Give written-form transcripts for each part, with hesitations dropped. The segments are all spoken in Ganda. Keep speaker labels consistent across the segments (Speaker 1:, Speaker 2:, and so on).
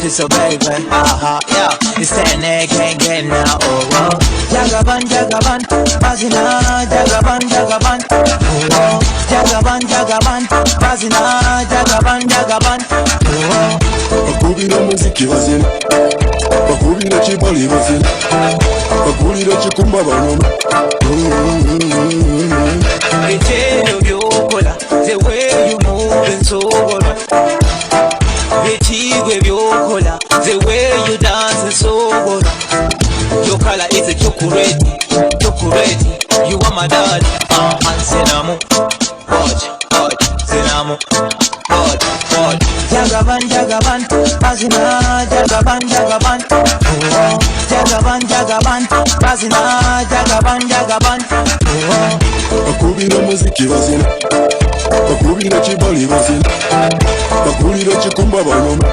Speaker 1: it so baby. Uh-huh, yeah. It's that gang gang now, oh, oh. Jagaban, Jagaban, Bazina, Jagaban, Jagaban, oh, oh. Jagaban, Jagaban, Bazina, Jagaban, Jagaban, oh, oh.
Speaker 2: Bakubira muziki bazina, bakubira kibali bazina, bakubira kikumba banyuma.
Speaker 1: Bitendo byokola, the way you move nsobola. Bitigwe byokola, the way you dance nsobola. Your color is a chocolate, chocolate. You are my darling, Sinamu, watch, watch, Sinamu, watch, watch. Jagaban, Jagaban, Bazina, Jagaban, Jagaban, oh, oh. Jagaban, Jagaban, Bazina, Jagaban, Jagaban, oh, oh.
Speaker 2: Bakubira muziki bazina, bakubira kibali bazina, bakubira kikumba banyuma.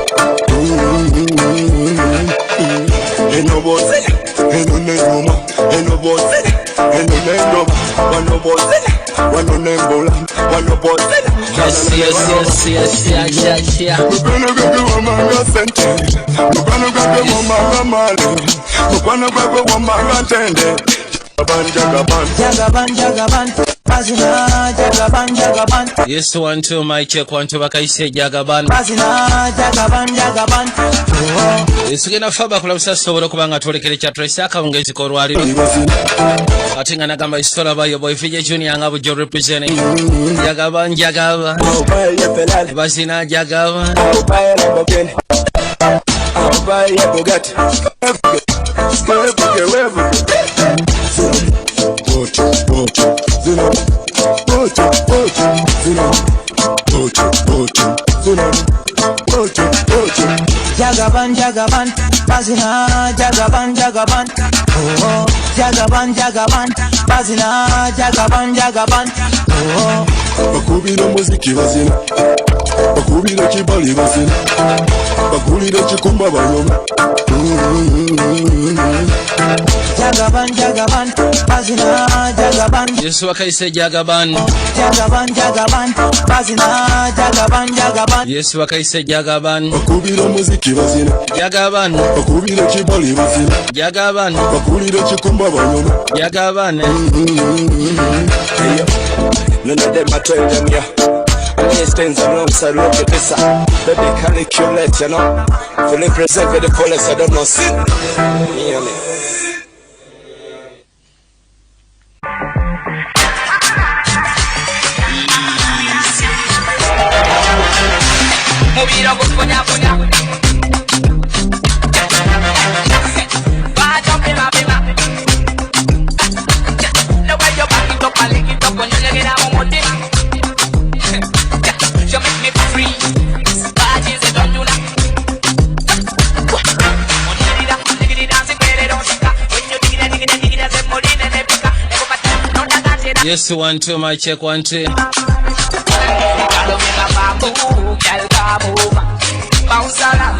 Speaker 2: Eno bozina, eno nenyuma, eno bozina, eno nendoba, wano bozina, wano nembola, wano bozina.
Speaker 3: Yes, yes, yes, yes, yeah, yeah, yeah.
Speaker 2: Mukwano gwagwe wamanga sente, mukwano gwagwe wamanga mali, mukwano gwagwe wamanga ntende. Jagaban, Jagaban.
Speaker 1: Jagaban, Jagaban, Bazina, Jagaban, Jagaban,
Speaker 3: Yes, 1 2, mic check 1 2, bakaise Jagaban.
Speaker 1: Bazina, Jagaban, Jagaban, oh, oh.
Speaker 3: Tugenda faba kulabisa sobola okuba nga twolekera ekya Tracy akawungeezi k'olwaliro, ate nga nagamba isitola yo boy VJ Junior nga bujjo representing Jagaban, Jagaban,
Speaker 4: I'll buy a Ferrari,
Speaker 3: Bazina, Jagaban.
Speaker 4: I'll buy a Lamborghini, I'll buy a Bugatti.
Speaker 2: Ocho, ocho, zero. Ocho, ocho, zero. Ocho, ocho, zero. Ocho, ocho.
Speaker 1: Jagaban, Jagaban, Bazina, Jagaban, Jagaban, oh, oh. Jagaban, Jagaban, Bazina, Jagaban, Jagaban, oh, oh.
Speaker 2: Bakubira muziki bazina, bakubira kibali bazina, bakubira kikumba banyuma.
Speaker 1: Jagaban, Jagaban, Bazina, Jagaban,
Speaker 3: Yesu bakaise Jagaban.
Speaker 1: Jagaban, Jagaban, Bazina, Jagaban, Jagaban,
Speaker 3: Yesu bakaise Jagaban.
Speaker 2: Bakubira muziki bazina,
Speaker 3: Jagaban,
Speaker 2: bakubira kibali bazina,
Speaker 3: Jagaban,
Speaker 2: bakubira kikumba banyuma.
Speaker 3: Jagaban.
Speaker 4: Hey, yo. None of them I tell them, yeah. And they stands alongside, look at this. Baby, calculate, you know. To represent for the police, I don't know. Sit. Yeah, man.
Speaker 5: Mubiro gufunyafunya. Bajo pima pima. The way you back it up and lick it up when you get out of my. You make me free. Badges don't do that.
Speaker 3: Yes, 1 2, mic check 1 2.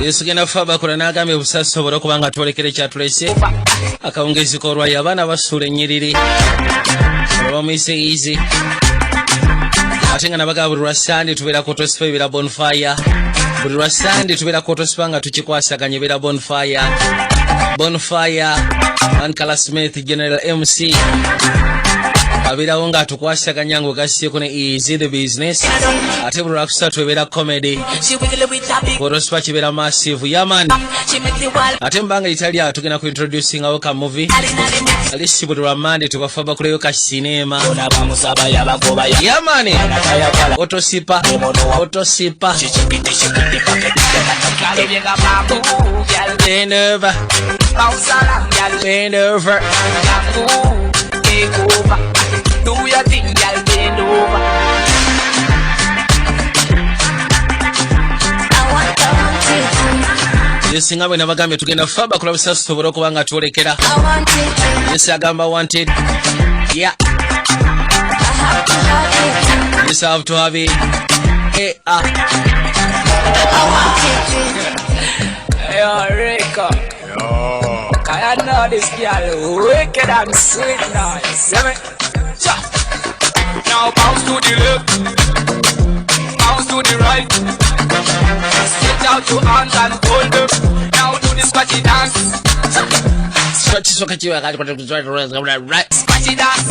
Speaker 3: Yesu genda faba kola n'agambye obusasi sobora okuba nga twolekera ekyatulese akawungezi k'olwayo abaana basuula ennyiriri bamuyise easy, ate nga nabagaa buli lwa Sande tubeera ku Autospa ebeera bonfire, buli lwa Sande tubeera ku Autospa nga tukikwasaganya ebeera bonfire, bonfire. Ankala Smith General MC abeerawo ng'atukwasaganya ng'ogassieko ne Easy the Business, ate buli lwakusatu ebeera comedy
Speaker 5: She wiggle with a big,
Speaker 3: Autospa kibeera massive yaman.
Speaker 5: She make the wall.
Speaker 3: Ate mubanga litali awo tugenda ku introducingawo ka movie alisi buli lwa Mande tubafa bakuleyo ka sinema yamani otosipa otosipa bend over, bend over.
Speaker 5: Take over. Do your thing, girl, bend over.
Speaker 6: I want it.
Speaker 3: Yesinga bwe nabagambye tugenda faba kulabisa tusobole okuba nga twolekera.
Speaker 6: I want it.
Speaker 3: Yesi agamba wanted, yeah.
Speaker 6: I have to have it.
Speaker 3: Yes, I have to have it. Eh, ah.
Speaker 6: I want it.
Speaker 5: Yo, Rico. I know this girl wicked and sweet now. You see me? Cha. Now bounce to the left, bounce to the right. Sit out your arms and hold them. Now do the squatty dance.
Speaker 3: Kisoka kiwa.
Speaker 5: Squatty dance.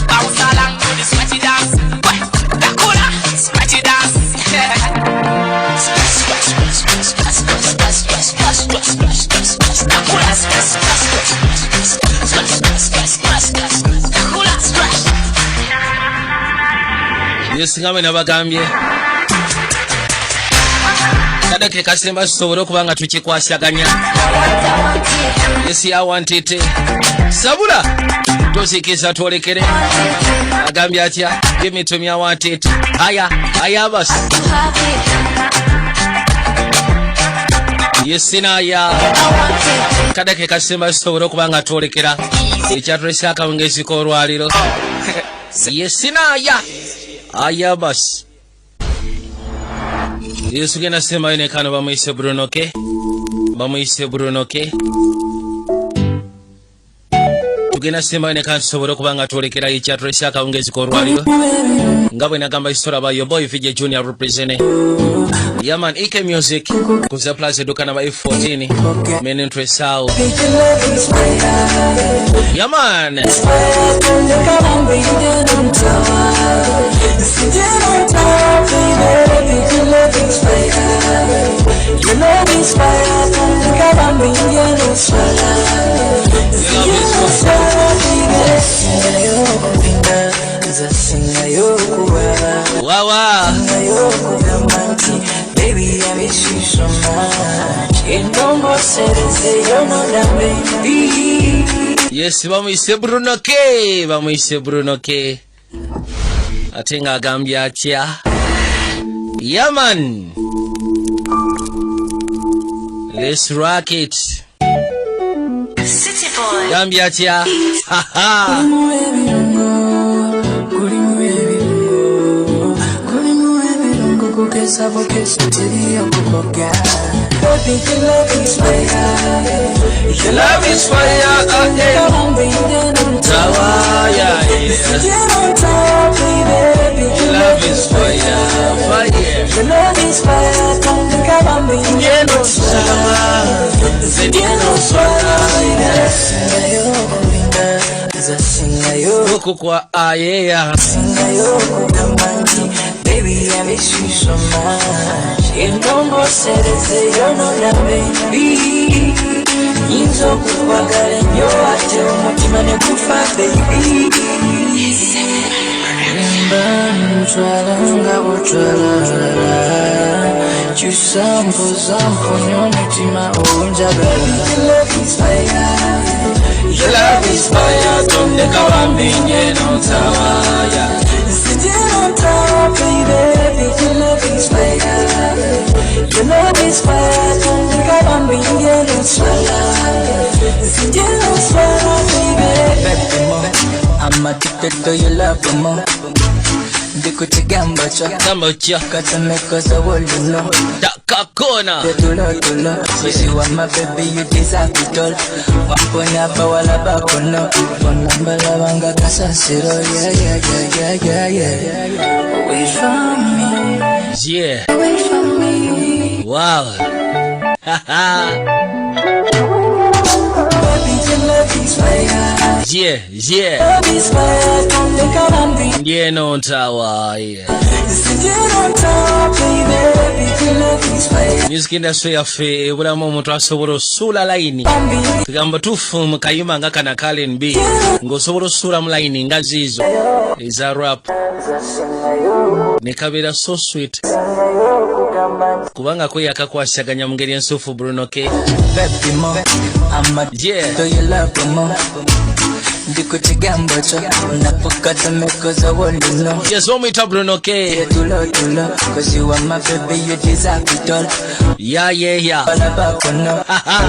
Speaker 5: Bounce along to the squatty dance. Takula, squatty dance. Squat, squat, squat, squat, squat, squat, squat, squat, squat, squat, squat, squat, takula, squat, squat, squat, squat, squat, squat, squat, squat, squat, takula, squat.
Speaker 3: Yesinga bwe nabagambye, kadde ke kasemba tusobole okuba nga tukikwasaganya. Yes, I want it. Sabula tosikiza, twolekere. Agambye atya? Give it to me, I want it. Haya haya, basi. Yesinaya, kadde ke kasemba tusobole okuba nga twolekera ekyatulesa akawungezi k'olwaliro. Yesinaya, aya basi. Yesu genda sembayo ne kano. Bamuyise Bruno K, bamuyise Bruno K. Tugenda sembayo ne kano tusobole okuba nga twolekera ekyatulesa akawungezi k'olwaliro. Nga bwe nagamba, history ba your boy VJ Junior represent. Yeah man, EK Music kuza Plaza edduka namba F14 main entrance awo. Yeah man. Wawa.
Speaker 7: Baby, I miss you so much. Endongosereze yonona baby.
Speaker 3: Yes, bamuyise Bruno K, bamuyise Bruno K. Ate ng'agambye atya? Yeah man, let's rock it.
Speaker 6: City boy.
Speaker 3: Gambye atya? Haha.
Speaker 7: Gulimu ebirungo, gulimu ebirungo, gukesa bukesa teriyo kukoga. Baby, your love is fire.
Speaker 3: Your love is fire, yeah. Tawa, yeah. Your love is fire, fire.
Speaker 7: Your love is fire, tondeka bambi.
Speaker 3: Ngeno sawa,
Speaker 7: Ngeno swala. Singayo kulinda, nze singayo.
Speaker 3: Huku kwa ayeya.
Speaker 7: Singayo kugamba nti baby, I miss you so much. Endongosereze yonona baby. Nyinza okukwagala ennyo ate omutima ne gufa baby. Mba ntwala nga bwotwala, kyusa mpoza mponya omutima onjagala. Your love is fire.
Speaker 3: Your love is fire, tondeka bambi ngeno tawa, yeah.
Speaker 7: Sitting on top, baby, your love is fire. Your love is fire, tondeka bambi ngeno swala. Sitting on swala, baby. Baby mo, I'm addicted to your love mo. Ndikuchigamba cha
Speaker 3: Gamba otya?
Speaker 7: Katameko woluno.
Speaker 3: Takakona.
Speaker 7: Tulo tulo. You are my baby, you deserve it all. Wamponya bawala bakono. Bonambalabanga kasasiro. Yeah. Wait for me. Wait for me.
Speaker 3: Wow.
Speaker 7: Baby, your love is fire. Love is fire, tondeka bambi.
Speaker 3: Ndieno ntawa, yeah.
Speaker 7: Sitting on top, baby, your love is fire.
Speaker 3: Music industry yaffe ebulamu omuntu asobola osuula layini.
Speaker 7: Bambi.
Speaker 3: Tugamba tufu mu kayimba nga kana Kalen B, ng'osobola osuula mu layini nga ziizo eza rap ne kabeera so sweet, kubanga kwe yakakwasaganya mu ngeri ensuufu. Bruno K.
Speaker 7: Baby mo, I'm addicted to your love mo. Ndikuchigambo cho, napukatameko woluno.
Speaker 3: Yes, omuyita Bruno K.
Speaker 7: Tulo tulo, 'cause you are my baby, you deserve it all.
Speaker 3: Yeah.
Speaker 7: Bala bakono,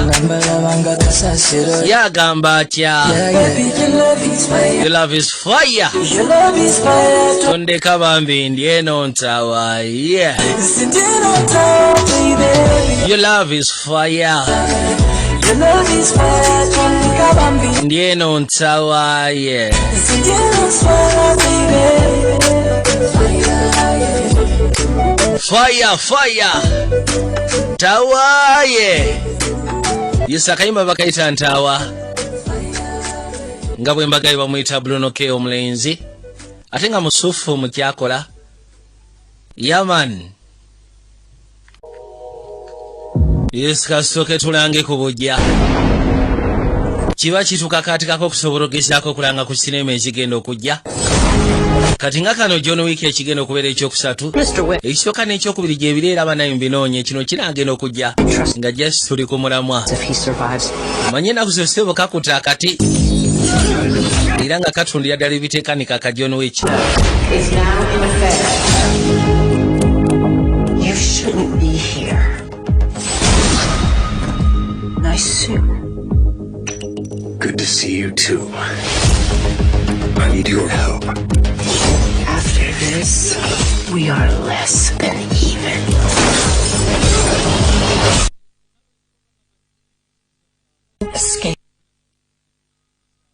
Speaker 7: nambalabanga kasasiro.
Speaker 3: Yagamba atya?
Speaker 7: Yeah. Baby, your love is fire.
Speaker 3: Your love is fire.
Speaker 7: Your love is fire.
Speaker 3: Tondeka bambi ndieno ntawa, yeah.
Speaker 7: Sitting on top, baby.
Speaker 3: Your love is fire.
Speaker 7: Your love is fire, tondeka bambi.
Speaker 3: Ndieno ntawa, yeah.
Speaker 7: Sitting on fire, baby.
Speaker 3: Fire, fire, tawaye. Yes, akayimba bakayita Ntaawa, nga bwe mbagayi bamuyita Bruno K omulenzi, ate nga musufu mu kyakola. Yaman. Yes, kasooke tulange ku bujja, kiba kitukakaatikako okusobola ogezaako okulanga ku sinema ezigenda okujja. Kati nga kano John Wick ekigenda okubeera ekyokusatu, ekisooka n'ekyokubiri gyebireera abanayo mbinoonye. Kino kinagenda okujja nga just tuli ku mulamwa. Manye ennaku zosebo kakuta akati era nga katundira ddala ebiteekanika ka John Wick.
Speaker 8: Is now in effect. You shouldn't be here. Nice suit.
Speaker 9: Good to see you too. I need your help.
Speaker 8: After this, we are less than even. Escape.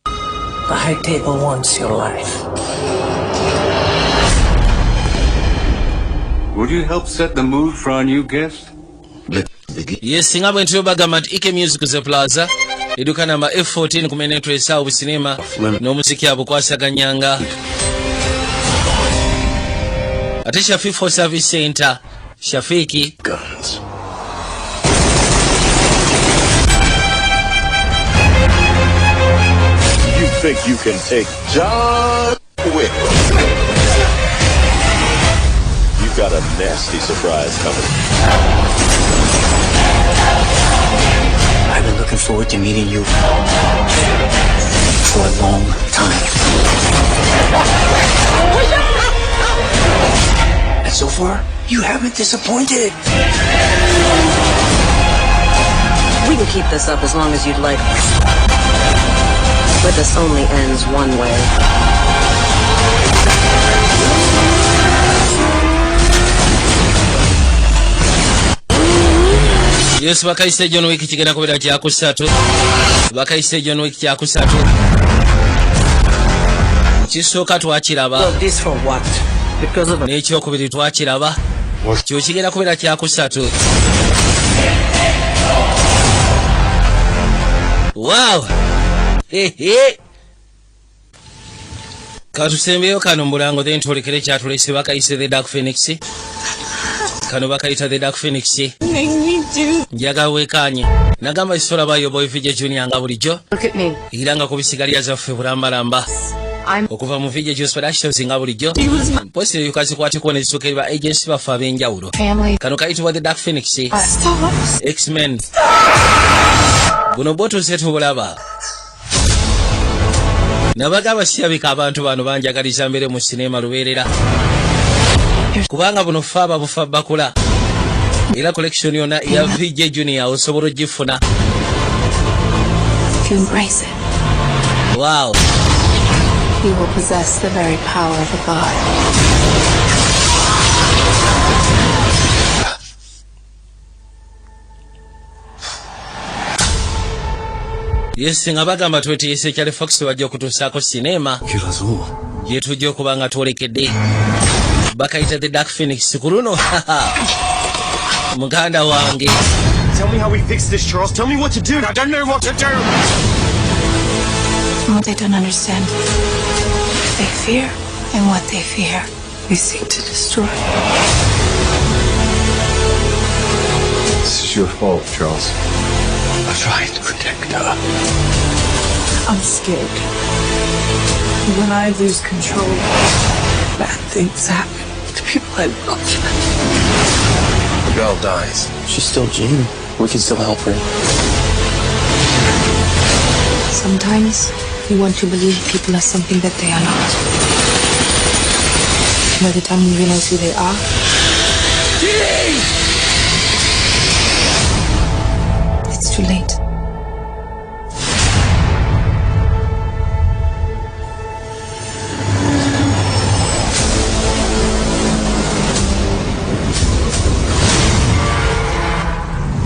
Speaker 8: The High Table wants your life.
Speaker 9: Would you help set the mood for our new guest?
Speaker 3: Yes, nga bwe ntyo bagamba nti Ike Music ze Plaza, edduka namba F14 ku Main Entrance, awo businema n'omuziki abukwasaganyanga. Ate Shafifo Service Center, Shafiki.
Speaker 9: Guns. You think you can take John Wick? You've got a nasty surprise coming.
Speaker 1: I've been looking forward to meeting you for a long time. And so far, you haven't disappointed.
Speaker 8: We can keep this up as long as you'd like. But this only ends one way.
Speaker 3: Yes, bakayise John Wick, kigenda kubeera kyakusatu. Bakayise John Wick kyakusatu, kisooka twakiraba.
Speaker 8: Well, this for what? Because of a
Speaker 3: N'ekyokubiri twakiraba, kyo kigenda kubeera kyakusatu. Wow, hehe, katusembeyo kano mubulango, then twolekere kyatulese. Bakayise The Dark Phoenix, kano bakayita The Dark Phoenix. Njagala weekanye nagamba kisolabayo Boy VJ Junior nga bulijjo.
Speaker 8: Look at me.
Speaker 3: Era nga ku bisigalira zaffe bulambalamba
Speaker 8: I'm
Speaker 3: okuva mu VJ Juice Productions nga bulijjo, mposi yukazikwatiko nezisooka eri ba agency baffe ab'enjawulo.
Speaker 6: Family.
Speaker 3: Kano kayitibwa The Dark Phoenix.
Speaker 6: Stop.
Speaker 3: X-Men buno bwo tuze tubulaba. Nabagamba sirabika abantu bano banjagaliza mbere mu sinema lubeerera, kubanga buno fe ababufa bakula, era collection yonna eya VJ Junior osobola ogifuna.
Speaker 6: If you embrace it,
Speaker 3: Wow.
Speaker 6: you will possess the very power of a god.
Speaker 3: Yes, nga bagamba twetiise Kyale Fox, bajja okutuusaako sinema gye tujja okuba nga twolekedde. Bakayita The Dark Phoenix ku luno, muganda wange.
Speaker 10: Tell me how we fix this, Charles. Tell me what to do. I don't know what to do.
Speaker 6: What they don't understand, they fear, and what they fear, they seek to destroy.
Speaker 9: This is your fault, Charles. I tried to protect her.
Speaker 7: I'm scared. When I lose control, bad things happen to people I love.
Speaker 9: The girl dies.
Speaker 1: She's still Jean. We can still help her.
Speaker 6: Sometimes we want to believe people are something that they are not. By the time we realize who they are, it's too late.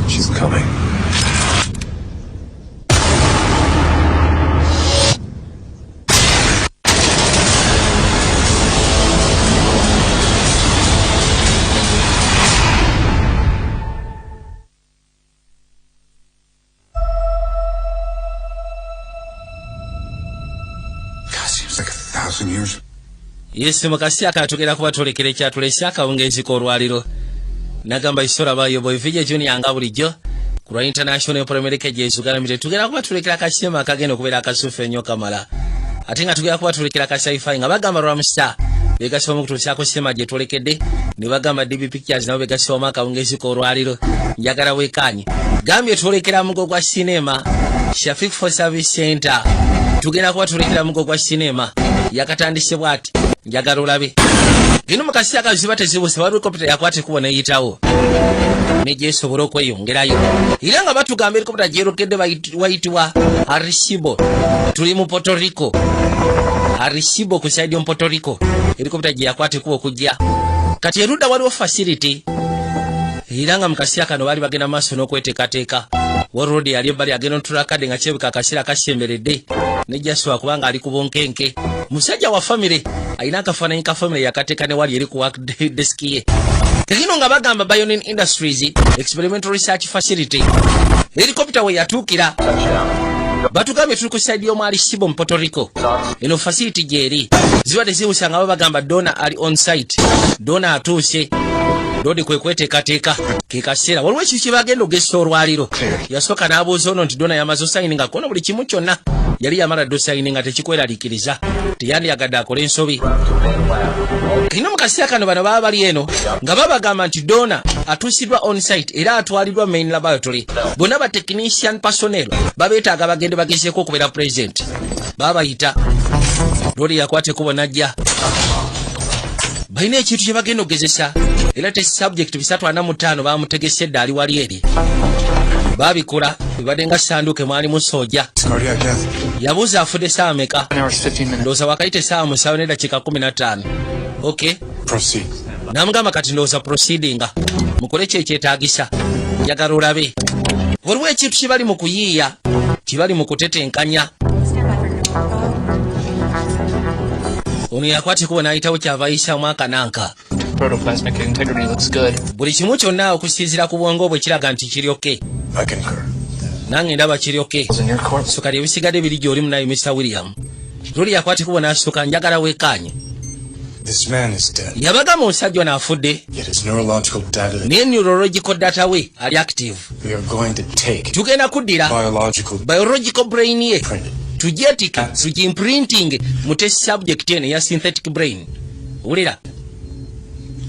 Speaker 9: She's coming. Passing years.
Speaker 3: Yes, mu kaseera kano tugenda kuba twolekera ekyatulese akawungeezi k'olwaliro. Nagamba isola bayo boy VJ Junior nga bulijjo ku lwa International Premier Agency Uganda Limited, tugenda kuba tulekera akasema akagenda okubeera akasufu ennyo kamala, ate nga tugenda kuba tulekera ka sci-fi nga bagamba Ramstar begasibwamu okutuusaako sema gye twolekedde, ne bagamba DB Pictures nabo begasibwamu akawungeezi k'olwaliro. Njagala weekaanye gambye twolekera mugo gwa sinema Shafik for Service Center. Tugenda kuba tulekera mugo gwa sinema yakatandise bw'ati. Njagala olabe gino mu kaseera kaziba tezibuse, waliwo helikopita yakwata ekkubo neyitawo negyesobola okweyongerayo, era nga batugamba helikopita gyerokedde wayitibwa Arecibo. Tuli mu Puerto Rico, Arecibo ku side mu Puerto Rico helikopita gye yakwata ekkubo okujja. Kati erudda waliwo facility, era nga mu kaseera kano baali bagenda maaso n'okweteekateeka. Warod yali ebbali agenda otulakadde nga kirabika akaseera kasemberedde nejjasobola kubanga ali ku bunkenke. Musajja wa famire alina akafaananyi ka famire yakateeka ne wali eri ku work desk ye. Tekino nga bagamba Bionin Industries Experimental Research Facility, helikopita we yatuukira. Batugambye tuli ku side y'omu Arecibo mu Puerto Rico. Eno facility gyeri ziba tezibusa nga babagamba Dona ali on site, Dona atuuse. Lodi kwe kweteekateeka ke kaseera waliwo ekintu kye bagenda okugesa olwaliro. Yasooka n'abuuza ono nti Dona yamaze osayininga kono buli kimu kyonna? Yali yamala dde osayininga, tekikweraliikiriza, teyandiyagadde akole ensobi. Kino mu kaseera kano bano baba bali eno nga babagamba nti Dona atuusiddwa on site era atwaliddwa main laboratory. Bonna ba technician personnel babeetaaga bagende bagezeeko okubeera present. Babayita. Lodi yakwata ekkubo najja, balina ekintu kye bagenda okugezesa, era test subject 345 bamutegese edda ali wali eri babikola bibadde nga sanduuke mwalimu sooja.
Speaker 9: Cardiac death.
Speaker 3: Yabuuza afudde saawa meka?
Speaker 11: Hours, 15 minutes.
Speaker 3: Ndowooza wakayita essaawa 7:15. Ok.
Speaker 9: Proceed.
Speaker 3: Namugamba kati ndowooza proceedinga mukole ki ekyetaagisa. Njagala olabe waliwo ekintu kibali mu kuyiiya, kibali mu kutetenkanya. Ono yakwata ekubo n'ayitawo, kyava ayisaamu akananka.
Speaker 11: Protoplasmic integrity looks good.
Speaker 3: Buli kimu kyonna okusinziira ku bwongo bwe kiraga nti kiri okay.
Speaker 9: I concur.
Speaker 3: Nange ndaba kiri okay.
Speaker 11: In your court.
Speaker 3: So kati ebisigadde biri gy'oli munaye Mr William. Luli yakwata ekubo n'asooka. Njagala weekaanye.
Speaker 9: This man is dead.
Speaker 3: Yabagamba omusajja ono afudde.
Speaker 9: Yet his neurological data
Speaker 3: Naye neurological data we ali active.
Speaker 9: we are going to take
Speaker 3: Tugenda kuddira
Speaker 9: biological
Speaker 3: biological brain ye tugyetike tugimprinting mu test subject eno eya synthetic brain. Wulira.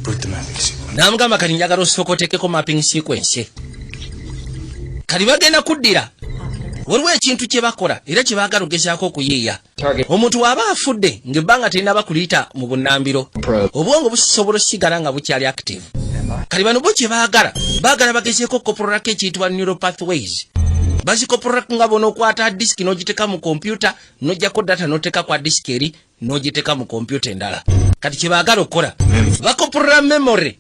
Speaker 9: Boot the mapping sequence.
Speaker 3: N'amugamba kati njagala osooka oteekeko mapping sequence. Kati bagenda kuddira, waliwo ekintu kye bakola era kye baagala ogezaako okuyiiya. Omuntu bw'aba afudde ng'ebbanga terinaba kuliyita mu bunnambiro, obwongo busobola osigala nga bukyali active. Kati bano bo kye baagala, baagala bagezeeko kopololako ekiyitibwa neural pathways. Bazikopololako nga bonookwata disiki n'ogiteeka mu kompyuta, n'ojjako data n'oteeka kwa disiki eri n'ogiteeka mu kompyuta endala. Kati kye baagala okukola, bakopolola memory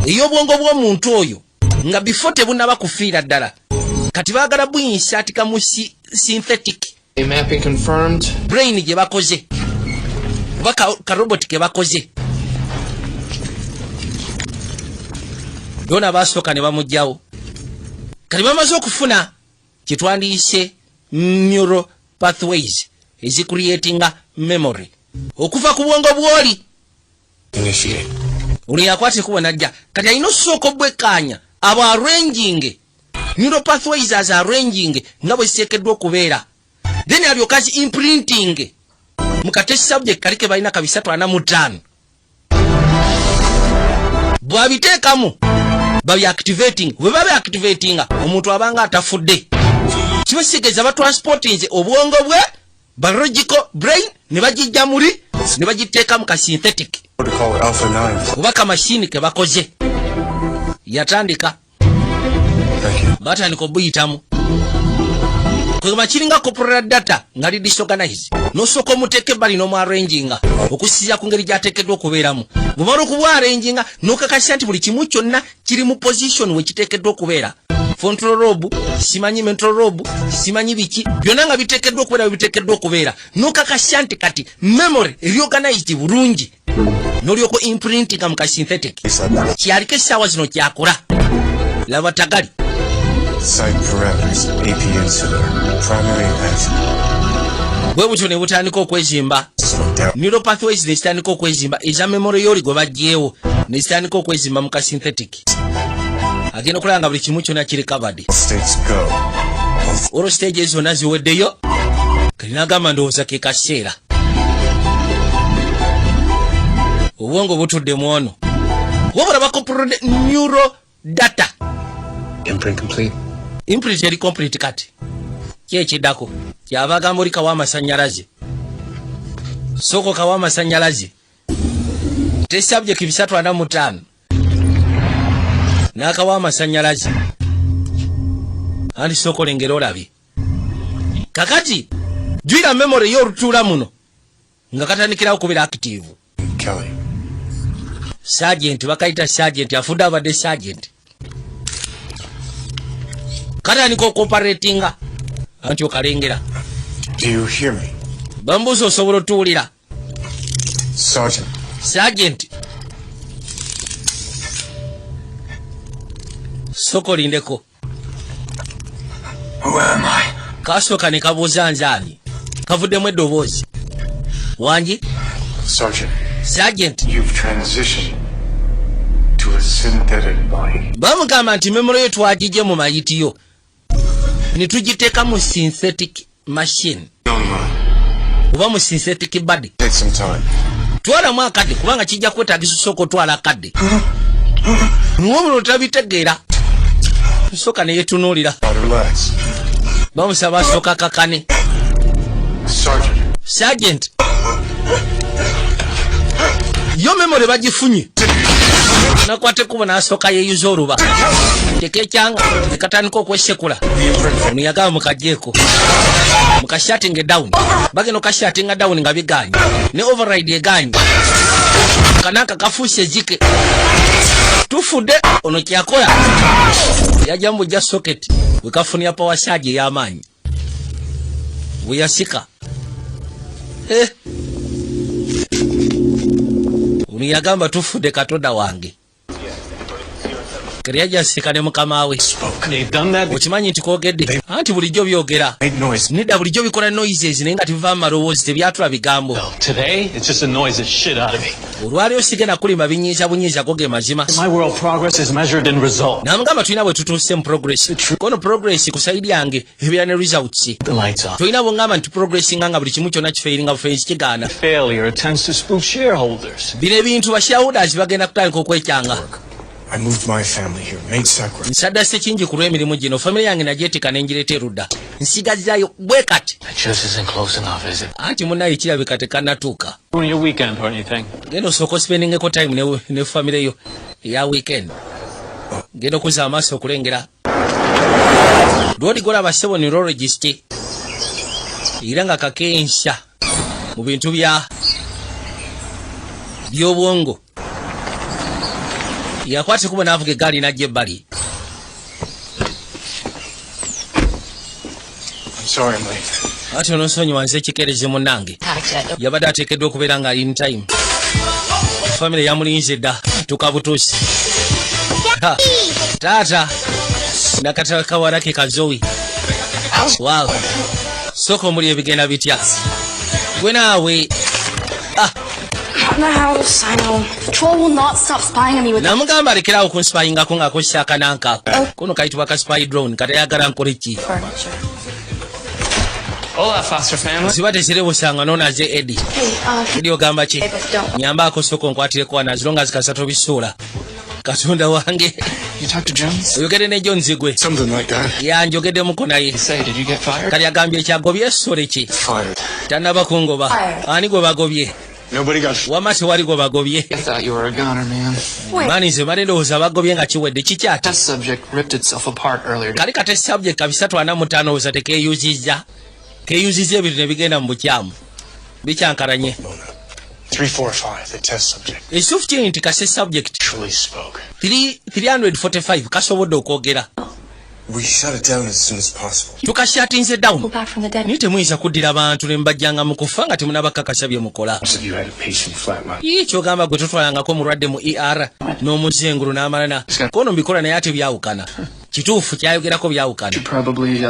Speaker 3: ey'obwongo bw'omuntu oyo nga before tebunaba kufiira ddala. Kati baagala buyinsatika mu synthetic
Speaker 11: A mapping confirmed.
Speaker 3: brain gye bakoze oba ka robot ke bakoze. Dona basooka ne bamugjawo. Kati bamaze okufuna kyetwandiyise neural pathways ezicreatinga memory okuva ku bwongo bwoli.
Speaker 9: Initiate.
Speaker 3: Ono yakwata ekubo najja. Kati alina okusooka obwekkaanya abo arranging neural pathways as arranging nga bwe ziteekeddwa okubeera, then alyoka zi imprinting mu ka test subject kali ke balina ka 345. Bw'abiteekamu babi activating. Bwe babi activatinga, omuntu abanga atafudde. Kiba kitegeeza batransportinze obwongo bwe biological brain ne bagijja muli ne bagiteeka mu ka synthetic
Speaker 9: Protocol Alpha 9.
Speaker 3: oba kamashini ke bakoze. Yatandika.
Speaker 9: Thank you.
Speaker 3: Batandika obuyitamu kwegamba kiringa corporal data nga li disorganize, nosooka omuteeka ebbali n'omwarranginga okusinziira ku ngeri gy'ateekeddwa okubeeramu. Bw'omala okubwarranginga n'okakasa nti buli kimu kyonna kiri mu position we kiteekeddwa okubeera, frontal lobe, simanyi mental lobe, simanyi biki byonna nga biteekeddwa okubeera we biteekeddwa okubeera, n'okakasa nti kati memory eri organized bulungi, n'olyoka imprintinga mu ka synthetic. Kyaliko essaawa zino kyakola. Laba tagali.
Speaker 9: Site parameters. AP insular. Primary as
Speaker 3: Bwe butyo ne butandika okwezimba.
Speaker 9: Down.
Speaker 3: Neural pathways nezitandika okwezimba eza memory yoli gwe baggyewo, nezitandika okwezimba mu ka synthetic. Agenda okulaba nga buli kimu kyonna kiri covered.
Speaker 9: States go.
Speaker 3: Olwo stage zonna ziweddeyo, kalinagamba ndowooza ke kaseera obwongo butudde mu ono wabula bakoprode neuro data.
Speaker 9: Imprint complete.
Speaker 3: Imprint eri complete. Kati ki ekiddako? Kyava agamba oli kawa amasanyalaze, sooka kawa amasanyalaze. Test subject 345 n'akawa amasanyalaze, anti sooka olengera olabye. Kakati jwira memory ye olutuula muno nga katandikirawo kubeera active.
Speaker 9: Kelly.
Speaker 3: Sergeant, bakayita sergeant, afudde abadde sergeant. Katandika okuoperatinga, anti okalengera.
Speaker 9: Do you hear me?
Speaker 3: Bambuuza osobola otuwulira?
Speaker 9: Sergeant.
Speaker 3: Sergeant, sooka olindeko.
Speaker 9: Who am I?
Speaker 3: Kasooka ne kabuuza nzaani, kavuddemu eddoboozi wangi.
Speaker 9: Sergeant.
Speaker 3: Sergeant.
Speaker 9: You've transitioned to a synthetic body.
Speaker 3: Bamugamba nti memory yo twagigye mu mayitiyo ne tugiteeka mu synthetic machine oba mu synthetic body.
Speaker 9: Take some time.
Speaker 3: Twalamu akadde kubanga kijja kwetagisa osooka otwala akadde niwobula otabitegeera. Sooka neyetunuulira.
Speaker 9: Relax.
Speaker 3: Bamusaba asooka kakane.
Speaker 9: Sergeant.
Speaker 3: Sergeant, yo memory bagifunye. Nakwata ekkubo n'asooka yeeyuza oluba tekekyanga nekatandika okwesekula. Ono yagamba mukajjeeko mukashuttinge down. Bagenda okashuttinga down nga biganye, ne override eganye. Kanaka kafuuse ezike, tufudde. Ono kyakola yajja mubujja socket wekafunira power surge ey'amaanyi bwe yasika. Eh. Ono yagamba tufudde, katonda wange. Kati yajja asika ne mukama we.
Speaker 10: They've done that.
Speaker 3: Okimanyi nti kogedde anti bulijjo byogera nedda, bulijjo bikola noises naye nga tebiva mu maloboozi, tebyatula bigambo.
Speaker 11: Today, it just annoys the shit out of me.
Speaker 3: Olwaliyo sigenda kulima, binyiiza bunyiiza, go ge mazima.
Speaker 11: In my world, progress is measured in results.
Speaker 3: Namugamba tulina bwe tutuuse mu progress. Kono progress ku side yange ebeera ne results.
Speaker 11: The lights off.
Speaker 3: Tolina bwongamba nti progressinga nga buli kimu kyonna kifailinga bufails, kigaana.
Speaker 11: Failure tends to spook shareholders.
Speaker 3: Bino ebintu ba shareholders bagenda kutandika okwekyanga.
Speaker 9: I moved my family here, made sacrifices.
Speaker 3: Nsaddase kingi ku lw'emirimu gino. Famire yange nagyetika nengireeta erudda, nsigazaayo bwe kati.
Speaker 11: That just isn't close enough, is it?
Speaker 3: Anti munaye kirabika tekannatuuka.
Speaker 11: Ruin your weekend or anything.
Speaker 3: Genda osooka ospendingeko time ne famire yo eya weekend. Genda okuzza amaaso okulengera lwoli golaba ssebo neurologist, era nga kakensha mu bintu bya by'obwongo. Yakwata ekubo n'avuga eggaali n'ajja ebbali.
Speaker 9: I'm sorry I'm late.
Speaker 3: Ati ononsonyiwa nze ekikerezi munnange. Yabadde ateekeddwa okubeera nga in time, famire yamulinze dda tuka butuusi. Ha, taata nakatawala ke kazowi. Wow, sooka omuli ebigenda bitya gwe naawe? Ah,
Speaker 12: In the house, I know. Troll will not stop spying on me with
Speaker 3: Namugamba alekerawo kunspyingako ng'akozesa akananka kono kayitibwa ka spy drone. Katayagala nkole ki?
Speaker 12: Furniture.
Speaker 11: Hola, foster family.
Speaker 3: Ziba tezirebusanga nonaze Edi.
Speaker 12: Hey,
Speaker 3: Edi ogamba ki?
Speaker 12: But don't.
Speaker 3: Nyambaako sooka onkwatireko wano azilonga zikasatu obisuula, katonda wange.
Speaker 11: You talk to Jones?
Speaker 3: Oyogedde ne Jones gwe?
Speaker 9: Something like that.
Speaker 3: Yanjogeddemu naye.
Speaker 11: Say, did you get fired?
Speaker 3: Kali agambye ekyagobye essole ki?
Speaker 9: Fired.
Speaker 3: Tannaba kungoba.
Speaker 12: Fired.
Speaker 3: Ani gwe bagobye?
Speaker 9: Nobody got
Speaker 3: Wama tewali gwe bagobye.
Speaker 11: I thought you were a goner, man.
Speaker 12: Wait.
Speaker 3: Mani nze mbadde ndowooza bagobye nga kiwedde kikyati.
Speaker 11: Test subject ripped itself apart earlier.
Speaker 3: Kali kate subject ka 345 owooza tekeyuzizza, keyuzizza ebintu ne bigenda mu bukyamu, bikyankalanye.
Speaker 9: 345, the test subject,
Speaker 3: Ekituufu kiri nti kase subject
Speaker 9: truly spoke.
Speaker 3: 345 kasobodde okwogera.
Speaker 9: We shut it down as soon as possible.
Speaker 3: Tukashuttinze down.
Speaker 12: Go back from the dead.
Speaker 3: Naye temuyinza kuddira bantu ne mubajjanga mu kufa nga temunabakakasa bye mukola.
Speaker 9: If you had a patient flatline.
Speaker 3: Ii, kyogamba gwe totwalangako omulwadde mu ER n'omuzengulu n'amalana kono mbikola, naye ate byawukana. Kituufu kyayogerako byawukana.
Speaker 11: Probably,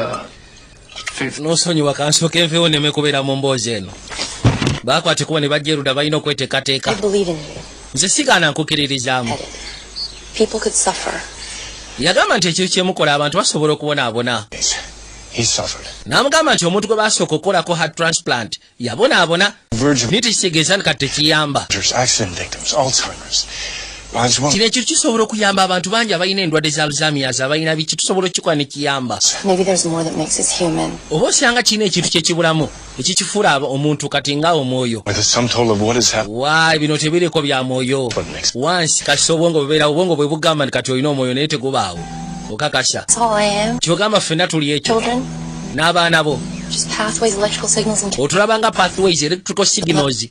Speaker 3: N'osonyiwa kansooka enveewo neme kubeera mu mboozi eno. Bakwate kuba ne bajja erudda, balina okweteekateeka.
Speaker 12: I believe in you.
Speaker 3: Nze sigaana, nkukiririzaamu.
Speaker 12: People could suffer.
Speaker 3: Yagamba nti ekintu kyemukola, abantu basobola okubonaabona.
Speaker 9: He suffered.
Speaker 3: N'amugamba nti omuntu gwe basooka okukolako heart transplant yabonaabona, naye tekitegeeza nti kati tekiyamba.
Speaker 9: Accident victims, Alzheimer's. Might as well.
Speaker 3: Kino ekintu kisobola okuyamba abantu bangi abalina endwadde za Alzheimer's, abalina biki, tusobola okukikola ne kiyamba.
Speaker 12: Maybe there's more that makes us human.
Speaker 3: Oba osanga kirina ekintu kyekibulamu ekikifuula omuntu kati nga omwoyo.
Speaker 9: With the sum total of what has happened.
Speaker 3: Wayi, bino tebiriko bya mwoyo wansi kasi obwongo bubeera obwongo bwe bugamba nti kati olina omwoyo, naye tegubaawo, okakasa?
Speaker 12: That's all I am.
Speaker 3: Kyogamba ffenna tuli ekyo?
Speaker 12: Children,
Speaker 3: N'abaana bo.
Speaker 12: just pathways, electrical signals, and
Speaker 3: Otulaba nga pathways, electrical signals.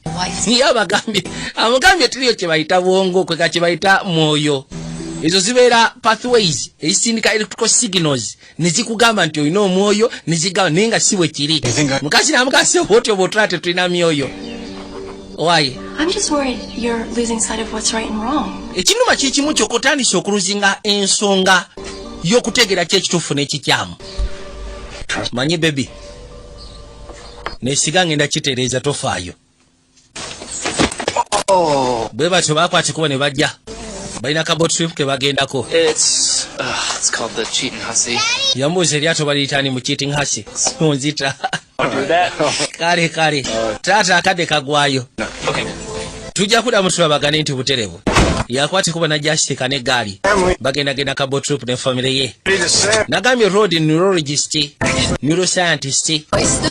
Speaker 3: Niye abagambye, amugambye tiriyo kye bayita bwongo, kweka kye bayita mwoyo. Ezo zibeera pathways ezisindika electrical signals ne zikugamba nti olina omwoyo, ne zigamba, naye nga si bwe kiri. Mukazi namugasi otyo bwotulaba tetulina myoyo, waye.
Speaker 12: I'm just worried you're losing sight of what's right and wrong.
Speaker 3: Ekinuma kikimu kyokka, otandise okuluzinga ensonga y'okutegeera ki ekituufu n'ekikyamu. Manyi baby, nesiga ngenda kitereeza, tofaayo. Bwe batyo bakwata ekubo ne bajja, balina ka boat trip ke bagendako.
Speaker 11: It's called the Cheating Hussy.
Speaker 3: Yambuuza eryato baliyitani mu Cheating Hussy. Onzita.
Speaker 11: Do that.
Speaker 3: Kale kale taata, akadde kagwayo.
Speaker 11: Okay.
Speaker 3: Tujja kuddamu tulabagane nti buterevu. Yakwata ekubo najja asika n'eggaali, bagendagenda ka boat trip ne famire ye. Nagambye Rod neurologist, neuroscientist,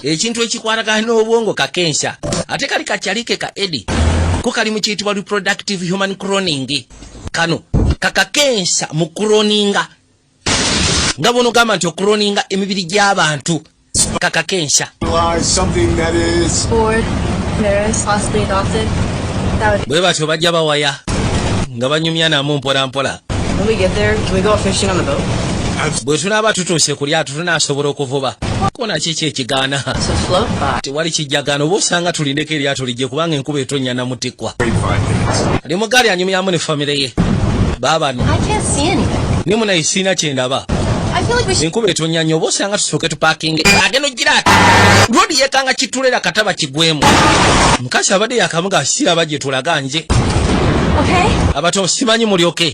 Speaker 3: ekintu ekikwatagana n'obwongo kakensa, ate kali kakyalike ka Edi ko kali mu kiyitibwa reproductive human cloning. Kano kakakensa mu cloninga, nga bwonogamba nti okucloninga emibiri gy'abantu, kakakensa.
Speaker 2: Realize something that is
Speaker 6: Bored, embarrassed, possibly adopted. That would
Speaker 3: Bwe batyo bajja bawaya nga banyumya namu mpola mpola.
Speaker 8: When we get there, can we go fishing on the boat?
Speaker 3: Bwe tunaaba tutuuse ku lyato, tunaasobola okuvuba kona? Kiki ekigaana?
Speaker 8: So float by.
Speaker 3: Tewali kijjagaana. Oba osanga tulindeko eryato lijje, kubanga enkuba etonnya namutikkwa. Ali mu gaali anyumyamu ne famire ye baabano.
Speaker 12: I can't see anything.
Speaker 3: Ne munaye siina kyendaba.
Speaker 12: I feel like we should.
Speaker 3: Enkuba etonya nnyo, oba osanga tusooke tupakinge. Agenda ogira ati lodi yekanga kitulera kataba kigwemu. Mukazi abadde yakamuga siraba gye tulaga nje.
Speaker 12: Okay.
Speaker 3: Abato simanyi mulyoke,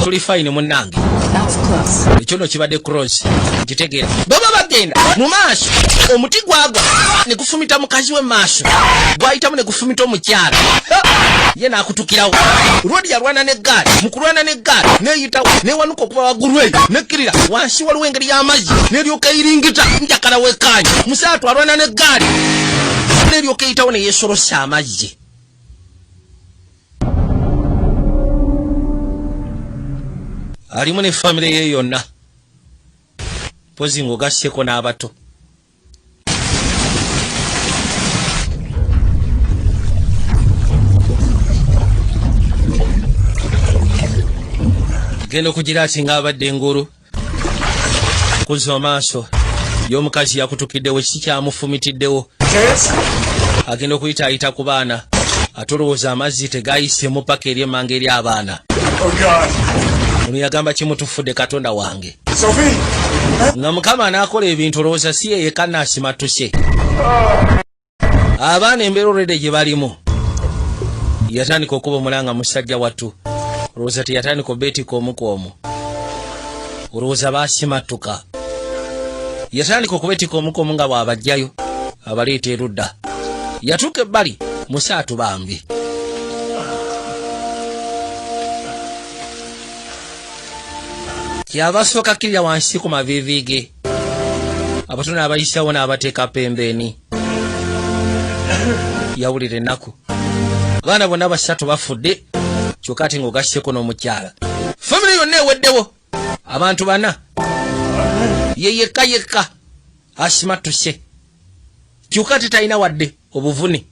Speaker 3: tuli fine munnange.
Speaker 6: That was close.
Speaker 3: Ekyo nno kibadde close, nkitegeera. Baba bagenda mu maaso, omuti gwagwa ne gufumita mukazi we maaso, gwayitamu ne gufumita omukyala. Ha! Ye n'akutukirawo. Lwodi yalwana n'eggaali, mu kulwana n'eggaali neyitawo, newanuka okuva waggulu eyo nekkirira wansi, waliwo engeri y'amazzi neryoka eyiringita njakala wekkaanya. Musaatu alwana n'eggaali neryoka eyitawo neyesolosa amazzi. Alimu ne famire ye yonna, pozi ng'ogasseko n'abato. Genda okugira ati ng'abadde engulu kuzza amaaso y'omukazi yakutukiddewo, kiki kyamufumitiddewo? Agenda okuyita ayita ku baana, ate olowooza amazzi tegayisemu paka eri emmanga eri abaana.
Speaker 2: Oh God.
Speaker 3: Ono yagamba kimutufudde, Katonda wange.
Speaker 2: Sophie!
Speaker 3: Nga Mukama anaakola ebintu, olowooza si ye yekka naasimattuse. Abaana embeera olwedde gye balimu, yatandika okuba omulanga musajja wattu. Olowooza teyatandika obeetika omu ku omu, olowooza baasimattuka. Yatandika okubeetika omu ku omu nga bw'abajjayo abaleeta erudda. Yatuuka ebbali musaatu bambi. Kyava asooka kkirira wansi ku maviivi ge, abato n'abayisawo n'abateeka pembeeni. Yawulira ennaku, abaana bonna basatu bafudde, kyokka ate ng'ogasseko n'omukyala, famire yonna eweddewo, abantu bana, ye yekka yekka asimattuse, kyokka ate talina wadde obuvune.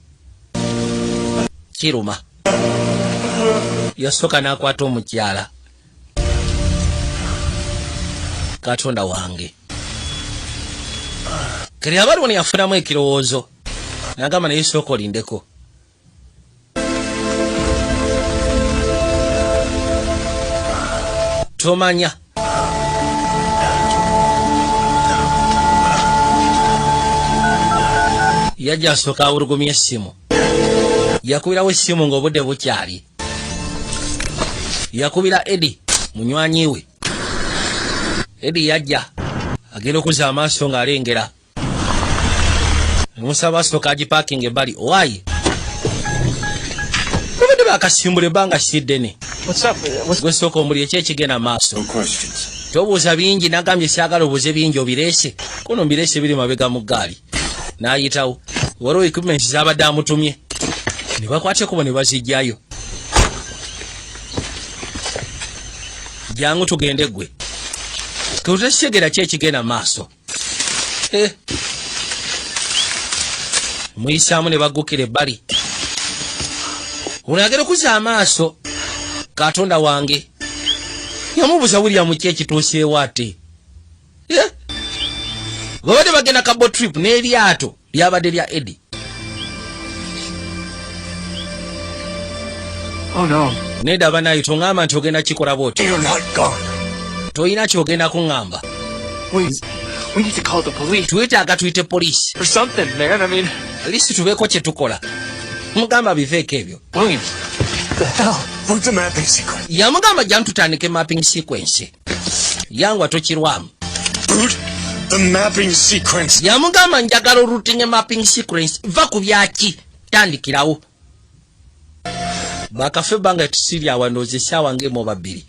Speaker 3: Kiruma. Yasooka n'akwata omukyala. Katonda wange, kati abaliwo neyafunamu ekirowoozo nagamba, naye sooka olindeko. Tomanya Yajja asooka awulugumya essimu. Yakubirawo essimu ng'obudde bukyali. Yakubira Edi, munywanyi we. Edi yajja, agenda okuzza amaaso ng'alengera, musaba asooka agipaakinga ebbali. Owaayi, babadde bakasimbula ebbanga si ddene.
Speaker 11: What's up? What's
Speaker 3: Gwe sooka omuli eki ekigenda maaso? Tobuuza bingi, nagambye syagala obuuze bingi. Obireese kono, mbireese, biri mabega mu ggaali. N'ayitawo, waliwo equipment zabadde amutumye, ne bakwata ekubo ne bazijjayo. Jangu tugende. Gwe kutekitegera ki ekigenda maaso? Eh. Muyisaamu ne baggukira ebbali. Ono agenda okuzza amaaso, Katonda wange! Yamubuuza, "William, ki ekituuseewo ate?" Eh? Babadde bagenda ka boat trip n'eryato lyabadde lya Edi.
Speaker 11: Oh no.
Speaker 3: Nedda banayi, toŋŋamba nti ogenda kikola bwoti.
Speaker 9: You're not gone.
Speaker 3: Tolina kyogenda kuŋŋamba.
Speaker 11: We need to call the police
Speaker 3: Twetaaga tuyite poliisi
Speaker 11: or something, man. I mean,
Speaker 3: at least tubeeko kye tukola. Mugamba biveeko ebyo.
Speaker 11: William, the hell?
Speaker 9: Root the mapping sequence.
Speaker 3: Yamugamba, "Jangu tutandike mapping sequence." Yangwa, tokirwamu.
Speaker 9: Root the mapping sequence.
Speaker 3: Yamugamba, "Njagala oroutinge mapping sequence, va ku byaki, tandikirawo." Bakafe ebbanga tusiri awa, ndowooza essaawa ng'emu oba 2.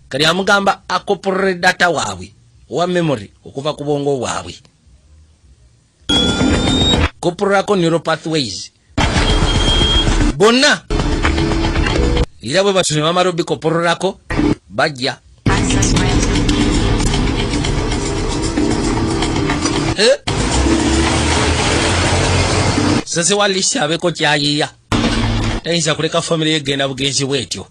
Speaker 3: Kati amugamba akopolole data waabwe owa memory okuva ku bwongo bwabwe, kopololako neural pathways bonna, era bwe batyo ne bamala obikopololako bajja.
Speaker 6: Access granted.
Speaker 3: Eh? Sase wa Lisi abeeko kyayiya, tayinza kuleka famire yegenda bugenzi bwetyo.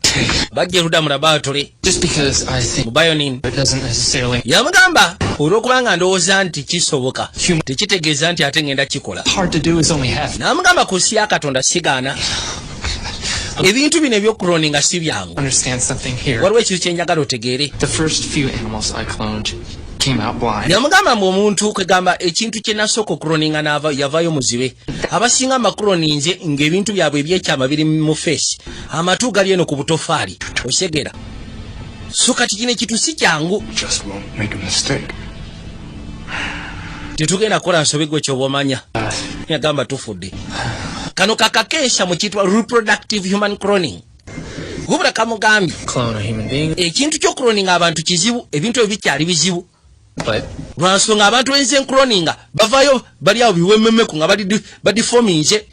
Speaker 3: Bajja erudda mu laboratory.
Speaker 11: Just because I think
Speaker 3: mu Bionin.
Speaker 11: it doesn't necessarily
Speaker 3: Yamugamba, "Olw'okubanga ndowooza nti kisoboka, tekitegeeza nti ate ngenda kikola."
Speaker 11: hard to do is only half.
Speaker 3: N'amugamba, "Ku nsi ya Katonda sigaana, ebintu bino ebyokucloninga si byangu."
Speaker 11: Understand something here.
Speaker 3: Waliwo ekintu kyenjagala otegeere.
Speaker 11: The first few animals I cloned came out blind.
Speaker 3: Yamugamba mbu omuntu, kwegamba ekintu kye nasooka okucloninga n'ava yavaayo muzibe. Abasinga amacloninze ng'ebintu byabwe ebyekyama biri mu face, amatu gali eno ku butofaali, osegera. So kati kino ekintu si kyangu.
Speaker 9: Just won't make a mistake.
Speaker 3: Tetugenda kukola nsobi, gwe kyoba omanya. Yagamba, "Tufudde." Kano kakakeesha mu kitwa reproductive human cloning. Wabula kamugambye,
Speaker 11: Clone a human being,
Speaker 3: ekintu ky'okucloninga abantu kizibu, ebintu ebyo bikyali bizibu,
Speaker 11: but
Speaker 3: lwansonga abantu enze ncloninga bavaayo bali awo biwememeku nga badeforminze.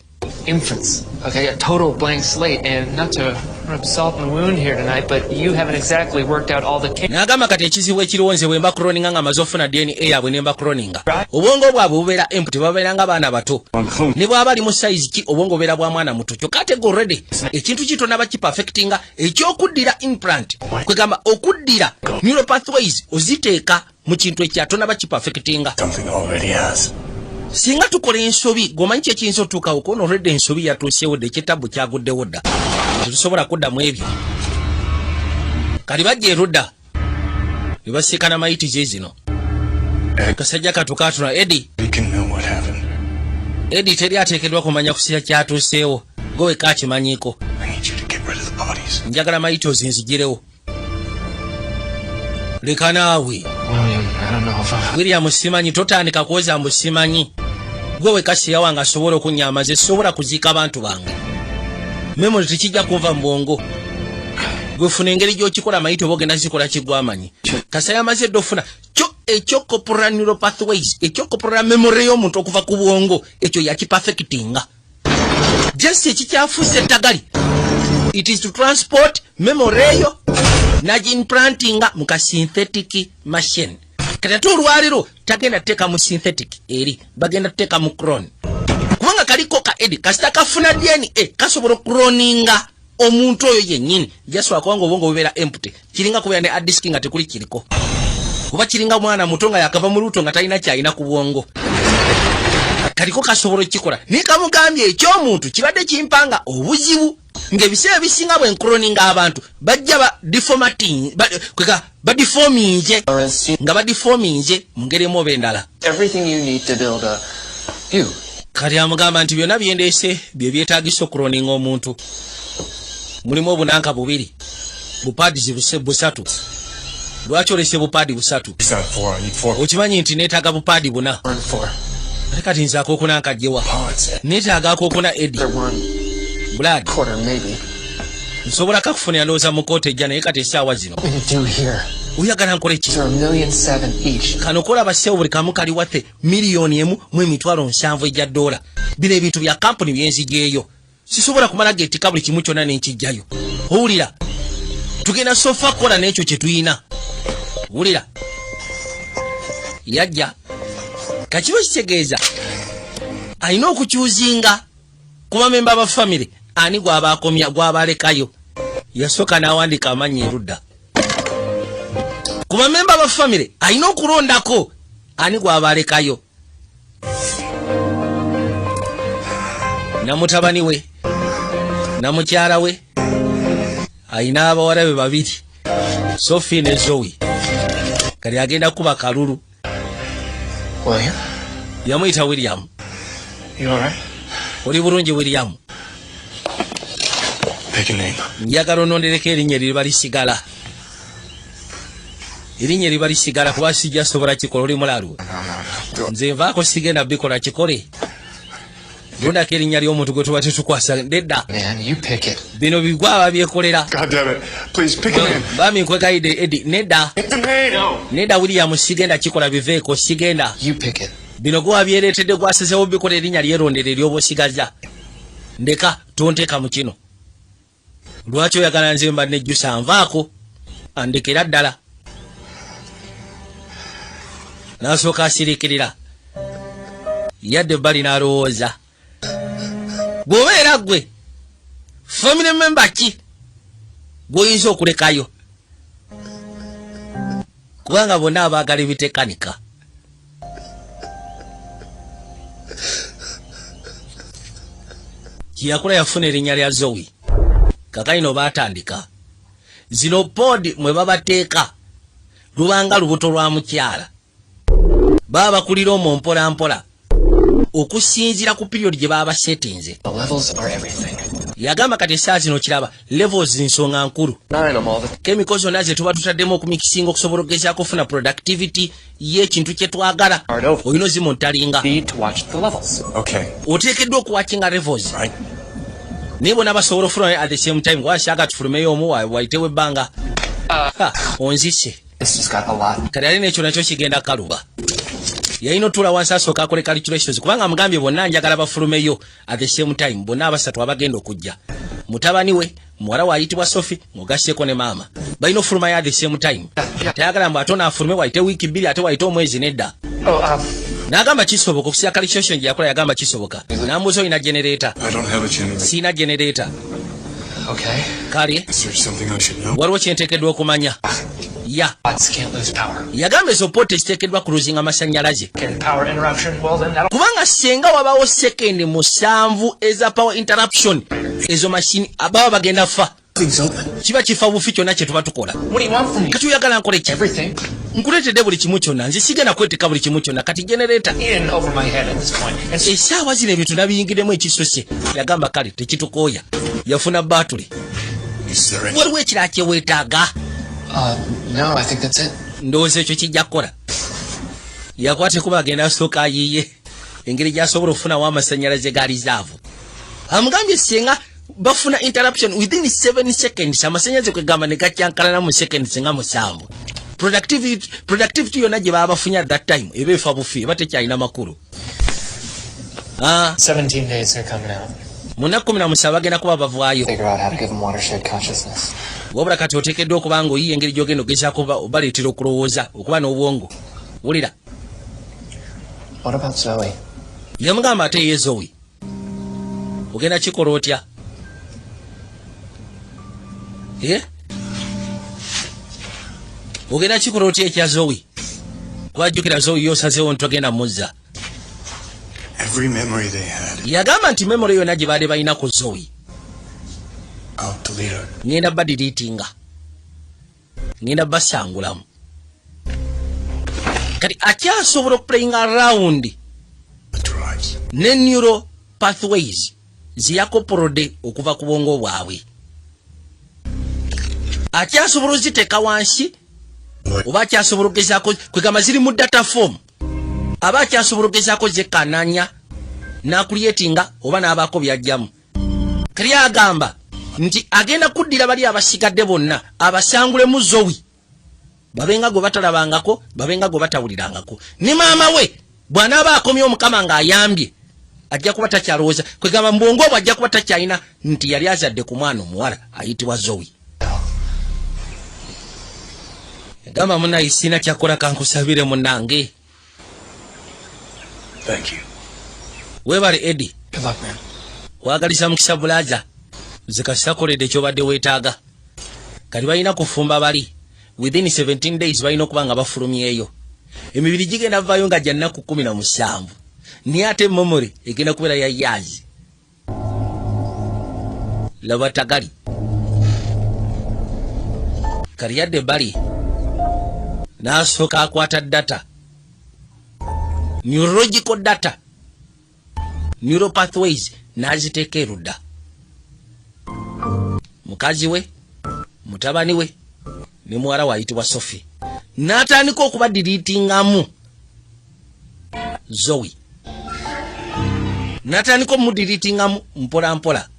Speaker 11: infants. Okay, a total blank slate, and not to rub salt in the wound here tonight, but you haven't exactly worked out all the kinks.
Speaker 3: N'agamba, "Kati ekizibu ekiriwo, nze bwe mba cloninga nga maze ofuna DNA yaabwe ne mba cloninga, obwongo bwabwe bubeera empty, babeera nga baana bato. Ne bwaba ali mu size ki, obwongo bubeera bwa mwana muto. Kyokka ate ge already ekintu kitonaba kiperfectinga ekyokuddira implant, kwegamba okuddira neural pathways oziteeka mu kintu ekya tonaba kiperfectinga."
Speaker 9: Something already has.
Speaker 3: Singa tukola ensobi, gwomanyi ki ekiyinza otuukawo? Kono olwedde ensobi yatuusewo dda, ekyetabu kyaguddewo dda, tetusobola kuddamu ebyo. Kati bajja erudda ne basiikana mayiti ze zino. Kasajja katukaatuna Edi.
Speaker 9: We can know what happened.
Speaker 3: Edi, teri ateekeddwa kumanya kusira kyatuuseewo, gwe wekka akimanyiiko.
Speaker 9: I need you to get rid of the bodies.
Speaker 3: Njagala mayiti ozinzigirewo. Leka naawe.
Speaker 11: William, I don't know if I.
Speaker 3: William, simanyi, totandika kwoza mbu simanyi. Gwe wekka siya wange asobola okunyama, ze sobola kuziika abantu bange. Memory tekijja kunva mu bwongo. Gwe funa engeri gy'okikola, mayiti oba ogenda zikola kigwamanyi. Kasa yamaze dde ofuna kyo ekyokopora neural pathways, ekyokopora memory y'omuntu okuva ku bwongo, ekyo yakiperfectinga. Just ekikyafuuse ettagali, it is to transport memory eyo nagimplantinga mu ka synthetic machine. Kati ate olwaliro tagenda tuteeka mu synthetic, eri bagenda tuteeka mu clone, kubanga kaliko ka Edi kasita kafuna DNA kasobola okucloninga omuntu oyo yennyini. Jasobola kubanga obwongo bubeera empty, kiringa kubeera ne hard disk nga tekuli kiriko, kuba kiringa mwana muto nga yakava mu lubuto nga talina kyalina ku bwongo. Kaliko kasobola okukikola, naye kamugambye ekyomuntu kibadde kimpanga obuzibu, ng'ebiseera ebisinga bwe ncloninga abantu bajja ba deformating kweka badeforminze nga badeforminze mu ngeri emu oba endala.
Speaker 11: Everything you need to build a you.
Speaker 3: Kati amugamba nti byonna byendeese bye byetaagisa okucloninga omuntu. Mulimu obunanka bubiri, bupads busatu. Lwaki olese bupads busatu?
Speaker 9: It's not four. I need four.
Speaker 3: Okimanyi nti neetaaga bupads buna.
Speaker 11: One four.
Speaker 3: Ate kati nze akookuna nkajjewa?
Speaker 9: Pods.
Speaker 3: Neetaaga akookuna, Edi.
Speaker 11: One
Speaker 3: Brad.
Speaker 11: quarter, maybe.
Speaker 3: Nsobola kakufunira ndowooza mu kooti ejja, naye kati essaawa zino.
Speaker 11: What do you do here?
Speaker 3: Oyagala nkole ki?
Speaker 11: These are 1.7 million each.
Speaker 3: Kano kolaba ssebo, buli kamu kali waffe 1,700,000 ejja dola. Bino ebintu bya kampuni byenzijeeyo, sisobola kumala geetika buli kimu kyonna nenkijjayo. Owulira, tugenda sofa kukola n'ekyo kye tuyina. Wulira, yajja kakiba kitegeeza alina okuchoosinga ku bamemba ba famire ani gwaba akomya, gwaba alekayo. Yasooka n'awandiika amannya erudda ku bamemba ba famire, alina okulondako ani gwaba alekayo, na mutabani we na mukyala we. Alina abawala be babiri, Sophie ne Zoe. Kali agenda kuba kalulu.
Speaker 11: William?
Speaker 3: Yamuyita William.
Speaker 11: You all right?
Speaker 3: Oli bulungi, William?
Speaker 9: Pick a name.
Speaker 3: Njagala onondereko erinnya eririba lisigala, erinnya eriba lisigala, kuba sijja sobola kikola. Oli mulalu? Nze nvaako, sigenda bikola. Kikole, londako erinnya ly'omuntu gwe tuba tetukwasa nedda.
Speaker 11: Man, you pick it.
Speaker 3: Bino bigwa ababyekolera.
Speaker 9: God damn it. Please pick a name.
Speaker 3: Bami, nkwegayidde, Edi, nedda.
Speaker 9: Pick the name. No.
Speaker 3: Nedda William, sigenda kikola, biveeko, sigenda.
Speaker 11: You pick it.
Speaker 3: Bino gwe wabyereetedde, gwasazewo bikola. Erinnya lyerondera eryoba osigaza. Ndeka, tonteeka mu kino. Lwaki oyagala nze mba nejjusa? Nvaako, andekera ddala. N'asooka asiriikirira, yadde ebbali n'alowooza. Bw'obeera ggwe, family member ki gw'oyinza okulekayo? Kubanga bonna abaagala ebitekanika. Kyeyakola, yafuna erinnya lya Zoe. Kakayino baatandika zino pod mwe babateeka, lubanga lubuto lwa mukyala, baba bakulira omwo mpola mpola okusinziira ku period gye baba basetinze.
Speaker 11: The levels are everything.
Speaker 3: Yagamba kati essaawa zino kiraba levels nsonga nkulu.
Speaker 11: Nine them all the
Speaker 3: Chemical zonna ze tuba tutaddemu okumikisinga okusobola okugezaako okufuna productivity y'ekintu kye twagala, olina ozimonitoringa.
Speaker 11: Need to watch the levels.
Speaker 9: Okay.
Speaker 3: Oteekeddwa okuwatchinga levels.
Speaker 9: Right.
Speaker 3: Naye bonna basobola ofuluma at the same time? Wasyaga tufulumeyo omu, wayitewo ebbanga. Ha, onzise.
Speaker 11: This just got a lot.
Speaker 3: Kati ate nekyo nakyo kigenda kaluba. Yalina otuula wansi asooka akole calculations, kubanga amugambye bonna njagala bafulumeyo at the same time, bonna abasatu abagenda okujja, mutabani we, muwala we ayitibwa Sophie, ng'ogasseeko ne maama, balina ofulumayo at the same time. Tayagala mbu ate onaafulume wayite wiiki 2, ate wayite omwezi, nedda.
Speaker 11: Oh,
Speaker 3: N'agamba kisoboka okusia calculation gye yakola. Yagamba kisoboka. N'ambuuza, olina generator?
Speaker 9: I don't have a generator.
Speaker 3: Siina generator.
Speaker 11: Okay.
Speaker 3: Kale.
Speaker 9: Is there something I should know?
Speaker 3: Waliwo kyenteekeddwa okumanya ya?
Speaker 11: Pods can't lose power.
Speaker 3: Yagamba ezo pod teziteekeddwa kulosinga amasannyalaze.
Speaker 11: And power interruption, well then that'll
Speaker 3: Kubanga senga wabawo sekendi 7 eza power interruption, ezo mashini baba bagenda fa.
Speaker 11: Thing's open.
Speaker 3: Kiba kifa bufi kyonna kye tuba tukola.
Speaker 11: What do you want from me?
Speaker 3: Kati oyagala nkole ki?
Speaker 11: Everything.
Speaker 3: Nkuleetedde buli kimu kyonna. Nze sigenda kweteeka buli kimu kyonna. Kati generator.
Speaker 11: In over my head at this point. And so
Speaker 3: Essaawa zino ebintu nabiyingiddemu ekisose. Yagamba kale tekitukooya. Yafuna batuli.
Speaker 9: Is there any?
Speaker 3: Waliwo ekirala kyeweetaaga?
Speaker 11: No, I think that's it.
Speaker 3: Ndowooza ekyo kijja kukola. Yakwate kuba agenda asooka ayiye engeri gy'asobola okufunawo amasannyalaze ga reserve. Amugambye singa bafuna interruption within 7 seconds, amasannyalaze kwegamba ne gakyankalana mu seconds nga 7, productivity yonna gye baba bafunye at that time eba efa bufi, eba tekyalina makulu. Ah,
Speaker 11: 17 days they're coming out.
Speaker 3: Mu nnaku 17 bagenda kuba bavaayo.
Speaker 11: Figure out how to give them watershed consciousness.
Speaker 3: Wabula kati oteekeddwa okuba nga oyiye engeri gy'ogenda ogezaako obaleetera okulowooza, okuba n'obwongo. Wulira.
Speaker 11: What about Zoe?
Speaker 3: Yamugamba ate ye Zoe ogenda kikola otya? Eh? Ogenda kikola otya ekya Zoe? Kwajjukira Zoe yosazeewo ntogenda muzza.
Speaker 9: Every memory they had,
Speaker 3: Yagamba nti memory yonna gye baali balina ku Zoe,
Speaker 9: I'll delete it.
Speaker 3: Ngenda badeletinga, ngenda basangulamu. Kati akyasobola okuplayinga around
Speaker 9: The drives.
Speaker 3: Ne neural pathways ziyakopolodde okuva ku bwongo bwabwe, akyasobola oziteeka wansi oba akyasobola okugezaako, kwegamba ziri mu data form, aba akyasobola okugezaako zekananya n'acreatinga oba n'abaako byajjamu. Kali agamba nti agenda kuddira bali abasigadde bonna abasangulemu Zoe, babenga gwe batalabangako, babenga gwe batawulirangako. Ne maama we bw'anaaba akomye, Omukama ng'ayambye, ajja kuba takyalowooza, kwegamba mu bwongo obwo ajja kuba takyalina nti yali azadde ku mwana omuwala ayitibwa Zoe. Gamba, munayi, sina kyakola, kankusabire munange.
Speaker 9: Thank you.
Speaker 3: Weebale, Eddie.
Speaker 11: Good luck, man.
Speaker 3: Kwagalisa mukisa, brother. Nze kasisakoledde kyobadde weetaaga. Kati balina kufumba bali within 17 days, balina okuba nga bafulumyeyo. Emibiri gigenda vaayo nga gya nnaku 17, naye ate memory egenda kubeera ya years. Laba tagali kali yadde ebbali n'asooka akwata data, neurological data, neural pathways, n'aziteeka erudda. Mukazi we, mutabani we ne muwala we ayitibwa Sophie, n'atandika okubadeletingamu Zoe, n'atandika omudeletingamu mpola mpola.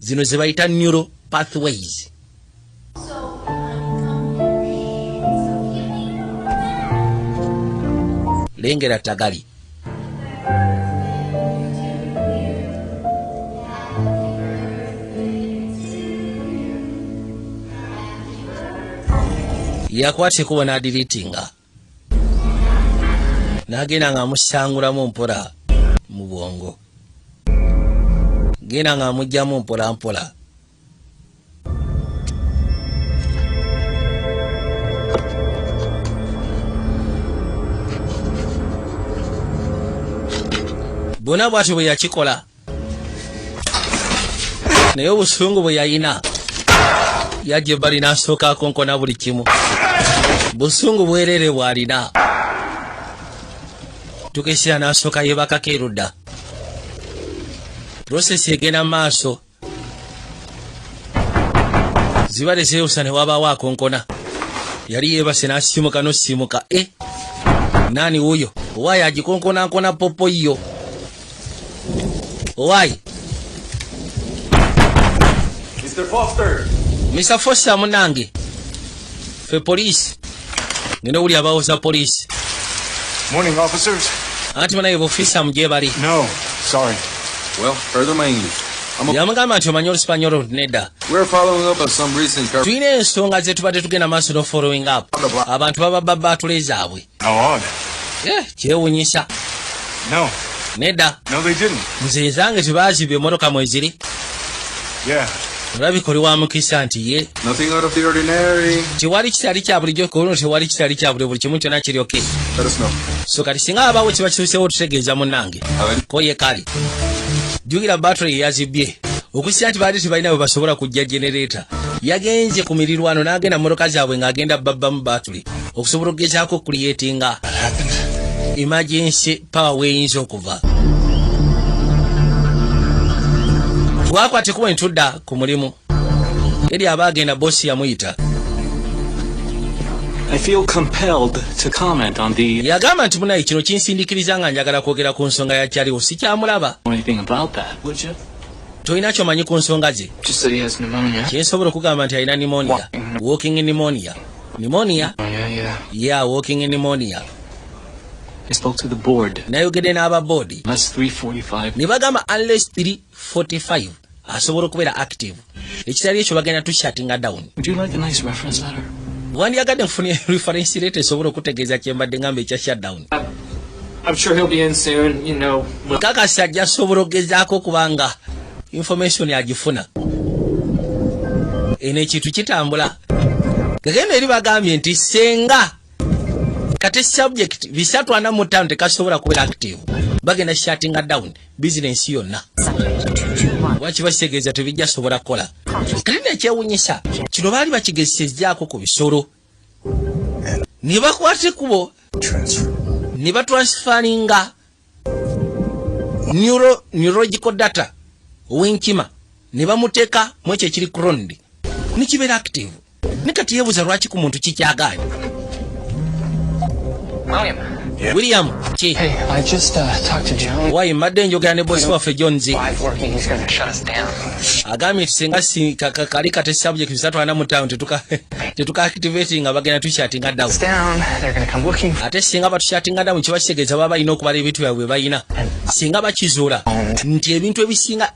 Speaker 3: Zino ze bayita neural pathways. Lengera tagali. Yakwata ekubo n'adeletinga, n'agenda ng'amusangulamu mpola mu bwongo, genda ng'amugjamu mpola mpola. Bwona bw'atyo bwe yakikola, naye obusungu bwe yayina, yajja ebbali n'asooka akonkona buli kimu. Busungu bwerere bw'alina. Tukesera n'asooka yeebakako erudda. Process egenda mu maaso, ziba tezeewusa ne wabaawo akonkona. Yali yeebase n'asiimuka n'osiimuka. E, naani wuuyo? Owaayi agikonkonankona popo yo, owaayi.
Speaker 10: Mr. Foster!
Speaker 3: Mr Foster, munange, fe poliisi. Ngenda owuli abawoza poliisi.
Speaker 2: Morning, officers.
Speaker 3: Anti banaye b'officer mugye bali.
Speaker 2: No, sorry.
Speaker 13: Well, further my English.
Speaker 3: Yamugamba nti omanyi Olusipanyolo? Nedda.
Speaker 13: We're following up on some recent car.
Speaker 3: Tulina ensonga ze tubadde tugenda maaso no following up. Abantu baba batule zaabwe.
Speaker 2: How odd.
Speaker 3: Eh, kyewunyisa.
Speaker 2: No.
Speaker 3: Nedda.
Speaker 2: No, they didn't.
Speaker 3: Nze ezange tebazibye, emmotoka mweziri.
Speaker 2: Yeah.
Speaker 3: Olabika oli wa mukisa nti ye.
Speaker 13: Nothing out of the ordinary.
Speaker 3: Tewali kitali kya bulijjo ku luno, tewali kitali kya bulijjo, buli kimu kyonna kiri okay.
Speaker 13: Let us know.
Speaker 3: So kati singa abaawo kiba kituusewo, tutegeeza munnange. Ko ye kale, jjukira battery yazibye okusira nti baali tebalina bwe basobola kujja generator. Yagenze ku mirirwano n'agenda mu motoka zaabwe ng'agenda babbamu battery okusobola okugezaako okucreatinga emergency power weeyinza okuva. Twakwate kuba ntudda ku mulimu eri aba agenda, bosi yamuyita.
Speaker 9: I feel compelled to comment on the
Speaker 3: Yagamba nti munaye, kino kinsindikiriza nga njagala kwogera ku nsonga ya kyaliwo, sikyamulaba.
Speaker 9: anything about that, would you?
Speaker 3: Tolina kyomanyi ku nsonga ze?
Speaker 11: Just that he has pneumonia.
Speaker 3: Kyensobola okugamba nti alina pneumonia, walking pneumonia, pneumonia.
Speaker 11: Yeah.
Speaker 3: Yeah, walking pneumonia.
Speaker 9: I spoke to the board.
Speaker 3: Nayogedde n'aba board.
Speaker 9: Unless 345.
Speaker 3: Ne bagamba unless 345 asobola okubeera active, ekitali ekyo bagenda tushuttinga down.
Speaker 9: Would you like a nice reference letter?
Speaker 3: Wandyagadde nfunye reference letter esobola okutegeeza kyembadde ngamba ekya shutdown?
Speaker 11: I'm sure he'll be in soon.
Speaker 3: Kakasi ajja sobola okugezaako okubanga information agifuna. Eno ekintu kitambula gagenda eri, bagambye nti senga kati subject 345 tekasobola kubeera active, bagenda shuttinga down bizinensi yonna. Lwaki bakitegeeza tebijja sobola kukola? Kati nekyewunyisa, kino baali bakigezesezzaako ku bisolo ne bakwata ekkubo ne batransferringa Neurological data ow'enkima ne bamuteeka mu ekyo ekiri cloned, nekibeera active. Ne kati yeebuuza lwaki ku muntu kikyagaanye.
Speaker 11: William.
Speaker 3: William ki?
Speaker 11: Hey, I just talked to Jones.
Speaker 3: Wayi, mbadde njogera ne bosi waffe Jones.
Speaker 11: Five working, he's gonna shut us down.
Speaker 3: Agambye nti singa si kali kate subject 345 tetuka activating nga bagenda tushuttinga down.
Speaker 11: Down, they're gonna come looking.
Speaker 3: Ate singa batushuttinga down, kiba kitegeeza baba balina okubala ebintu byabwe balina. Singa bakizuula nti ebintu ebisinga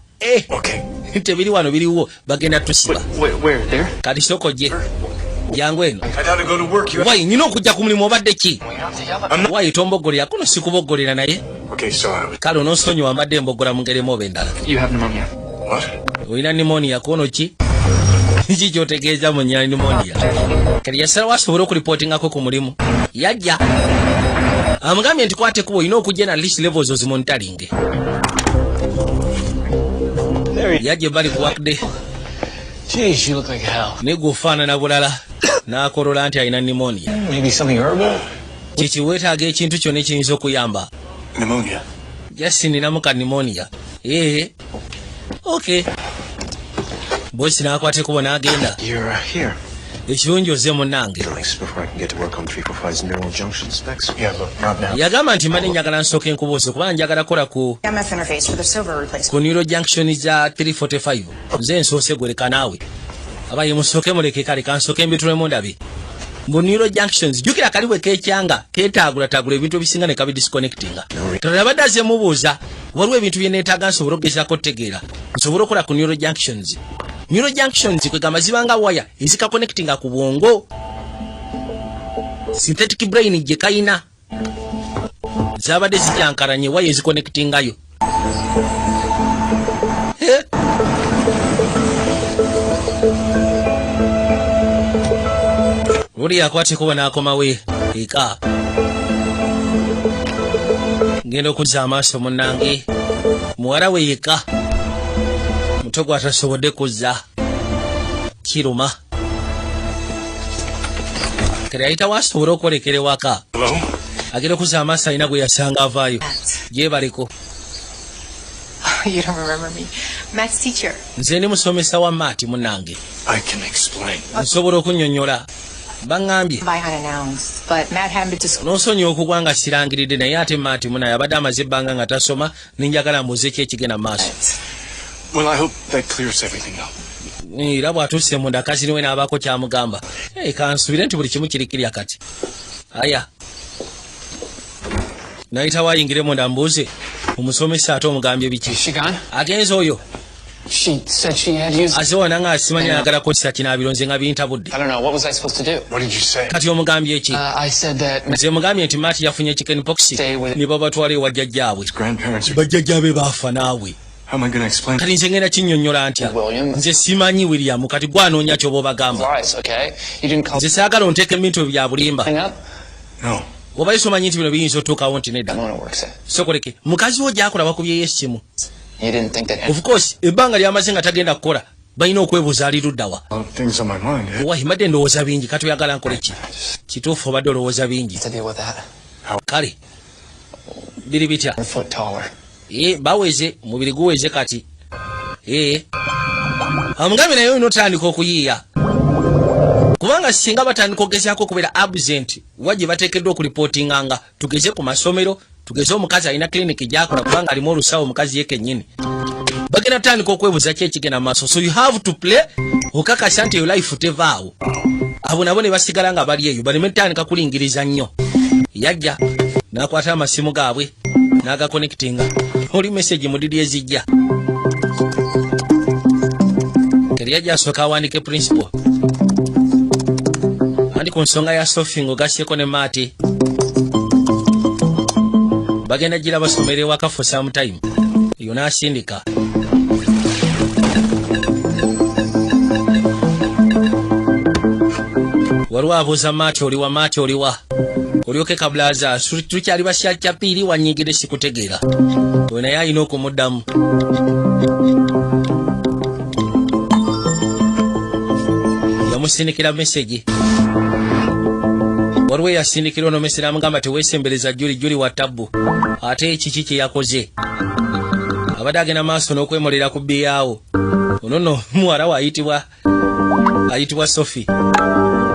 Speaker 3: tebiri wano biriwo, bagenda tusiba.
Speaker 11: Wait, where? There?
Speaker 3: Kati soko gye jangu eno.
Speaker 10: I gotta go to work. You.
Speaker 3: Wayi, nina okujja ku mulimu. Obadde ki? Wayi, tomboggolera kuno, sikuboggolera naye.
Speaker 9: Okay, sorry.
Speaker 3: Kale onoosonyiwa, mbadde mboggola mu ngeri emu oba endala.
Speaker 11: You have pneumonia.
Speaker 9: What?
Speaker 3: Olina pneumonia. Kwono ki ki kyotegeeza mu nyina pneumonia? Kati yasalawo asobole okuripootingako ku mulimu. Yajja amugambye nti kwate kuba olina okujja na least levels ozimonitoringe. Yajja ebbali ku workday.
Speaker 11: Jeez, you look like hell.
Speaker 3: Naye gwe ofaanana bulala. N'akolola nti alina pneumonia.
Speaker 9: Maybe something herbal?
Speaker 3: Kiki, weetaaga ekintu kyonna ekiyinza okuyamba?
Speaker 9: Pneumonia.
Speaker 3: Just ninamu ka pneumonia. Ee, okay. Bosi n'akwata ekkubo n'agenda.
Speaker 9: You're here.
Speaker 3: Ekirungi oze, munnange.
Speaker 9: Thanks, before I can get to work on 345's neural junction specs. Yeah, look, not now.
Speaker 3: Yagamba nti mbadde njagala nsooka enkubuuzo kubanga njagala kola ku
Speaker 8: MF interface for the server replacement.
Speaker 3: Ku neural junction za 345. Nze nsoose gweleka naawe abaye musooke muleke. Kale kansooke mbitulemu ndabe mbu neural junctions. Jjukira kali bwe kekyanga keetaagulataagula ebintu ebisinga ne kabidisconnectinga. Katonda abadde aze mubuuza waliwo ebintu bye neetaaga nsobole okugezaako otegeera, nsobole okukola ku neural junctions. Neural junctions kwegamba zibanga waya ezikaconnectinga ku bwongo, synthetic brain gye kayina. Zabadde zikyankalanye waya eziconnectingayo. Eh? Luli yakwata ekubo n'akomawo eka. Ngenda okuzza amaaso, munnange, muwala we yekka muto gwatasobodde kuzza. Kiruma. Kale ayitawo asobole okwolekera ewaka. Agenda okuzza amaaso, alina gwe yasanga avaayo. Gyebaleko.
Speaker 6: You don't remember me. Matt's teacher.
Speaker 3: Nze ndi musomesa wa Matt, munnange.
Speaker 9: I can explain.
Speaker 3: Nsobola okunnyonnyola, baŋŋambye.
Speaker 6: By unannounced, but Matt hadn't been to school.
Speaker 3: N'osonyiwa okugwa nga sirangiridde, naye ate Matt munaye abadde amaze ebbanga nga tasoma, ninjagala mbuuze ki ekigenda mu maaso.
Speaker 9: Well, I hope that clears everything up.
Speaker 3: Era bw'atuuse munda, kaziriwe n'abaako kyamugamba. Hey, kansubire nti buli kimu kiri kirya kati. Aya, nayitawo ayingire munda mbuuze omusomesa ate omugambye biki.
Speaker 11: She gone?
Speaker 3: Agenze oyo?
Speaker 11: She said she had used.
Speaker 3: Aze wana nga asimanyi ayagala kozesa kinaabiro, nze nga bintabudde.
Speaker 11: I don't know. What was I supposed to do?
Speaker 9: What did you say?
Speaker 3: Kati omugambye ki?
Speaker 11: I said that.
Speaker 3: Nze mugambye nti Matt yafunye chicken pox ne babatwala ewa jjajjaabwe.
Speaker 9: Grandparents are.
Speaker 3: Bajjajjaabe baafa naawe.
Speaker 9: How am I going to explain?
Speaker 3: Kati nze ngenda kinnyonnyola ntya?
Speaker 11: William.
Speaker 3: Nze simanyi, William. Kati gwanoonya kyoba obagamba.
Speaker 11: Lies, okay? You didn't call
Speaker 3: Nze saagala onteeka ebintu bya bulimba.
Speaker 11: thing up?
Speaker 9: No.
Speaker 3: Oba somanyi nti bino biyinza otuukawo? Nti nedda.
Speaker 11: Mona works at.
Speaker 3: Sokoleke mukazi wo gyakola bakubyeyo essimu.
Speaker 11: You didn't think that.
Speaker 3: Of course, ebbanga lyamaze nga tagenda kukola, balina okwebuuza ali luddawa.
Speaker 9: A lot of things on my mind. Eh?
Speaker 3: Wahi, mbadde ndowooza bingi. Kati oyagala nkole ki? Kituufu, obadde olowooza bingi.
Speaker 11: To deal with that.
Speaker 3: Kale biri bitya?
Speaker 11: A foot taller.
Speaker 3: E, baweze mubiri guweze kati. E, amugambye naye olina otandika okuyiiya kubanga singa batandika okugezaako okubeera absent wa gye bateekeddwa okulipootinganga, tugeze ku masomero, tugeze omukazi alina kiliniki gyakola kubanga alimu olusawo omukazi ye kennyini, bagenda tutandika okwebuuza ki ekigenda mu maaso. So you have to play okakasa nti eyo life tevaawo. Abo nabo ne basigala nga bali eyo baleme tutandika kulingiriza nnyo. Yajja n'akwata amasimu gaabwe n'agaconnectinga. Oli message mudidi ezijja keri. Yajja asooka awandiike principal andi ku nsonga ya Sophie ng'ogasyeko ne Matt bagenda gira basomera ewaka for some time. Eyo n'asindika. Waliwo abuuza Matt oliwa, Matt oliwa, olyoke kabulaza tukyali basyacyapiiri wanyingire sikutegeera. Oyo naye alina okumuddamu. Yamusindikira message. Waliwo eyasindikira ono message namugamba teweesembereza Juli, Juli wa tabbu. Ate kiki kye yakoze? Abadde agenda maaso n'okwemolera ku bbiyaawo. Ono nno muwala we ayitibwa Sophie.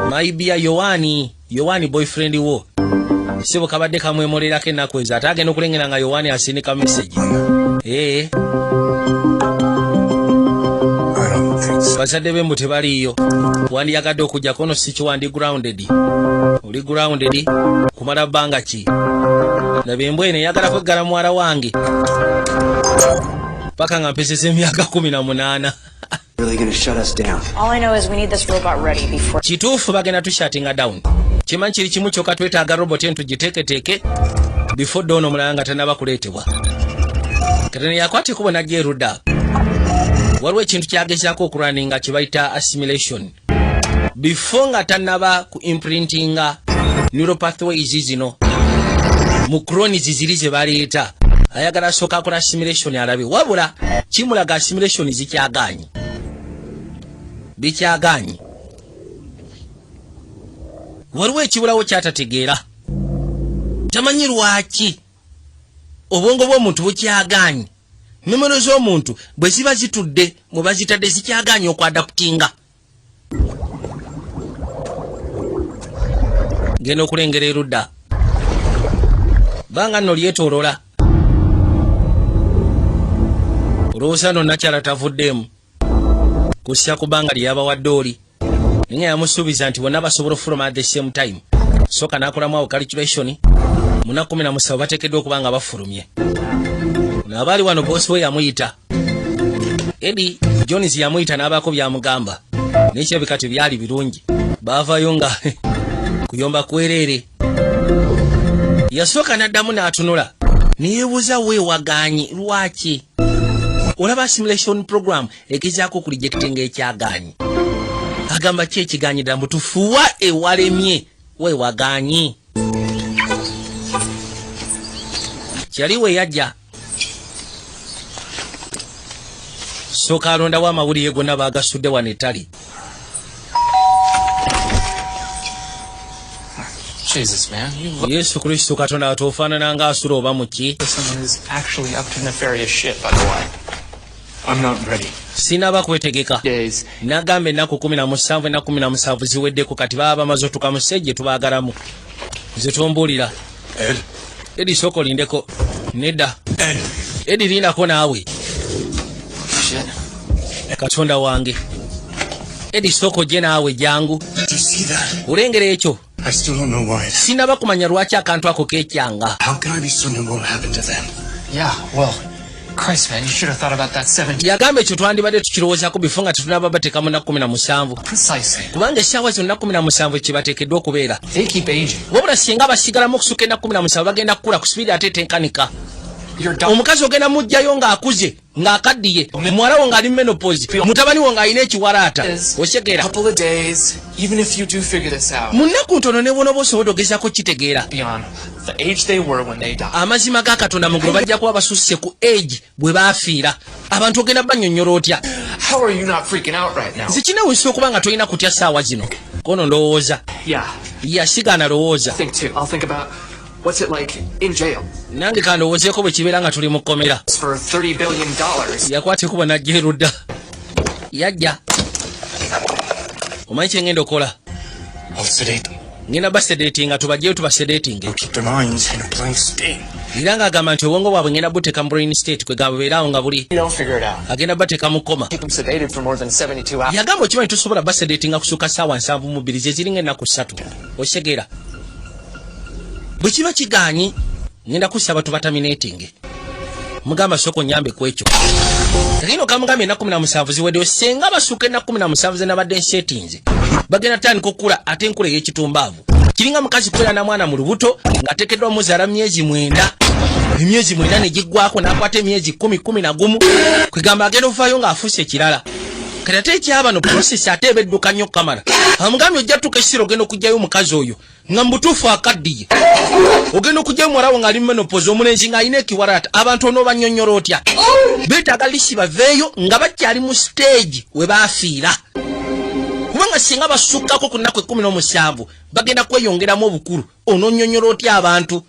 Speaker 3: Mayibia Yowaani, Yowaani boyfriend wo sebo kabadde kamwemolerako ennaku ezo, ate agenda okulengera nga Yowaani asindika message. Ee, bazadde be mbu tebaliiyo, wandiyagadde okujjako ono si kiwandi grounded, oli grounded kumala bbanga ki? Laba embwa eno eyagala kweggala muwala wange paka nga mpesesa emyaka 18.
Speaker 9: Really gonna shut us down.
Speaker 8: All I know is we need this robot ready before.
Speaker 3: Kituufu, bagenda tushuttinga down. Kimanyi kiri kimu kyokka, twetaaga robot eno tugiteeketeeke before doono omulala nga tanaba kuleetebwa. Katene yakwata ekubo najja erudda. Waliwo ekintu kyagezaako okulwaninga kye bayita assimilation before nga tanaba ku imprintinga neural pathways zino mu clones ziri ze baleeta. Ayagala asooka akola assimilation alabe, wabula kimulaga assimilation zikyagaanyi, bikyagaanyi. Waliwo ekibulawo kyatategeera, tamanyi lwaki obwongo bw'omuntu bukyagaanyi. Memory z'omuntu bwe ziba zitudde mwe bazitadde zikyagaanyi okwadaptinga. Genda okulengera erudda, banga nno lyetoolola. Olowooza nno nakyala tavuddeemu kusya ku bbanga lye yabawadde oli, naye nga yamusuubiza nti bonna basobola ofuluma at the same time. Soka n'akolamu awo calculation, muna 17 bateekeddwa okuba nga bafulumye. Ono aba ali wano, bosi we yamuyita Eddie Jones, yamuyita n'abaako byamugamba, naye kirabika tebyali birungi. Baavayo nga kuyomba kwereere. Yasooka n'addamu n'atunula neyeebuuza weewagaanyi lwaki. Olaba assimilation program egezaako okurejectinga ekyagaanyi. Agamba ki ekigaanyi ddala mutufuwa ewalemye weewagaanyi kyali we yajja. Sooka alondawo amawulire gonna baagasudde wano ettali.
Speaker 11: Jesus, man. You look
Speaker 3: Yesu Kristo Katonda, ate ofaanana ng'asula oba muki.
Speaker 11: like someone who's actually up to nefarious shit, by the way.
Speaker 9: I'm not ready.
Speaker 3: Sinaba kwetegeka.
Speaker 11: Days.
Speaker 3: Nagamba ennaku 17, ennaku 17 ziweddeko. Kati baba bamaze otuka mu sejje tubaagalamu. Nze tombuulira.
Speaker 9: Ed?
Speaker 3: Edi, sooka olindeko. Nedda.
Speaker 9: Ed!
Speaker 3: Edi, lindako naawe.
Speaker 11: Shit.
Speaker 3: Katonda wange, Edi, sooka ojje naawe, jangu.
Speaker 9: Do you see that?
Speaker 3: Olengera ekyo?
Speaker 9: I still don't know why.
Speaker 3: Sinaba kumanya lwaki akantu ako kekyanga.
Speaker 9: How can I be certain it won't happen to them?
Speaker 11: Yeah, well, Christ, man, you should have thought about that 17.
Speaker 3: Yagamba ekyo twandibadde tukirowoozako before nga tetunaba bateekamu nnaku 17.
Speaker 11: Precisely.
Speaker 3: Kubanga essaawa zonna 17 kibateekeddwa okubeera.
Speaker 11: They keep aging.
Speaker 3: Wabula singa basigalamu okusukka ennaku 17, bagenda kukula ku speed ate etenkanika.
Speaker 11: Your doctor
Speaker 3: Omukazi ogenda mugjayo ng'akuze, ng'akaddiye, muwala wo ng'ali menopause, mutabani wo ng'alina ekiwalaata, osegeera?
Speaker 11: Couple of days, even if you do figure this out,
Speaker 3: Mu nnaku ntono ne bwonoba osobola ogezaako kitegeera,
Speaker 11: beyond the age they were when they died.
Speaker 3: amazima ga Katonda, mugulu bajja kuba basusse ku age bwe baafiira. Abantu ogenda bannyonnyola otya?
Speaker 11: How are you not freaking out right now?
Speaker 3: Nze kinewunyisa okuba nga tolina kutya ssaawa zino. Kono ndowooza.
Speaker 11: Yeah,
Speaker 3: Yasigaana lowooza.
Speaker 11: think too. I'll think about what's it like in jail
Speaker 3: Nange kandowoozeeko bwe kibeera nga tuli mu kkomera.
Speaker 11: for $30 billion.
Speaker 3: Yakwata ekubo najja erudda. Yajja, omanyi kyengenda okukola?
Speaker 9: I'll sedate them.
Speaker 3: Ngenda basedatinga, tubajjeyo tubasedatinge.
Speaker 9: Keep their minds in a blank state.
Speaker 3: Era ng'agamba nti obwongo bwabwe ngenda buteeka mu brain state, kwegamba bubeeraawo nga buli
Speaker 11: You don't figure it out.
Speaker 3: agenda bateeka mu coma.
Speaker 11: Keep them sedated for more than 72 hours.
Speaker 3: Yagamba okimanyi tosobola basedatinga kusuka ssaawa 72, ze ziringa ennaku 3, okitegeera? Bwe kiba kigaanyi, ngenda kusaba tubaterminatinge. Mugamba sooka onyambe ku ekyo. Kakino kamugambye ennaku 17 ziweddeyo, senga basuuka ennaku 17 zenabadde nsetinze, bagenda tandika okukula ate enkula ey'ekitumbaavu. Kiringa mukazi kubeera na mwana mu lubuto ng'ateekeddwa muzaala myezi 9, emyezi 9 ne giggwako n'akwata emyezi 10, 11, kwegamba agenda ovaayo ng'afuuse ekirala. Kati ate ekyabano process ate eba edduka nnyo kamala. Amugambye ojja tuuka essira ogenda okugjayo omukazi oyo nga mu butuufu akaddiye, ogenda okugjayo muwala wo ng'ali menopause, omulenzi ng'alina ekiwalaata. Abantu onoobanyonnyola otya? Beetaaga lisi baveeyo nga bakyali mu stage we baafiira, kubanga singa basukkako ku nnaku 17 bagenda kweyongeramu obukulu. Onoonyonnyola otya abantu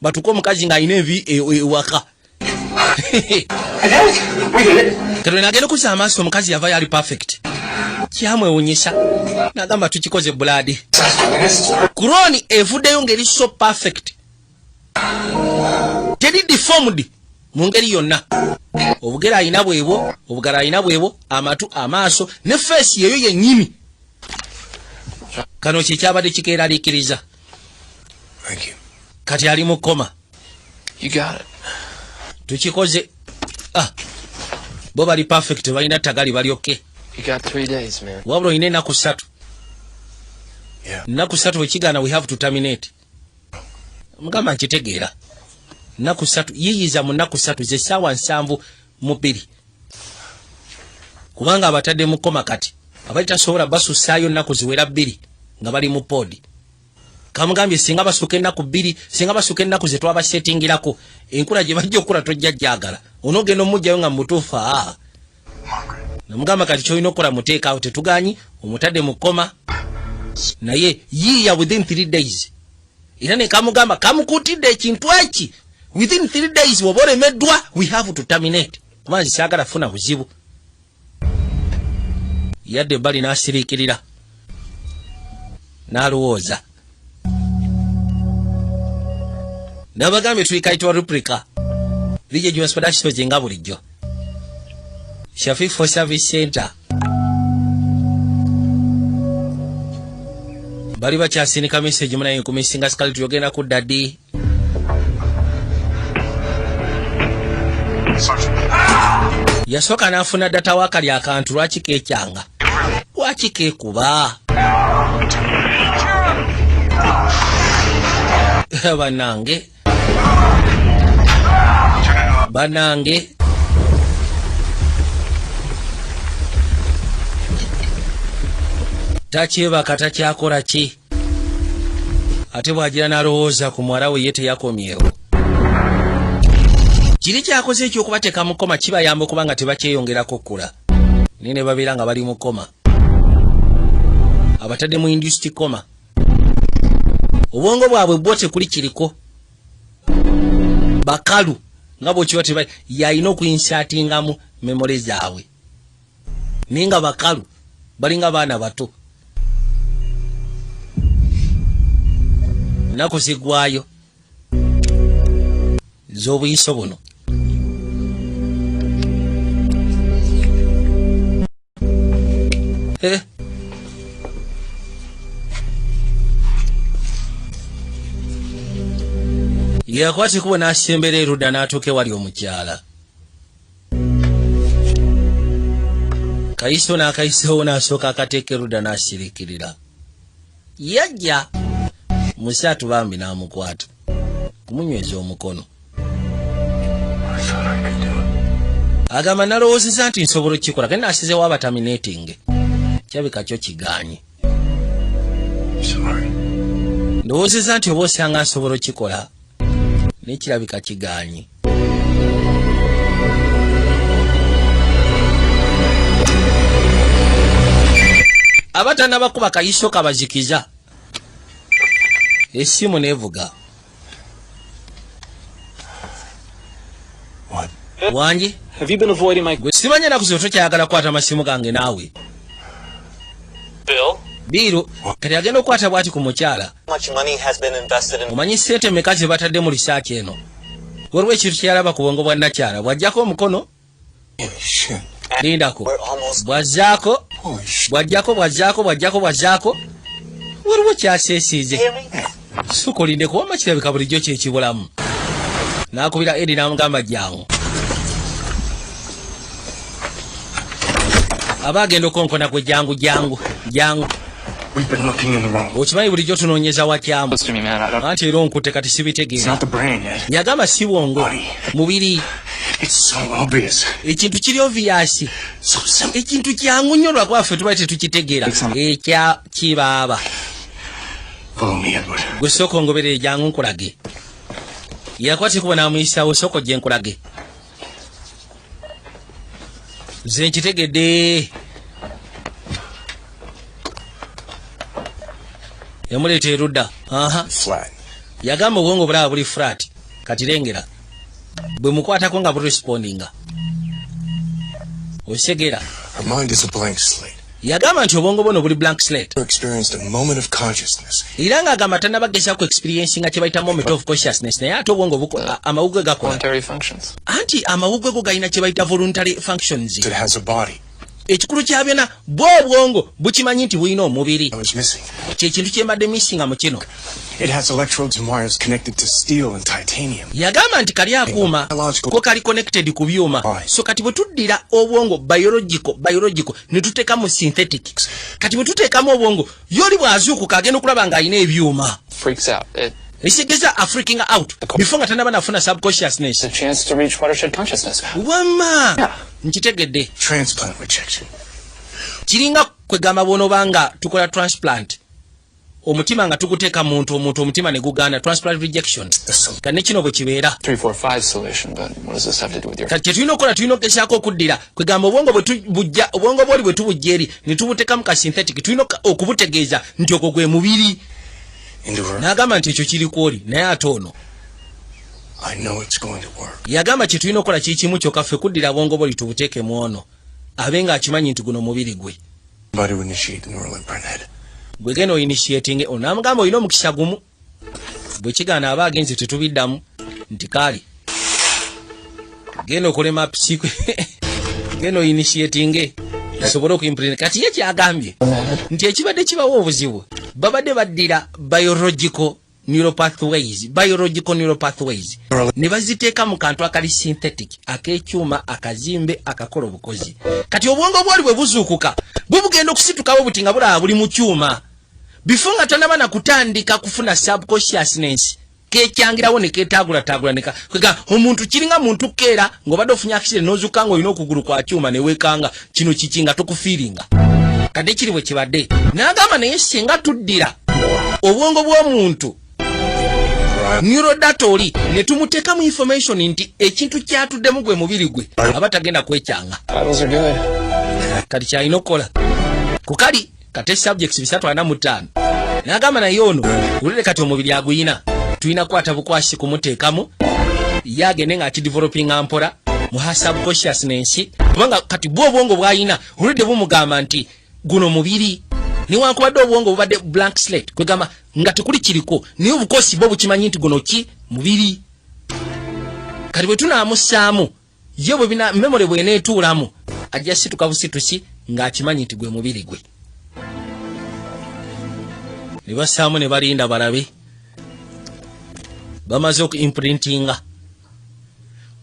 Speaker 3: batuke omukazi ng'alina envi ewaka? Kati agenda okuzza amaaso, omukazi yavayo ali perfect. Kyamwewunyisa, nagamba, "Tukikoze, blood clone evuddeyo ngeri so perfect, teri deformed mu ngeri yonna. Obugere alina bwebwo, obugalo alina bwebwo, amatu, amaaso ne face yeyo yennyini." Kano kyekyabadde kikeeraliikiriza.
Speaker 9: Thank you.
Speaker 3: Kati ali mu coma.
Speaker 11: You got it.
Speaker 3: Tukikoze. Ah, bo bali perfect, balina tagali, bali okay.
Speaker 11: You got 3 days, man.
Speaker 3: Wabula olina ennaku 3.
Speaker 9: Yeah.
Speaker 3: Nnaku 3 bwekigaana, we have to terminate. Mugamba, nkitegeera, nnaku 3. Yiyiza mu nnaku 3, ze ssaawa 72, kubanga abatadde mu coma. Kati abali tasobola basussaayo nnaku ziwera 2 nga bali mu pod. Kamugambye, singa basuka ennaku 2, singa basuka ennaku ze twabasetingirako, enkula gye bajja okukula tojja jjagala, onoogenda omugjayo nga mutuufu. Aa, namugamba, kati kyolina okukola, muteekaawo, tetuganyi omutadde mu coma, naye yiiya within 3 days. Era ne kamugamba, kamukutidde ekintu eki, within 3 days woba olemeddwa, we have to terminate, kuba nze saagala funa buzibu. Yadde ebbali n'asiriikirira n'alowooza. Nabagambye tuyikaitwa replica VJ Jones Productions nga bulijjo, Shafi for Service Center. Bali bakyasindika message munaye nkumisinga Scarlett, yogenda kudda ddi? Yasooka n'afuna data wakali akantu. Lwaki kekyanga? Lwaki kekuba? Banange, banange, takyebaka, takyakola ki? Ate bw'agira n'alowooza ku muwala we, ye teyakomyewo. Kiri kyakoze ekyokubateeka mu coma kibayamba okuba nga tebakyeyongerako kkula, naye ne babeera nga bali mu coma, abatadde mu induced coma. Obwongo bwabwe bwo tekuli kiriko, bakalu nga bwekiba teba yalina okuinsertingamu memory zaabwe, naye nga bakalu, balinga baana bato. Nnaku ziggwayo z'obuyiso buno. Eh. Yakwata ekubo n'asembera erudda n'atuuka ewali omukyala. Kayiso n'akayisewo, n'asooka akateeka erudda n'asirikirira. Yajja musaatu bambi n'amukwata kumunyweza omukono. Agamba, nalowoozeza nti nsobola okukikola, kale nasizewo abaterminating, kirabika kyo kigaanye. Ndowoozeza nti oba osanga nsobola okukikola, naye kirabika kigaanye. Aba tannabakuba kayiso kabazikiza, essimu neevuga. Wangi?
Speaker 11: Have you been avoiding my
Speaker 3: Gwe, simanya naku zino tokyayagala kukwata masimu gange naawe.
Speaker 11: Bill?
Speaker 3: Bill kati agenda okukwata bw'ati ku mukyala.
Speaker 1: Much money has been invested in
Speaker 3: Omanyi sente meka ze batadde mu research eno? Waliwo ekintu kyeyalaba ku bwongo bwa nakyala. Bw'ajjako omukono, lindako, bw'azzaako, bw'ajjako, bw'azzaako, bw'ajjako, bw'azzaako, waliwo kyaseesiize. Suka olinde, kuwama kirabika bulijjo kyekibulamu. N'akubira Edi n'amugamba, jangu. Aba agenda okonkona kwe, jangu, jangu, jangu.
Speaker 9: We've been looking in the wrong.
Speaker 3: Okimanyi bulijjo tunoonyeza wakyamu.
Speaker 11: Listen to me, man. I don't...
Speaker 3: Anti era onkutte kati
Speaker 9: It's
Speaker 3: sibitegeera.
Speaker 9: not the brain, Ed.
Speaker 3: Yagamba, si bwongo, mubiri.
Speaker 9: It's so obvious.
Speaker 3: Ekintu kiri obvious.
Speaker 9: So simple.
Speaker 3: Ekintu kyangu nnyo, lwakuba ffe tuba tetukitegeera. Ekya kibaaba.
Speaker 9: Follow me, Edward.
Speaker 3: Gwe sooka ongoberere, jangu nkulage. Yakwata ekubo n'amuyisawo. Sooka ojje nkulage, nze nkitegedde. Yamuleeta erudda. Aha.
Speaker 9: Flat.
Speaker 3: Yagamba obwongo bulaba buli flat. Kati lengera. Bwe mukwatako nga burespondinga, okitegera?
Speaker 9: Her mind is a blank slate.
Speaker 3: Yagamba nti obwongo bwono buli blank slate.
Speaker 9: Experienced a moment of consciousness.
Speaker 3: Era ng'agamba tannabagezaako experience nga kye bayita moment of consciousness, naye ate obwongo amawuggwe gakola.
Speaker 11: Voluntary functions.
Speaker 3: Anti amawuggwe go galina kye bayita voluntary functions.
Speaker 9: It has a body.
Speaker 3: Ekikulu kya byonna, bwo obwongo bukimanyi nti bulina omubiri.
Speaker 9: I was missing.
Speaker 3: Kyekintu kyembadde missinga mu kino.
Speaker 9: It has electrodes and wires connected to steel and titanium.
Speaker 3: Yagamba nti kali akuuma ko kali connected ku byuma, so kati bwe tuddira obwongo biological ne tuteeka mu synthetic, kati bwe tuteekamu obwongo yoli bw'azuukuka agenda okulaba ng'alina ebyuma.
Speaker 11: Freaks out. It
Speaker 3: Ekitegeeza afreaking out before nga tannaba nafuna subconsciousness.
Speaker 11: a chance to reach watershed consciousness.
Speaker 3: Wamma nkitegedde.
Speaker 9: Transplant rejection.
Speaker 3: Kiringa kwegamba bw'onooba nga tukola transplant, omutima nga tuguteeka muntu, omuntu omutima ne gugaana, transplant rejection. Kati ne kino bwe kibeera.
Speaker 11: 345 solution, but what does this have to do with your
Speaker 3: Kati kyetulina okukola, tulina okugezaako okuddira kwegamba obwongo bwe tubujja, obwongo bwoli bwe tubujja eri ne tubuteekamu ka synthetic, tulina okubutegeeza nti ogwo gwe mubiri.
Speaker 9: Into her.
Speaker 3: N'agamba nti ekyo kiri kwoli, naye ate ono
Speaker 9: I know it's going to work.
Speaker 3: Yagamba kye tulina okukola kiri kimu kyokka, ffe kuddira bwongo bwoli tubuteekemu ono abe ng'akimanyi nti guno mubiri gwe.
Speaker 9: Somebody to initiate the neural imprint head.
Speaker 3: Gwe genda oinitiating ono, n'amugamba olina omukisa gumu, bwe kigaana aba agenze tetubiddamu, nti kaali genda okolema psiku, genda oinitiating asobole okuimprint. Kati ye kyagambye nti ekibadde kibawo obuzibu, babadde baddira biological neural pathways, biological neural pathways ne baziteeka mu kantu akali synthetic, ak'ekyuma akazimbe akakola obukozi. Kati obwongo bwali bwe buzuukuka bwe bugenda okusitukawo buti nga bulaba buli mu kyuma bifo nga tanaba na kutandika kufuna subconsciousness, kekyangirawo ne ketagulataagula neka kwega omuntu kiringa muntu keera ng'obadde ofunye accident n'ozuuka ng'olina okugulu kwa kyuma ne weekanga kino kiki nga tokufiiringa. Kadde kiri bwe kibadde. N'agamba naye singa tuddira obwongo bw'omuntu, neurodata oli, ne tumuteekamu information nti ekintu kyatuddemu gwe mubiri gwe, aba tagenda kwekyanga.
Speaker 11: Vitals are good.
Speaker 3: Kati kyalina okukola kukali kate subjects 345. N'agamba naye ono wulire, kati omubiri aguyina, tulina kukwata bukwasi kumuteekamu, ye agende ng'akidevelopinga mpola mu her subconsciousness, kubanga kati bwe obwongo bw'alina olwedde bumugamba nti guno mubiri, newankubadde obwongo bubadde blank slate, kwegamba nga tekuli kiriko, naye obukosi bwo bukimanyi nti guno ki mubiri. Kati bwe tunaamussaamu ye bwe bina memory bw'eneetuulamu, ajja situka busitusi ng'akimanyi nti gwe mubiri gwe. Ne bassaamu ne balinda balabe. Bamaze oku imprintinga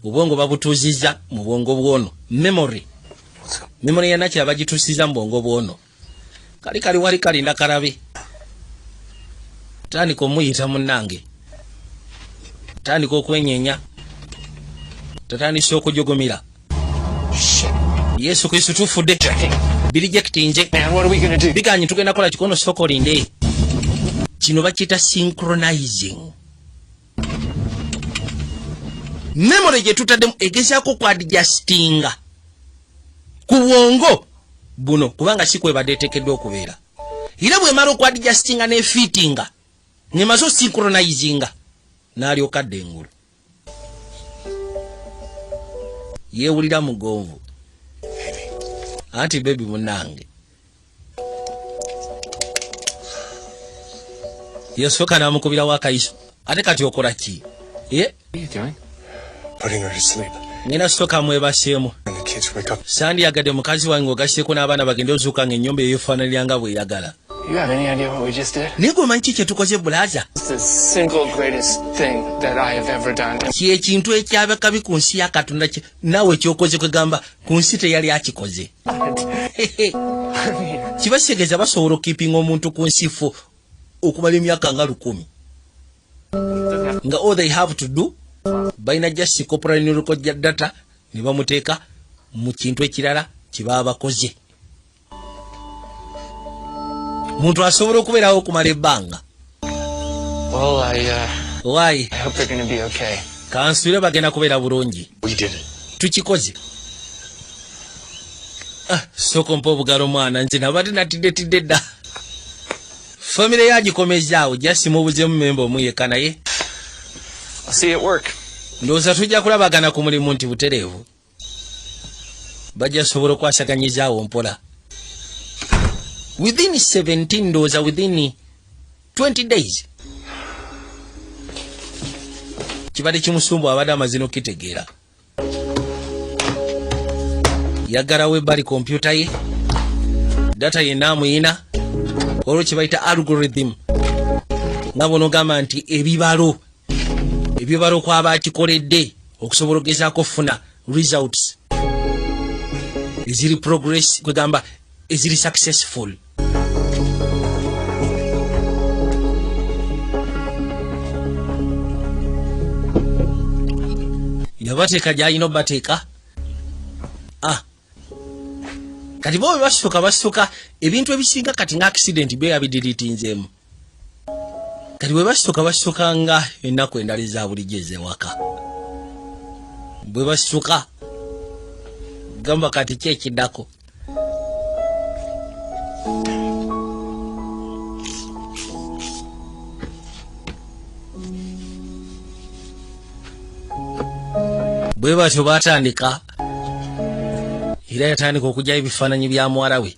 Speaker 3: obwongo, babutuuzizza mu bwongo bwono, memory yanakira bagituusiza mu bwongo bwono. Kali kali wali kalinda kalabe. Tandika omuyita, munnange, tandika okwenyenya, tatandise okujugumira. Yesu Kristo, tufudde, birejectinze, biganye, tugenda kola kikono. Sooka olinde, kino bakiyita synchronizing. Memory gye tutaddemu egezaako kuadjustinga ku bwongo buno, kubanga si kwebadde eteekeddwa okubeera. Era bwemala okuadjustinga nefiitinga, ngemaze osynchronizinga, n'alyoka adda engulu yeewulira mugonvu. Anti baby munange, yasooka n'amukubirawo akayiso. Ate kati okola ki? Ye?
Speaker 9: What are you doing? Putting her to sleep.
Speaker 3: Ngenda sooka mwebaseemu.
Speaker 9: When the kids wake up,
Speaker 3: Sandyagadde mukazi wange ogasseko n'abaana bagende ozuuka nga ennyumba eyefaananira nga bweyagala.
Speaker 11: You have any idea what we just did?
Speaker 3: Naye gwe omanyi ki kye tukoze, brother?
Speaker 11: It's the single greatest thing that I have ever done.
Speaker 3: Kyekintu ekyabakabi ku nsi ya Katonda naawe kyokoze, kwegamba ku nsi teyali akikoze. Kibasegeeza basobola okukipinga omuntu ku nsi fo okumala emyaka nga 1000, nga all they have to do balina just corporal neural data ne bamuteeka mu kintu ekirala kyebaba bakoze. Muntu asobola okubeerawo okumala ebbanga.
Speaker 11: Well,
Speaker 3: Waayi.
Speaker 11: I hope they're gonna be okay.
Speaker 3: Kansuubire bagenda kubeera bulungi.
Speaker 9: We did it.
Speaker 3: Tukikoze. Ah, sooka ompa obugalo mwana, nze nabadde natiddetidde dda. Famire yagikomezaawo, just mubuzeemu memba omu yekka naye.
Speaker 11: I'll see you at work.
Speaker 3: Ndowooza tujja kulabagana ku mulimu nti butereevu bajja sobola okwasaganyizaawo mpola within 17, ndowooza within 20 days. Kibadde kimusumbu, abadde amazina okitegeera. Yaggalawo ebbali kompyuta ye, data yenna amuyina, olwo kye bayita algorithm, nga bwonogamba nti ebibalo, ebibalo kwaba akikoledde okusobola okugezaako okufuna results eziri progress, kwegamba eziri successful. Yabateeka gyalina obateeka. Ah, kati bo bwe basituka, basituka ebintu ebisinga kati nga accident byo yabidiritinzeemu. Kati bwe basituka, basituka nga ennaku endala eza bulijjo ez'ewaka. Bwe basituka gamba kati ki ekiddako? Bwe batyo batandika, era yatandika okugyayo ebifaananyi bya muwala we.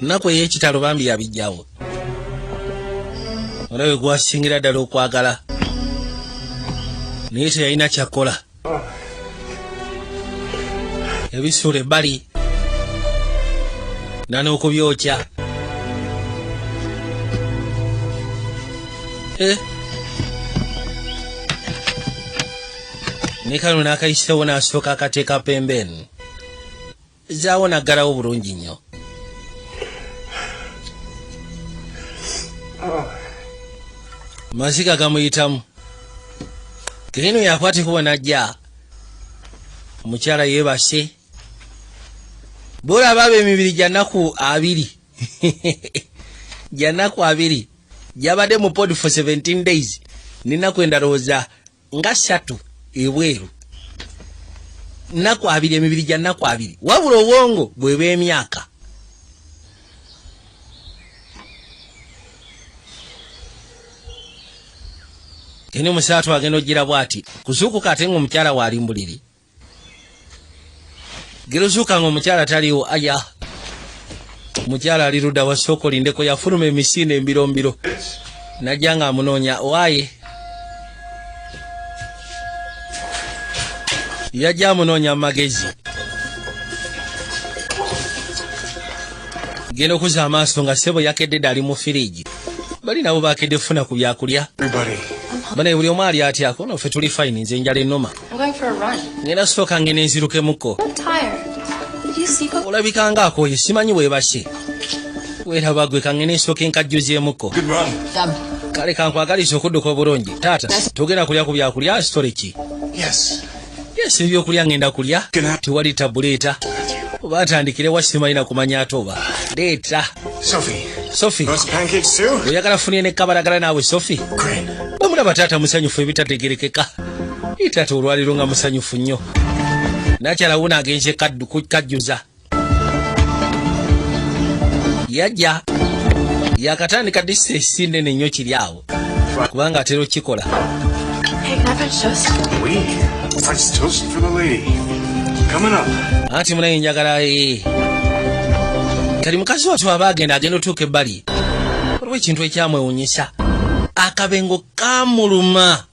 Speaker 3: Nnaku ey'ekitalo bambi yabijjawo. Olabe gwasingira ddala okwagala, naye teyalina kyakola. Ebisuula ebbali nan'okubyokya. Eh. Ne kano n'akayisewo n'asooka akateeka pembeni zaawo, naggalawo bulungi nnyo. Maziga gamuyitamu. Keno yakwatikuba najja omukyala yeebase. Bwolaba abo emibiri gya nnaku 20, gya nnaku 20 gyabadde mu pod for 17 days, nenaku endalowooza nga 3 ebweru. Nnaku 20, emibiri gya nnaku 20, wabula obwongo bweba emyaka. Keni omusaatu agenda ogira bw'ati kuzuukuka ate nga omukyala waali mbuliri. Gerozuuka nga omukyala taliiwo. Aya, omukyala ali ludda? Wasooka olindeko. Yafuluma emisinde embirombiro najja nga amunoonya. Waaye yajja amunoonya mu magezi. Genda okuzza amaaso nga ssebo yakedde dda, ali mu firiji. Bali nabo bakedde funa ku byakulya.
Speaker 9: Everybody.
Speaker 3: Bane buli omu ali atyako? No, ffe tuli fine, nze njala ennoma.
Speaker 12: I'm going for a run.
Speaker 3: Ngenda sooka ngenda enzirukemukko.
Speaker 12: I'm tired. Did you sleep okay?
Speaker 3: Olabika nga akooye, simanyi weebase. Weeraba gwe, kangene nsooka enkajjuzeemukko.
Speaker 9: Good run.
Speaker 3: Kale kankwagaliza okudduka obulungi. Taata, togenda kulya ku byakulya? Sitole ki?
Speaker 9: Yes.
Speaker 3: Yes, ebyokulya ngenda kulya, tewali tabuleeta. Oba atandikire simanyi kumanya ate oba leeta.
Speaker 9: Sophie.
Speaker 3: Sophie.
Speaker 9: Want some pancakes too?
Speaker 3: Oyagala funye ne kabalagala naawe, Sophie?
Speaker 9: Great.
Speaker 3: Bamulaba taata musanyufu ebitategerekeka. Ye taata olwaliro nga musanyufu nnyo. Nakyala wuno agenze kajjuza. Yajja yakatandika distance nene nnyo kiri awo, kubanga atera okikola.
Speaker 12: Hey, can I have French toast?
Speaker 9: Oui. French toast for the lady. Coming up.
Speaker 3: Anti munaye njagala kati mukazi watu aba agenda, agenda otuuka ebbali, waliwo ekintu ekyamwewunyisa. Akabengo kamuluma.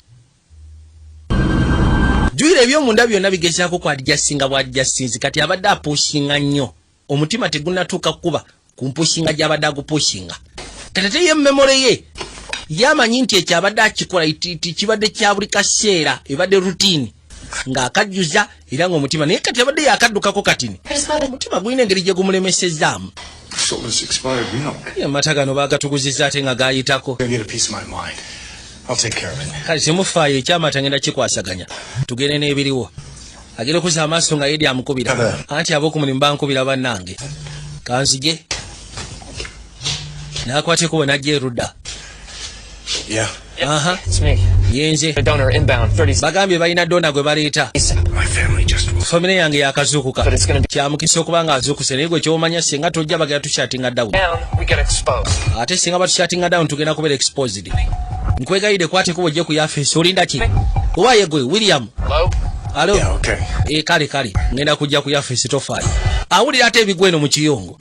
Speaker 3: Jjukira ebyomunda byonna bigezaako kwadijjasinga bwadijjasinzi. Kati abadde apushinga nnyo, omutima tegunnatuuka kuba ku mpushinga gy'abadde agupushinga. Kati ate ye memory ye yamanyi nti ekyo abadde akikola ti kibadde kya buli kaseera, ebadde routine ng'akajjuza era ng'omutima. Naye kati abadde yakaddukako katini, omutima gulina engeri gye gumulemesezaamu.
Speaker 9: Sold us expired milk.
Speaker 3: Ye amata gano baagatuguziza ate nga gaayitako.
Speaker 9: Gonna get a piece of my mind. I'll take care of it.
Speaker 3: Kale temufaayo, ekyamata ngenda kikwasaganya, tugende n'ebiriwo. Agenda okuzza amaaso nga yedi amukubira, anti ab'okumulimu bankubira. Bannange, kanzije. N'akwata ekkubo n'ajja erudda.
Speaker 9: Yeah.
Speaker 3: Aha.
Speaker 11: It's me.
Speaker 3: Yenze.
Speaker 11: A donor inbound, 30.
Speaker 3: Bagambye balina donor gwe baleeta.
Speaker 9: My family just woke.
Speaker 3: Famire yange yakazuukuka.
Speaker 11: But it's gonna be
Speaker 3: Kyamukisa okuba nga azuukuse, naye gwe kyomanya, singa tojja bagenda tushuttinga down.
Speaker 11: Down, we get exposed.
Speaker 3: Ate singa batushuttinga down, tugenda kubeera exposed. Nkwegayidde, kwateko ojje ku yafeesi. Olinda ki? Owaye gwe William.
Speaker 11: Hello?
Speaker 3: Alo.
Speaker 9: Yeah, okay.
Speaker 3: E, kale kale, ngenda kujja ku yafeesi, tofaayo. Awulira ate ebigwa eno mu kiyungu.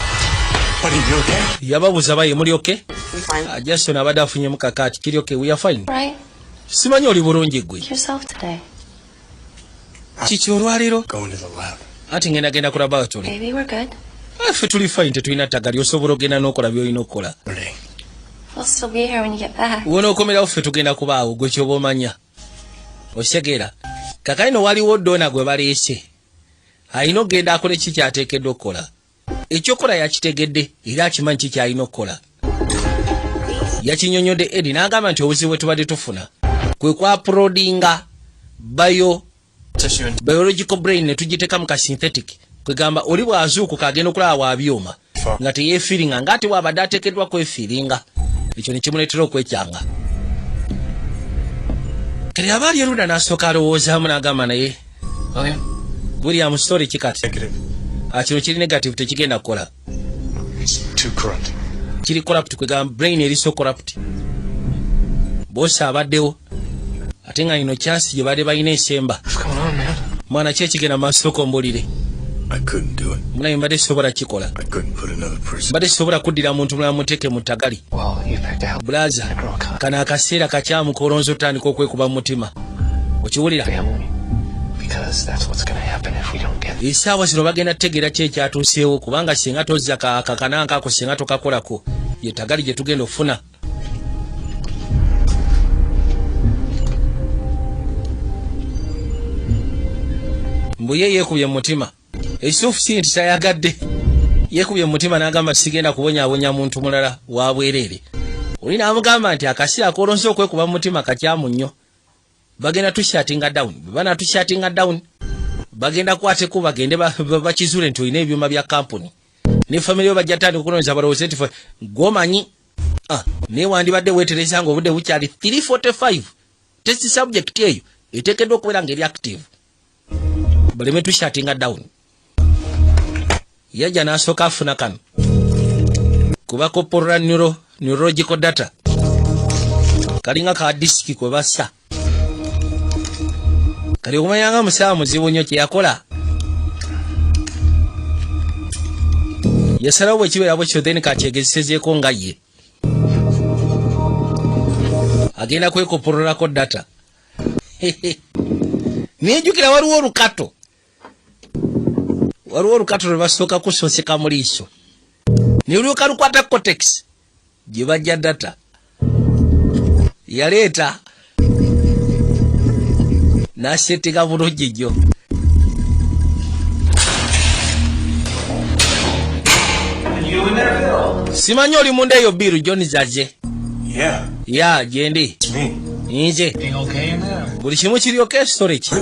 Speaker 9: Buddy, you okay?
Speaker 3: Yababuuza, baye muli okay?
Speaker 12: I'm fine.
Speaker 3: Ah, Jason abadde afunyemu kakaati. Kiri okay, we are fine.
Speaker 12: Right?
Speaker 3: Simanyi oli bulungi gwe.
Speaker 12: Yourself today.
Speaker 3: Kiki olwaleero?
Speaker 9: Going to the lab.
Speaker 3: Anti ngenda genda ku laboratory.
Speaker 12: Baby, we're good.
Speaker 3: Ah, ffe tuli fine, tetulina ttagali. Osobola ogenda n'okola by'olina okukola.
Speaker 9: Saturday.
Speaker 12: We'll still be here when you get back.
Speaker 3: Wonookomerawo ffe tugenda kubaawo, gwe kyoba omanya. Okitegeera? Kakali no waliwo donor gwe baleese, alina okugenda akole ki kyateekeddwa okukola. Ekyokukola yakitegedde era akimanyi ki kyalina okukola. Yakinyonyodde Edi n'agamba nti obuzibu bwe tubadde tufuna kwe kwauploadinga bayo
Speaker 11: Tissue and
Speaker 3: biological brain ne tugiteeka mu ka synthetic. Kwegamba oli bw'azuukuka agenda okulaba wa byuma nga teyeefiringa ng'ate bw'abadde ateekeddwa kwefiringa, ekyo ne kimuleetera okwekyanga. Kati aba ali erudda n'asooka alowoozaamu n'agamba, naye
Speaker 11: William?
Speaker 3: William, story ki kati?
Speaker 9: Negative.
Speaker 3: Ah, kino kiri negative, tekigenda kukola.
Speaker 9: It's too corrupt.
Speaker 3: Kiri corrupt, kwegamba brain eri so corrupt. Bosi abaddewo ate nga ino chance gye badde balina esemba.
Speaker 11: What's going on, man?
Speaker 3: Mwana, ki ekigenda maaso? Kombulire.
Speaker 9: I couldn't do it.
Speaker 3: Munaye, mbadde sisobola kikola.
Speaker 9: I couldn't put another person.
Speaker 3: Mbadde sisobola kuddira muntu mulala muteeke mu ttagali.
Speaker 11: Well, you picked a hell
Speaker 3: Bulaza,
Speaker 11: girl, Con.
Speaker 3: kano akaseera kakyamu kolonza otandika okwekuba mu mutima, okiwulira?
Speaker 11: Family. Because that's what's gonna happen if we don't get
Speaker 3: Essaawa zino bagenda kutegeera ki ekyatuuseewo, kubanga singa tozza kakananka ako, singa tokakolako, ye tagali gye tugenda okufuna. Mbu ye yeekubye mu mutima. Ekituufu kiri nti tayagadde, yeekubye mu mutima n'agamba, sigenda kubonyaabonya muntu mulala wa bwereere. Oli n'amugamba nti akaseera kolonze okwekuba mu mutima kakyamu nnyo, bagenda tushuttinga down. Bwe banatushuttinga down, bagenda kwateko bagende bakizuule nti olina ebyuma bya kampuni ne famire yo, bajja tandika okunonyeza, balowooze nti gwomanyi. Ah, naye wandibadde weetereza nga obudde bukyali. 345 test subject eyo eteekeddwa okubeera nga eri active, baleme tushuttinga down. Yajja n'asooka afuna kano kubakopolola neurological data, kalinga ka disiki kwe bassa. Kali okumanya nga musawa muzibu nnyo. Kyeyakola, yasalawo bwe kibeera bwe kityo, then kakyegezesezeeko nga ye agenda kwekopololako data. Nejjukira waliwo olukato, waliwo olukato lwe basooka kusoseka mu liiso ne lulyoka lukwata cortex gye bajja data. Yaleeta n'asettinga bulungi nnyo. Simanyi oli munda eyo, Bill Jones aje?
Speaker 9: Yeah,
Speaker 3: Ya, gyendi.
Speaker 9: it's me.
Speaker 3: Nze.
Speaker 13: Everything okay in there?
Speaker 3: Buli kimu kiri okay? Story ki?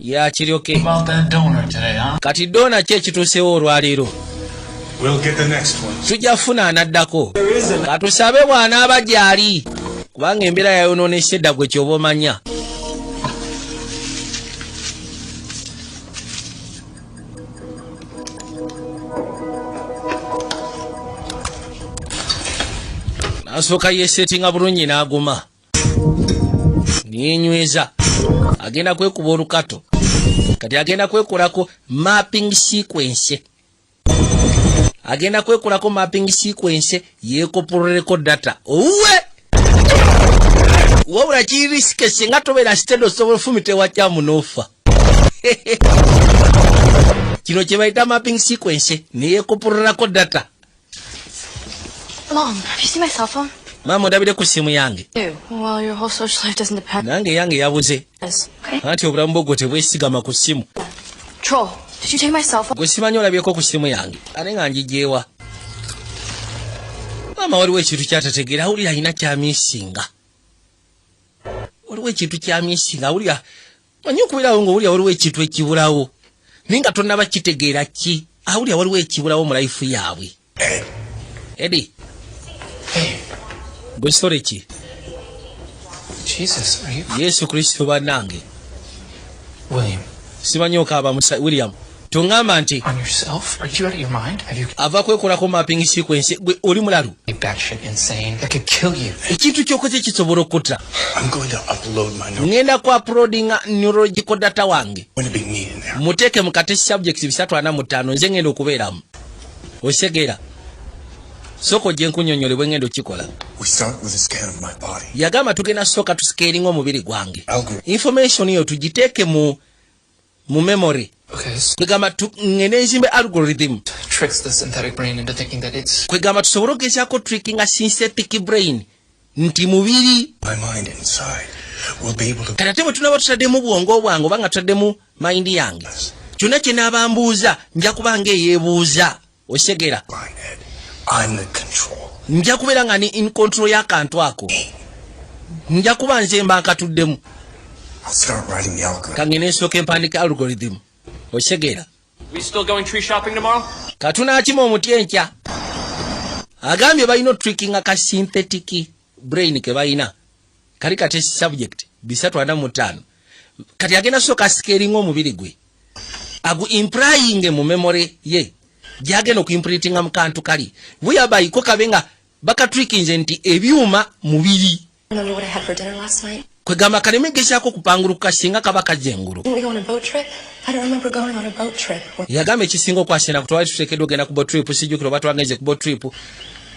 Speaker 3: Ya, kiri okay.
Speaker 13: About that donor today, huh?
Speaker 3: Kati donor ki ekituusewo olwaleero?
Speaker 9: We'll get the next one.
Speaker 3: Tujja funa anaddako, katusabe bw'anaaba gy'ali, kubanga embeera yayonoonese edda, gwe kyoba omanya. N'asooka yeesetinga bulungi n'aguma niyenyweza, agenda kwekuba olukato. Kati agenda kwekolako mapping sequence, agenda kwekolako mapping sequence, yeekopololeko data owuwe. Wabula kiri risky, singa tobeera steady osobola ofumita ewakyamu n'ofa. Kino kye bayita mapping sequence, neyeekopololako data.
Speaker 12: Mom, have you seen my cell phone?
Speaker 3: Maama, ondabire ku ssimu yange?
Speaker 12: Ew. Well, your whole social life doesn't depend
Speaker 3: Nange yange yabuze.
Speaker 12: on this, okay?
Speaker 3: Anti obulamu bwo gwe tebwesigama ku ssimu.
Speaker 12: Troll, did you take my cell phone?
Speaker 3: Gwe simanyi olabyeko ku ssimu yange? Ate nga njigyewa. Maama waliwo ekintu kyatategeera, awulira alina kyamissinga, waliwo ekintu kyamissinga. Awulira manyi okubeerawo nga owulira waliwo ekintu ekibulawo, naye nga tonnaba kitegeera ki. Awulira waliwo ekibulawo mu life yaabwe. Edi, gwe story ki?
Speaker 11: Jesus, are you
Speaker 3: Yesu Kristo, bannange!
Speaker 11: William?
Speaker 3: Simanyi okaaba musa. William, toŋŋamba nti
Speaker 11: On yourself? Are you out of your mind? Have you
Speaker 3: ava kwekolako mapping sequence? Gwe oli mulalu?
Speaker 11: Batshit insane? That could kill you.
Speaker 3: Ekintu kyokoze kisobola okutta.
Speaker 9: I'm going to upload my neural.
Speaker 3: Ŋŋenda ku uploadinga neurological data wange.
Speaker 9: Going to be me in there.
Speaker 3: Muteeke mu kate subjects 345, nze ngenda okubeeramu. Osegeera? Sooka ojje nkunyonyole bwe ngenda okikola.
Speaker 9: We start with a scan of my body.
Speaker 3: Yagamba tugenda sooka tuscanninga omubiri gwange.
Speaker 9: Algorithm.
Speaker 3: Information eyo tugiteeke mu memory.
Speaker 11: Okay, so
Speaker 3: Kwegamba ngende nzimbe algorithm.
Speaker 11: tricks the synthetic brain into thinking that it's
Speaker 3: Kwegamba tusobole okugezaako trickinga synthetic brain nti mubiri.
Speaker 9: My mind inside. We'll be able to
Speaker 3: Kati ate bwe tunaba tutaddemu bwongo bwange oba nga tutaddemu mind yange, kyonna kye naaba mbuuza nja kuba nga eyeebuuza. Osegera?
Speaker 9: I'm the control.
Speaker 3: Nja kubeera nga ni in control y'akantu ako, nja kuba nze mba nkatuddemu.
Speaker 9: I'll start writing the algorithm.
Speaker 3: Kange nensooka empandika algorithm. Osegeera?
Speaker 11: We still going tree shopping tomorrow?
Speaker 3: Katunaakima omuti enkya. Agambye balina otrickinga ka synthetic brain ke balina kali kati subject 345. Kati agenda sooka scanninga omubiri gwe, agu implying mu memory ye gyagenda okuimprintinga mu kantu kali buyabayiko kabe nga bakatrickinze nti ebyuma mubiri.
Speaker 12: Remember what I had for dinner last night?
Speaker 3: Kwegamba kaleme gezaako okupanguluka singa kaba kajja engulu.
Speaker 12: Didn't we go on a boat trip? I don't remember going on a boat trip.
Speaker 3: Yagamba ekisinga okwasena kutwali tuteekeddwa ogenda ku boat trip, sijjukira oba twagenze ku boat trip.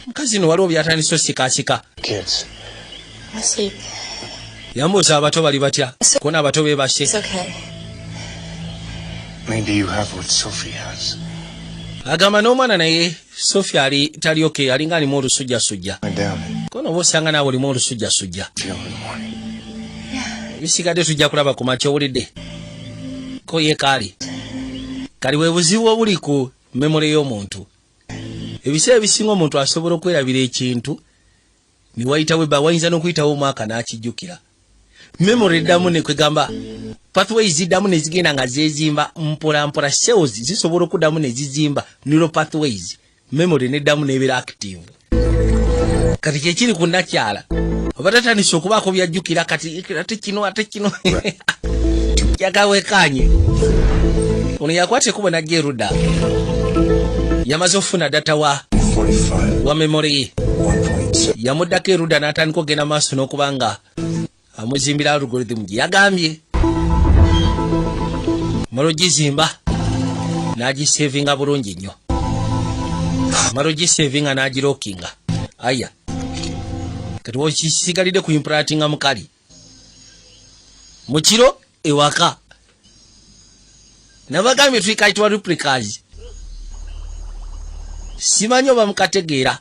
Speaker 3: Mukazi no waliwo byatandise osikaasika.
Speaker 9: Kids.
Speaker 12: I'm asleep.
Speaker 3: Yambuuza abato bali batya, kona abato beebase.
Speaker 12: It's okay.
Speaker 9: Maybe you have what Sophie has.
Speaker 3: Agamba n'omwana naye Sophie ali tali okay, alinga alimu olusujjasujja.
Speaker 9: Lie down.
Speaker 3: Kona oba osanga naawe olimu olusujjasujja.
Speaker 9: Feel in the morning.
Speaker 3: Ebisigadde tujja kulaba ku makya. Owulidde ko ye kaali kali bwe buzibu obuli ku memory y'omuntu. Ebiseera ebisinga omuntu asobola okwerabira ekintu ne wayitawo ebba, wayinza n'okuyitawo omwaka n'akijjukira. Memory eddamu ne kwegamba pathways ziddamu ne zigenda nga zeezimba mpola mpola. Cells zisobola okuddamu ne zizimba neural pathways, memory neddamu n'ebeera active. Kati kyekiri ku nakyala oba tatandise okubaako byajjukira kati, ate kino ate kino yagawekanye. Ono yakwata ekkubo najja erudda, yamaze okufuna data wa memory ye. Yamuddako erudda n'atandika okugenda maaso n'okuba nga amuzimbira algorithm gye yagambye. Mala ogizimba n'agisavinga bulungi nnyo, mala ogisavinga n'agilockinga. Aya, kati wokisigalidde ku implantinga mukali mukiro ewaka. Nabagambye twikaitwa replicas, simanyi oba mukategeera,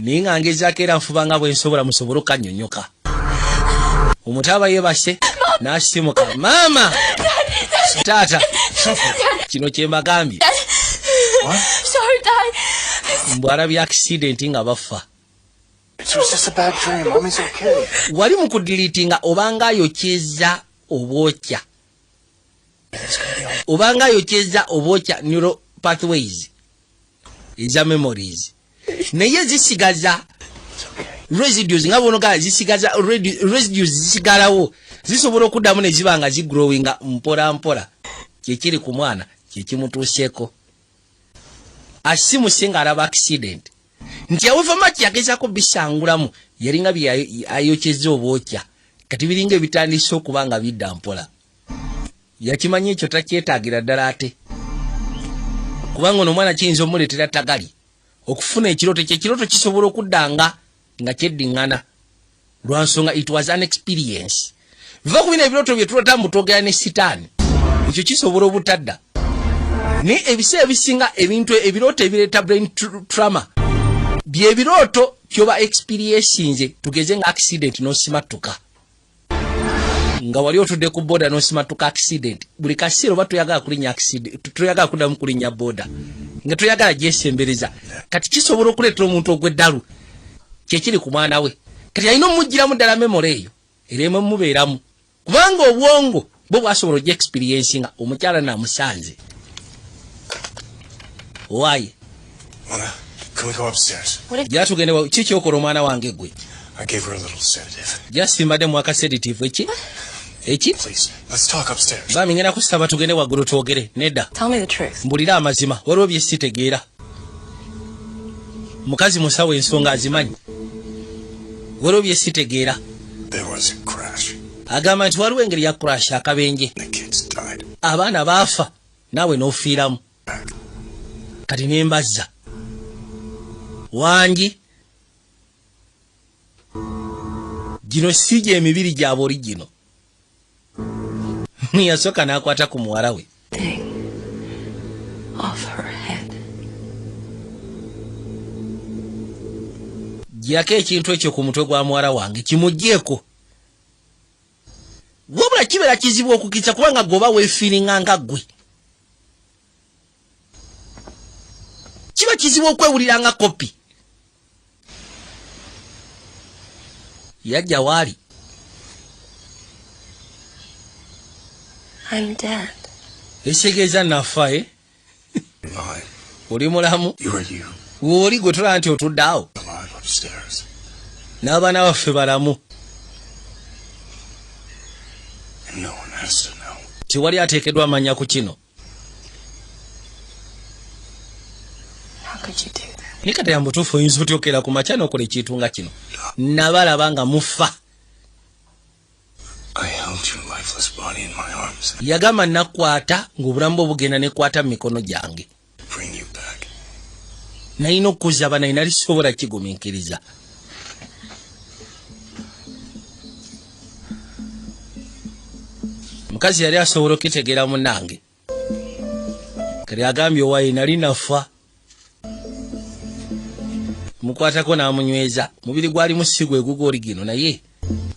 Speaker 3: naye nga ngezaako era nfuba nga bwe nsobola musobole okanyonyoka. Omuto aba yeebase n'asimuka, "Maama, taata, kino kye mbagambye."
Speaker 12: Sorry, Dad.
Speaker 3: Mbw alabye accident nga bafa.
Speaker 9: It was just a bad dream. Mommy's okay.
Speaker 3: Wali mu kudeletinga obanga ayokyeza obwokya, obanga ayokyeza obwokya neural pathways eza memories, naye zisigaza residues nga bonoga zisigaza residues, zisigalawo, zisobola okuddamu ne ziba nga zigrowinga mpola mpola. Kyekiri ku mwana, kyekimutuuseeko. Asimuse ng'alaba accident nti awevamaki yagezaako bisangulamu, yalinga bye ayokyeza obwokya, kati biringa ebitandise okuba nga bidda mpola. Yakimanyi ekyo takyetaagira ddala, ate kubanga ono omwana kiyinza omuleetera tagali okufuna ekirooto kye. Ekirooto kisobola okuddanga nga kyeddiŋŋana lwa nsonga it was an experience. Va ku bino ebirooto bye tulota mbu twogera ne sitaani, ekyo kisobola obutadda. Naye ebiseera ebisinga ebintu ebirooto ebireeta brain trauma byebirooto kyoba experiencinze, tugeze nga accident n'osimattuka, nga wali otudde ku boda n'osimattuka accident. Buli kaseera oba toyagala kulinnya accident, toyagala kuddamu kulinnya boda, nga toyagala gyesembereza. Kati kisobola okuleetera omuntu ogw'eddalu. Kyekiri ku mwana we. Kati alina omugiramu ddala memory eyo ereme mubeeramu, kubanga obwongo bwo bwasobola ojja experience nga omukyala namusanze waaye.
Speaker 9: Mona, can we go upstairs?
Speaker 3: Gyatugende. Ki kyokola omwana wange gwe?
Speaker 9: I gave her a little sedative.
Speaker 3: Just mbadde muwa sedative. Eki eki?
Speaker 9: Please, let's talk upstairs.
Speaker 3: Bami, ngenda kusaba tugende waggulu twogere. Nedda.
Speaker 6: Tell me the truth.
Speaker 3: Mbulire amazima, waliwo bye sitegeera. Mukazi musawo, ensonga azimanyi. Waliwo bye sitegeera.
Speaker 9: There was a crash.
Speaker 3: Agamba nti waliwo engeri ya crash, akabenje.
Speaker 9: The kids died.
Speaker 3: Abaana baafa, naawe n'ofiiramu. Kati nembazza wangi, gino si gye emibiri gyabwe oli gino. Yasooka n'akwata ku muwala we.
Speaker 6: Thing off her head.
Speaker 3: Gyako ekintu ekyo ku mutwe gwa muwala wange, kimugjeeko. Wabula kibeera kizibu okukisa kubanga gwoba weefiiringa nga ggwe, kiba kizibu okwewulira nga kopi. Yajja waali.
Speaker 6: I'm dead.
Speaker 3: Ekitegeeza nafa, e?
Speaker 9: Alive.
Speaker 3: Oli mulamu.
Speaker 9: You are you.
Speaker 3: Wooli gwe tulaba nti otudde awo.
Speaker 9: Alive upstairs.
Speaker 3: N'abaana baffe balamu.
Speaker 9: And no one has to know.
Speaker 3: Tewali ateekeddwa amanya ku kino.
Speaker 6: How could you do that?
Speaker 3: Naye kati ya mutuufu, oyinza otya okera ku makya n'okola ekintu nga kino, nabalaba nga mufa?
Speaker 9: I held your lifeless body in my arms and
Speaker 3: Yagamba, nakwata ng'obulamu bwe bugenda, nekwata mu mikono gyange.
Speaker 9: bring you back.
Speaker 3: Nalina okuzaba, naye nali sobola kigumiikiriza. Mukazi yali asobola okitegeera. Munnange, kati agambye, owaye nali nafa. Mukwatako n'amunyweza mubiri gwalimu si gwe gugwo oli gino, naye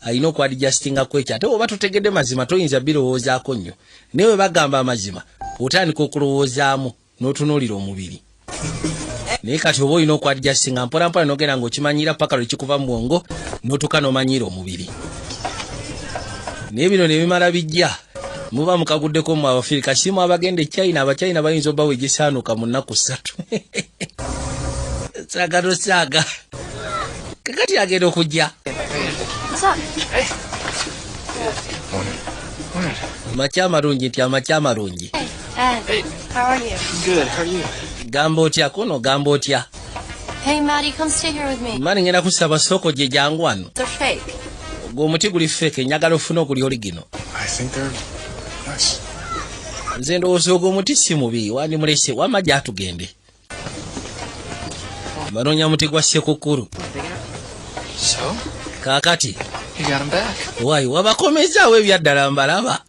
Speaker 3: alina okwadijasitingako ekyo. Ate oba totegedde mazima, toyinza birowoozaako nnyo, naye bwe bagamba amazima otandika okulowoozaamu n'otunuulira omubiri. Naye kati oba olina okwadijasitinga mpolampola, nogenda ng'okimanyira paka lwe kikuva mu bwongo n'otuuka n'omanyiira omubiri. Naye bino ne bimala bijja, muba mukaguddeko mu Abafirika, simu abagenda e China. Abachina bayinza obbawa egisaanuka mu nnaku 3. Saaga tosaaga. Kakati agenda okujja.
Speaker 12: What's up?
Speaker 3: Makya amalungi, nti amakya amalungi.
Speaker 12: Ed, how are you?
Speaker 11: Good. How are you?
Speaker 3: Gamba otya kono, gamba otya?
Speaker 12: Hey, Maddie, come stay here with me.
Speaker 3: Mani, ngenda kusaba sooko gye jangu wano.
Speaker 12: They're fake.
Speaker 3: Gwe omuti guli fake, njagala ofune oguli oli gino.
Speaker 9: I think they're nice.
Speaker 3: Nze ndowooza ogwo omuti si mubi, wandimulese. Wamma gyatugende, banoonya muti gwa ssekukulu.
Speaker 11: So,
Speaker 3: Kaakati
Speaker 11: you got him back.
Speaker 3: Waayi, wabakomezaawo ebyaddala? Mbalaba,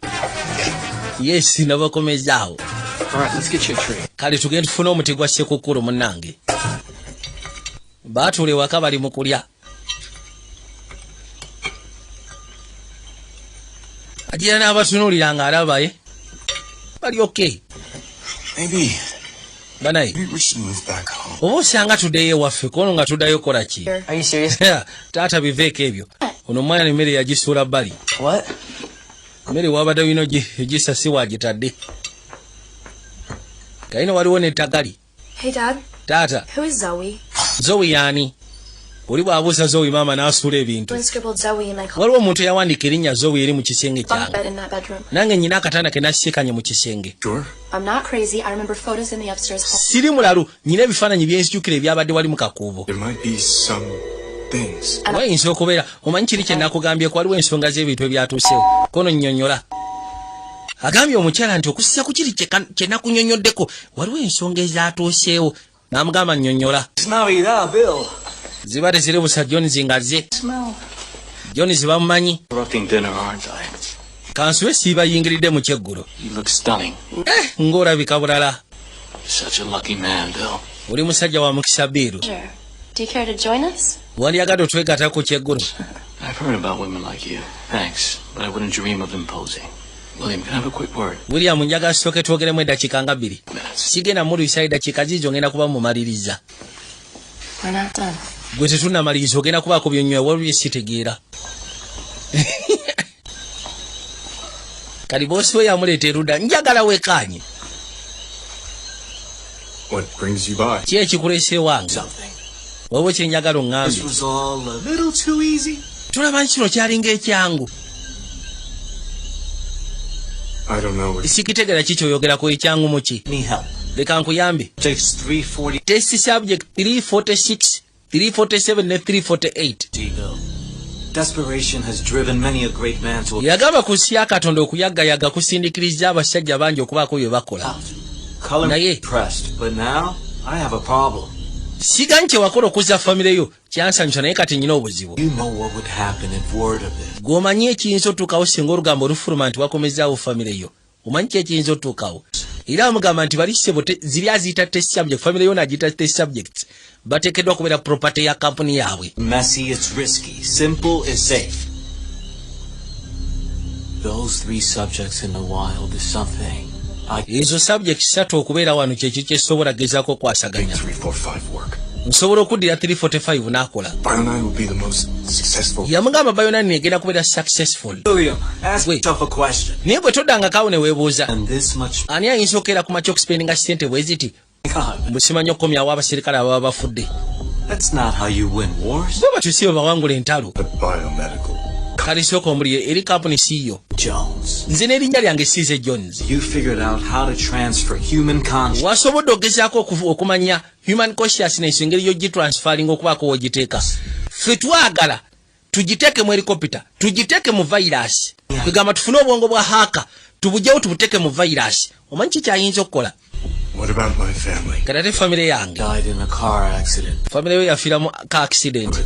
Speaker 3: yes, nabakomezaawo.
Speaker 11: All right, let's get you a tree.
Speaker 3: Kale tugende tufune omuti gwa ssekukulu. Munnange, baatuula ewaka bali mu kulya. Agira n'abatunuulira ng'alabaye bali okay.
Speaker 9: Maybe,
Speaker 3: Banaye,
Speaker 9: maybe we should move back home.
Speaker 3: Oba osanga tuddeyo ewaffe kono nga tuddayo kola ki?
Speaker 11: Are you serious?
Speaker 3: Taata, biveeko ebyo. Ono omwana emmere yagisuula bbali.
Speaker 11: What?
Speaker 3: Emmere wabadde olina ogisa si wagitadde. Kalina waliwo nettagali.
Speaker 12: Hey, Dad.
Speaker 3: Taata.
Speaker 12: Who is Zoe?
Speaker 3: Zoe yaani? Oli bw'abuuza Zoe, maama n'asuula ebintu.
Speaker 12: Someone scribbled Zoe in my
Speaker 3: Waliwo omuntu eyawandiika erinnya Zoe eri mu kisenge
Speaker 12: bunk
Speaker 3: kyange.
Speaker 12: bed in that bedroom.
Speaker 3: Nange nyina akatanda ke nasisikanye mu kisenge.
Speaker 9: Sure.
Speaker 12: I'm not crazy. I remember photos in the upstairs hall.
Speaker 3: Siri mulalu, nyina ebifaananyi byenzijukira ebyabadde wali mu kakuubo.
Speaker 9: There might be some things.
Speaker 3: Wayinza okubeera omanyi kiri kye nakugambyeko, waliwo ensonga z'ebintu ebyatuusewo. Kono nnyonnyola, agambye omukyala nti okussa ku kiri kye nakunyonnyoddeko, waliwo ensonga ezaatuuseewo. N'amugamba, nnyonnyola.
Speaker 13: It's Navidad, Bill.
Speaker 3: Ziba teziri busa. Jones nga ze
Speaker 13: Smell.
Speaker 3: Jones bamumanyi.
Speaker 13: Interrupting dinner, aren't I?
Speaker 3: Kansube siibayingiridde mu kyeggulo.
Speaker 13: You look stunning.
Speaker 3: Eh, ng'olabika bulala.
Speaker 13: Such a lucky man, Bill.
Speaker 3: Oli musajja wa mukisa, Bill.
Speaker 12: Sure. Do you care to join us?
Speaker 3: Wandyagadde otwegatta ku kyeggulo?
Speaker 13: I've heard about women like you. Thanks, but I wouldn't dream of imposing. William, can I have a quick word?
Speaker 3: William, njagala sooke twogeremu eddakiika nga 2. Sigenda mulwisa eddakiika ziizo, ngenda kuba mumaliriza.
Speaker 12: We're not done.
Speaker 3: Gwe tetunnamaliriza, ogenda kubaako byonywa, waliwo byesitegeera. Kati boosi we yamuleeta erudda, njagala wekaanye.
Speaker 9: What brings you by?
Speaker 3: Ki ekikuleese wange? Waliwo kyenjagala oŋŋambye.
Speaker 10: This was all a little too easy.
Speaker 3: Tulaba nti kino kyalinga ekyangu.
Speaker 9: I don't know what.
Speaker 3: Sikitegeera ki kyoyogerako, ekyangu muki?
Speaker 13: Need help.
Speaker 3: Leka nkuyambe.
Speaker 13: Takes 340
Speaker 3: Test subject 346, 347 ne 348.
Speaker 13: ego. Desperation has driven many a great man to a
Speaker 3: Yagamba ku nsi ya Katonda, okuyaggayaga kusindikiriza abasajja bangi okubaako bye bakola.
Speaker 13: Color me
Speaker 3: Naye
Speaker 13: impressed, but now I have a problem.
Speaker 3: Siganyi kye wakola okuzza famire yo kyansanyusa, naye kati nyina obuzibu.
Speaker 13: You know what would happen if word of this
Speaker 3: Gw'omanyi ekiyinza otuukawo singa olugambo olufuluma nti wakomezaawo famire yo? Omanyi ki ekiyinza otuukawo? Era amugamba nti bali ssebo ziri aziyita test subject, famire yo naagiyita test subjects, bateekeddwa kubeera property ya kampuni yaabwe.
Speaker 13: Messy, it's risky. Simple is safe. Those three subjects in the wild is something I
Speaker 3: Ezo subject ssatu okubeera wano kyekyo kyesobola gezaako okwasaganya.
Speaker 9: 345 work.
Speaker 3: Nsobola okuddira 345 n'akola.
Speaker 9: Bio9 will be the most successful.
Speaker 3: Yamugamba Bio9 egenda kubeera successful.
Speaker 13: William, ask
Speaker 3: Wait.
Speaker 13: yourself a question.
Speaker 3: Naye bwe toddangakaawo ne weebuuza,
Speaker 13: And this much
Speaker 3: ani ayinza okukeera ku makya okuspendinga sente bwe ziti
Speaker 13: God,
Speaker 3: mbusimanyi okukomyawo abaserikale ababa bafudde?
Speaker 13: That's not how you win wars.
Speaker 3: Bo batyo si bwe bawangula entalo.
Speaker 9: The biomedical.
Speaker 3: Kale sooka ombulire, eri kampuni siiyo.
Speaker 13: Jones.
Speaker 3: Nze n'erinnya lyange size Jones.
Speaker 13: You figured out how to transfer human consciousness
Speaker 3: Wasobodde ogezaako okumanya human consciousness, engeri yogitransferringa okubaako wogiteeka. Ffe twagala tugiteeke mu helicopter, tugiteeke mu virus, kwegamba tufune obwongo bwa hacker, tubugyewo tubuteeke mu virus. Omanyi ki kyayinza okukola?
Speaker 9: What about my family?
Speaker 3: Kati ate famire yange?
Speaker 13: Died in a car accident.
Speaker 3: Famire yo yafiira mu car accident.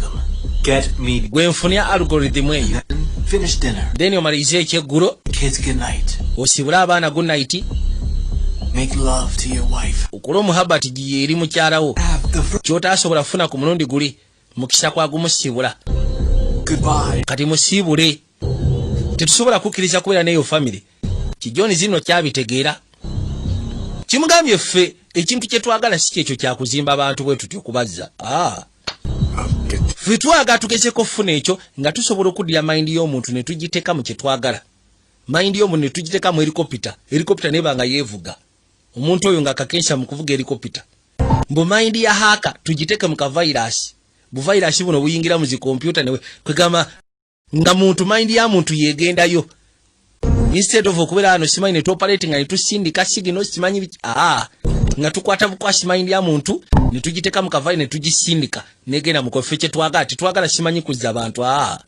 Speaker 13: Get me
Speaker 3: Gwe nfunya algorithm eyo.
Speaker 13: Finish dinner.
Speaker 3: Then omalirize ekyeggulo.
Speaker 13: Kids, good night.
Speaker 3: Osibule abaana good night.
Speaker 13: Make love to your wife.
Speaker 3: Okole omuhabati giye eri mukyalawo kyotaasobola kufuna ku mulundi guli mukisa kwa gumusibula.
Speaker 13: Goodbye.
Speaker 3: Kati musiibule, tetusobola kukkiriza kubeera n'eyo famire. Kijoni zino kyabitegeera, kimugambye ffe ekintu kye twagala si kyekyo kyakuzimba abantu bwe tutyo okubazza. Ah. Ffe twagala tugezeko okufuna ekyo nga tusobola okuddira mind y'omuntu ne tugiteeka mu kye twagala, mind y'omuntu ne tugiteeka mu helicopter, helicopter neba nga yeevuga, omuntu oyo nga kakensha mu kuvuga helicopter. Mbu mind ya hacker tugiteeke mu kavirus, buvirus buno buyingira mu zikompyuta newe kwegamba nga muntu, mind ya muntu yegendayo instead of okubeera wano simanyi ne tuoperating nga netusindika signal simanyi biki, aa nga tukwata bukwasi mind ya muntu ne tugiteeka mu kavayi ne tugisindika negenda mu kofe. Kye twagala, tetwagala simanyi kuzza abantu. Aa,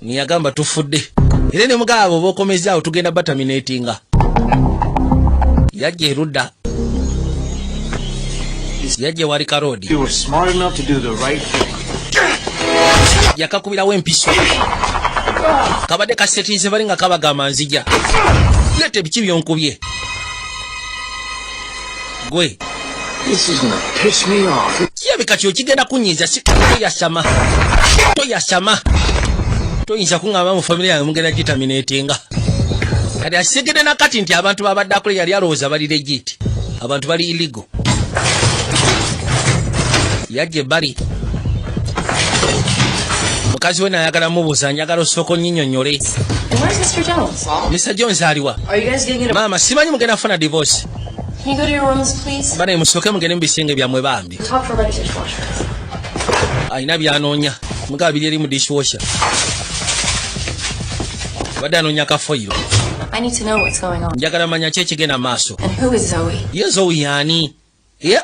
Speaker 3: niyagamba tufudde era ne mugaba abo bokomezaawo tugenda baterminatinga. Yajja erudda, yajja ewali karoodi.
Speaker 13: You were smart enough to do the right thing.
Speaker 3: Yakakubirawo empiso, kabadde kasetinze bali nga kabagamba nzija leeta ebiki byonkubye gwe.
Speaker 9: This is gonna piss me off.
Speaker 3: Kirabika kyo kigenda kunyiiza. Si toyasama, toyasama, toyinza kuŋŋamba mu famire yange mugenda giterminatinga. Kati asegedde nakati nti abantu babadde akole yali alowooza bali legit, abantu bali illegal. Yajja ebbali, mukazi we nayagala mubuuza, njagala osooka onnyinyonnyole.
Speaker 8: And where's Mr. Jones?
Speaker 3: Mr Jones aliwa?
Speaker 8: Are you guys getting a
Speaker 3: Maama, simanyi mugenda kufuna divorce.
Speaker 8: Can you go to your rooms, please?
Speaker 3: Bane, musooke mugende mu bisenge byammwe bambi.
Speaker 8: Top for by the dishwasher.
Speaker 3: Alina byanoonya, mugaba biri eri mu dishwasher, badde anoonya kafoyiro.
Speaker 8: I need to know what's going on.
Speaker 3: Njagala manya ki ekigenda maaso.
Speaker 8: And who is Zoe?
Speaker 3: Ye Zoe yaani? Ye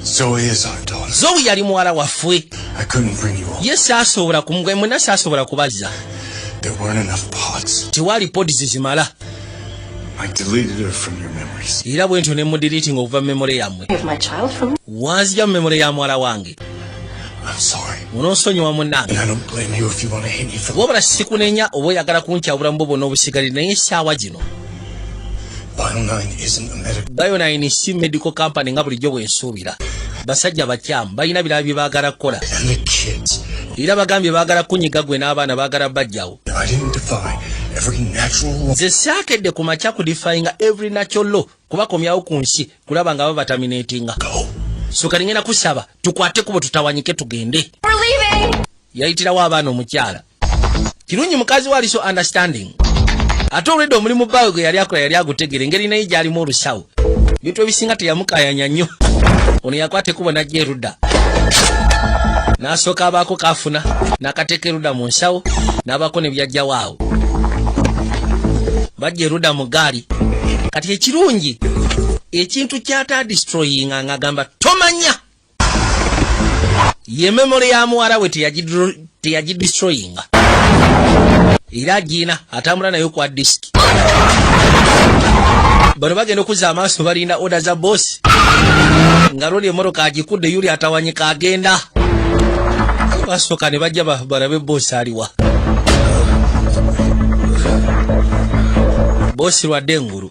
Speaker 9: Zoe is our daughter.
Speaker 3: Zoe yali muwala waffe.
Speaker 9: I couldn't bring you all.
Speaker 3: Ye saasobola kumugwe mwena, saasobola kubazza.
Speaker 9: There weren't enough pods.
Speaker 3: Tewaali pods zimala.
Speaker 9: I deleted her from your memories.
Speaker 3: Era bwe ntyo ne mudeleting okuva mu memory yammwe.
Speaker 8: You have my child from me?
Speaker 3: Wanzija mu memory ya muwala wange.
Speaker 9: I'm sorry.
Speaker 3: Onoonsonyiwa munnange.
Speaker 9: And I don't blame you if you want to hate me for
Speaker 3: Wabula sikunenya oba oyagala kunkyawula mu bo bonna obusigalire, naye essaawa gino
Speaker 9: Bio9 isn't a medical.
Speaker 3: Bio9 si medical company nga bulijjo bwensuubira. Basajja bakyamu, balina birala bye baagala kukola.
Speaker 9: And the kids.
Speaker 3: Era bagambye baagala kunyiga gwe n'abaana, baagala bajjawo.
Speaker 9: I didn't defy every natural law.
Speaker 3: Nze saakedde ku makya kudefyinga every natural law kubakomyawo ku nsi kulaba nga babaterminatinga. So kati ngenda kusaba tukwate kubo tutawanyike tugende.
Speaker 12: We're leaving!
Speaker 3: Yayitirawo abaana omukyala. Kirungi mukazi we ali so understanding, ate olwedde omulimu bbaawe gwe yali akola yali agutegera, engeri naye gyalimu olusawo, bintu ebisinga teyamukayanya nnyo. Ono yakwata ekkubo najja erudda. N'asooka abaako kafuna n'akateeka erudda mu nsawo, n'abaako ne byajjawo awo. Bajja erudda mu gaali. Kati ekirungi, ekintu kyata destroyinga, ng'agamba tomanya ye memory ya muwala we teyagidestroyinga, era agiina, atambula nayo kwa disk. Bano bagenda okuzza amaaso, balinda order za bosi, nga loli emotoka agikudde yuli atawanyika agenda. Basooka ne bajja balabe bosi aliwa. Bosi lwadde engulu,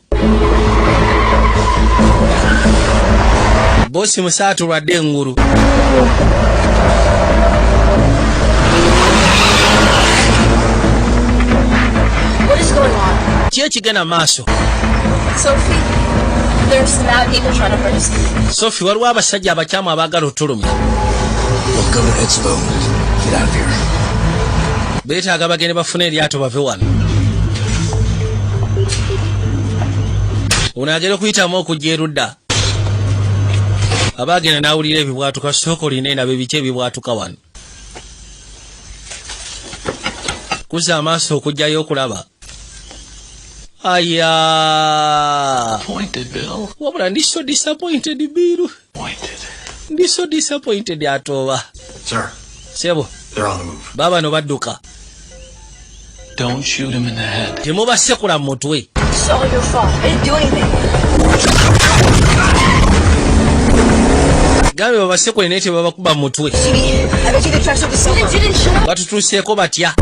Speaker 3: bosi musaatu lwadde engulu.
Speaker 8: What is going on?
Speaker 3: Ki ekigenda maaso?
Speaker 8: Sophie, there's some mad people trying to hurt us.
Speaker 3: Sophie, waliwo abasajja abakyamu abaagala otulumya.
Speaker 9: We'll go to Expo. Get out of here.
Speaker 3: Beetaaga bagende bafune eryato bave wano. Ono agenda okuyitamu okujja erudda, aba agenda n'awulira ebibwatuka. Sooka olina endaba ebiki ebibwatuka wano. Kuza amaaso okugjayo okulaba aya.
Speaker 13: Disappointed, Bill.
Speaker 3: Wabula ndi so disappointed, Bill.
Speaker 13: Disappointed.
Speaker 3: Ndi so disappointed atooba.
Speaker 9: Sir,
Speaker 3: Sebo.
Speaker 9: they're on the move.
Speaker 3: Baabano badduka.
Speaker 13: Don't shoot him in the head.
Speaker 3: Temubasekula mu mutwe.
Speaker 8: It's all your fault. I didn't do anything.
Speaker 3: Gambe babasekule naye tebabakuba mu mutwe.
Speaker 8: I bet you the tracks of the silver. Didn't show up.
Speaker 3: Batutuuseeko batya?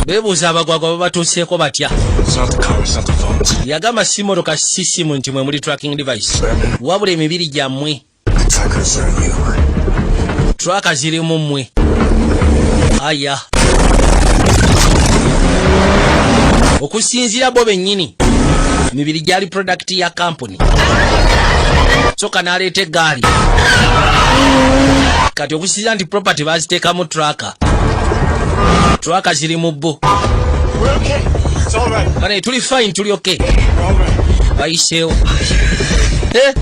Speaker 3: Beebuuza abagwagwa babatuuseeko batya.
Speaker 9: It's not the car, it's not the phones.
Speaker 3: Yagamba si motoka, si simu nti mwe muli tracking device, wabula emibiri gyammwe.
Speaker 9: The trackers are in you.
Speaker 3: Tracker zirimu mmwe. Aya, okusinziira bo bennyini, mibiri gyali product ya company. Soka n'aleeta eggaali. Kati okusinziira nti property baziteekamu tracker, tracker ziri mu bo.
Speaker 10: We're okay. It's all right.
Speaker 3: Bane, tuli fine, tuli okay.
Speaker 10: We're all right.
Speaker 3: Bayiseewo. Eh,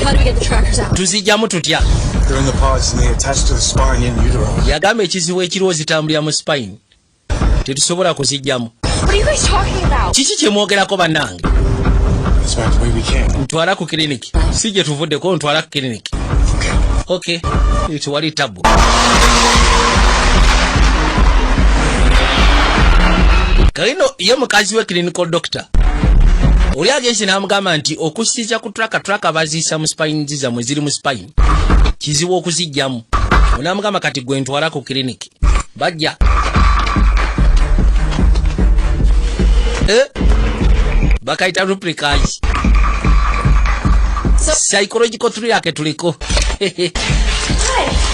Speaker 8: How do we get the trackers out?
Speaker 3: Tuzijjamu tutya?
Speaker 9: They're in the pods and they attach to the spine in utero.
Speaker 3: Yagamba ekizibu ekiriwo, zitambulira mu spine, tetusobola kuzijjamu.
Speaker 8: What are you guys talking about?
Speaker 3: Kiki kyemwogerako bannange?
Speaker 9: It's back the way we came.
Speaker 3: Ntwala ku kiriniki, si gye tuvuddeko, ntwala ku kiriniki.
Speaker 9: Okay.
Speaker 3: Ok, tewali tabu. Kalino ye mukazi we clinical doctor oli agenze n'amugamba nti okusinza ku tracker, tracker baziisa mu spine zammwe, ziri mu spine, kizibu okuzijjamu. Onamugamba kati gwe ntwala ku kiriniki. Bajja. Eh? Bakayita replicas, psychological thriller tuliko.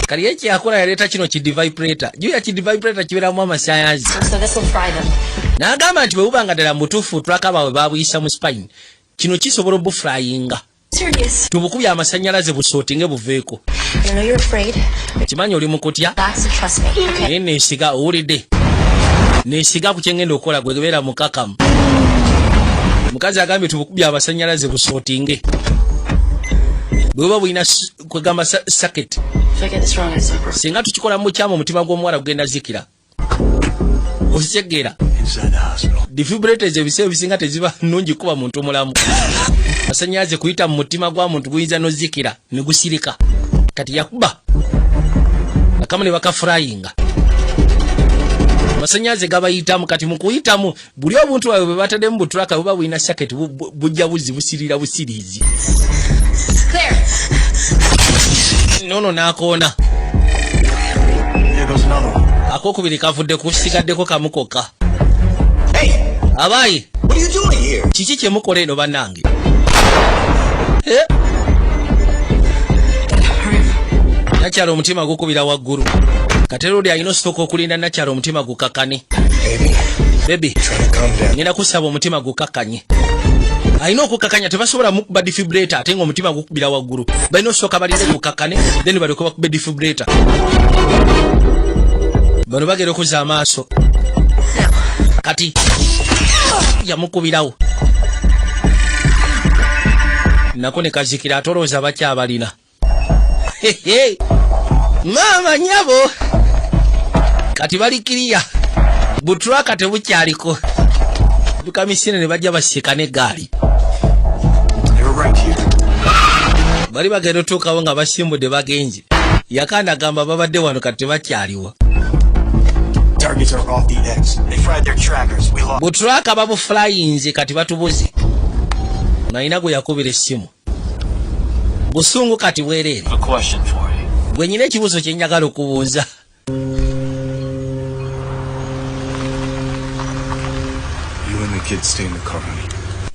Speaker 3: Kali ekyakola, yaleeta kino ki defibrillator juu ya ki defibrillator kibeeramu amasanyazi.
Speaker 8: So this will fry them.
Speaker 3: N'agamba nti bwe buba nga ddala mutuufu tracker baabwe babuyisa mu spine, kino kisobola obufryinga.
Speaker 8: Serious.
Speaker 3: Tubukubye amasanyalaze busootinge buveeko.
Speaker 8: I know you're afraid.
Speaker 3: Kimanyi oli mu kutya.
Speaker 8: Relax and trust me. Okay.
Speaker 3: Naye neesiga, owulidde, neesiga ku kyengenda okukola. Gwe beera mukakamu. Mukazi agambye tubukubye amasanyalaze busootinge bwe buba bulina kwegamba circuit.
Speaker 8: If I get this wrong, it's over.
Speaker 3: Singa tukikola mu bukyamu, omutima gw'omuwala gugenda zikira, okitegeera?
Speaker 9: Inside the hospital.
Speaker 3: Defibrillators ebiseera ebisinga teziba nnungi kuba muntu mulamu. Masanyalaze kuyita mu mutima gwa muntu guyinza nozikira ne gusirika. Kati yakuba akamu ne bakafryinga, amasanyalaze gabayitamu. Kati mu kuyitamu, buli obuntu bwabwe bwe bataddemu bu tracker buba bulina circuit, bujja buzi busirira busiriizi.
Speaker 8: Claire.
Speaker 3: Nono n'akoona.
Speaker 9: Here goes another one.
Speaker 3: Akokubiri kavudde, kusigaddeko kamu kokka. Abaayi.
Speaker 1: What are you doing here?
Speaker 3: Kiki kyemukola eno bannange? Eh? Nakyala omutima gukubira waggulu. Kateroli alina osooka okulinda nakyala omutima gukakane.
Speaker 9: Baby,
Speaker 3: Baby.
Speaker 9: try to calm down.
Speaker 3: Ngenda kusaba omutima gukakanye. Alina okukakanya, tebasobola mukuba defibrillator ate nga omutima gukubira waggulu. Balina osooka balinde gukakane, then balyoke bakube defibrillator. Bano bagenda okuzza amaaso, kati yamukubirawo nako ne kazikira. Ate olowooza bakyabalina. Maama nyabo, kati bali kiriya, butulaka tebukyaliko, dukamisine ne bajja basiika n'eggaali.
Speaker 9: They were right here.
Speaker 3: Bali bagenda otuukawo nga basimbudde bagenze. Yakanda agamba babadde wano, kati tebakyaliwo.
Speaker 10: Targets are off the X. They fried their trackers. We lost.
Speaker 3: Butulaka babufulayinze, kati batubuze. Nalina gwe yakubira essimu, busungu kati bwereere.
Speaker 13: A question for you.
Speaker 3: Gwe nyina ekibuuzo kye njagala okubuuza.
Speaker 9: You and the kids stay in the car, honey.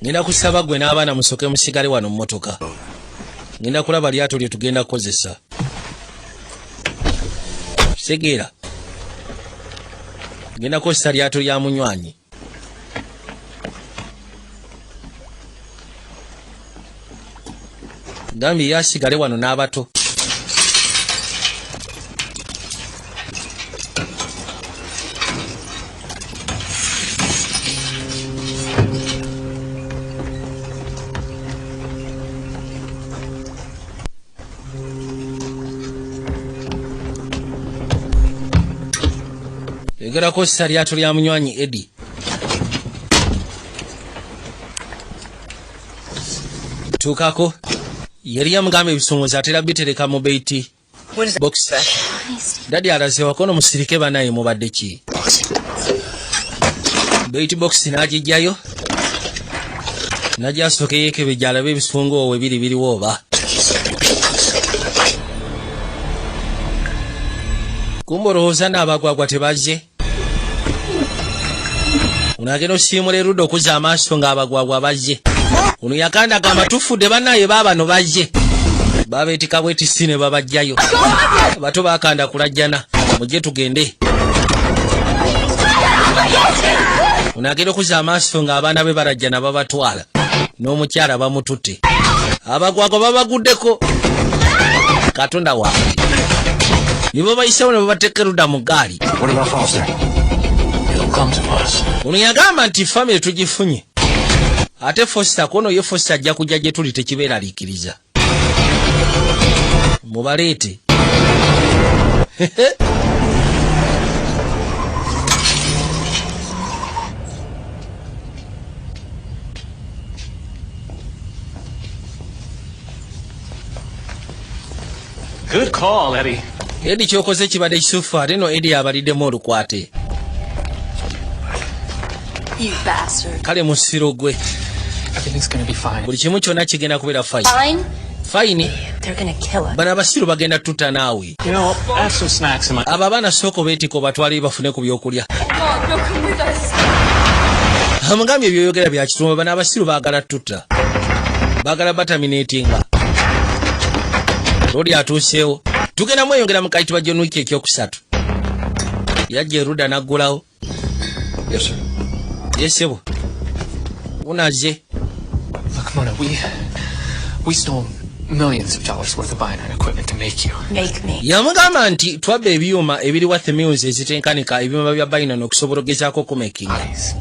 Speaker 3: Ngenda kusaba gwe n'abaana musooke musigale wano mu mmotoka. Ngenda kulaba lyato lye tugenda kukozesa. Kitegeera, ngenda kukozesa lyato lya munywanyi. Gambye ye asigale wano n'abato. Yogera kozesa lyato lya munywanyi Edi. Tuukako yali yamugamba ebisongozi atera bitereka mu bait box. Daddy alaze wakono, musirike banaye, mubadde ki? Bait box n'agijjayo, najja asooke yeekebejja alabe ebisungu we biri biriwo oba. Kumba olowooza n'abagwagwa tebazze. Ono agenda osiimula erudda okuzza amaaso ng'abagwagwa bazze. Ono yakanda agamba tufudde bannaye, baabano bazze babeetika bwetisi ne babajjayo. Bato bakanda kulajjana, mujje tugende. Ono agenda okuzza amaaso ng'abaana be balajjana, babatwala n'omukyala bamututte. Abagwagwa babaguddeko, Katonda wange, nibo bayisewo ne babateeka erudda mu gaali.
Speaker 9: What about Foster?
Speaker 13: He'll come to us.
Speaker 3: Ono yagamba nti famire tugifunye, ate Foster kono ye Foster ajja kujja gye tuli, tekibeeraliikiriza, mubaleete.
Speaker 13: Good call, Eddie.
Speaker 3: Edi, kyokoze kibadde kisufu. Ate no Edi abaliddemu olukwate.
Speaker 12: You bastard.
Speaker 3: Kale musiro gwe.
Speaker 11: Everything's gonna be fine.
Speaker 3: Buli kimu kyonna kigenda kubeera fine.
Speaker 12: Fine?
Speaker 3: Fine?
Speaker 12: They're gonna kill us.
Speaker 3: Bano abasiru bagenda tutta naawe.
Speaker 13: I have some snacks in my.
Speaker 3: Abo abaana sooka obeetika obatwale bafune ku byokulya.
Speaker 8: God, no, come with us.
Speaker 3: Amugambye ebyoyogera bya kitumba, bano abasiru baagala tutta, baagala bataminatinga. Lodi atuuseewo, tugenda mweyongera mu kayitibwa John Wick ekyokusatu. Yajja erudda n'aggulawo.
Speaker 9: Yes, sir.
Speaker 3: Yesebo, unaze.
Speaker 11: Look, Mona, we stole millions of dollars worth of Bionite equipment to make you.
Speaker 12: Make me.
Speaker 3: Yamugamba nti twabba ebyuma ebiri worth millions ezitenkanika, ebyuma bya Bionite, okusobola ogezaako okumakinga.
Speaker 11: Eyes.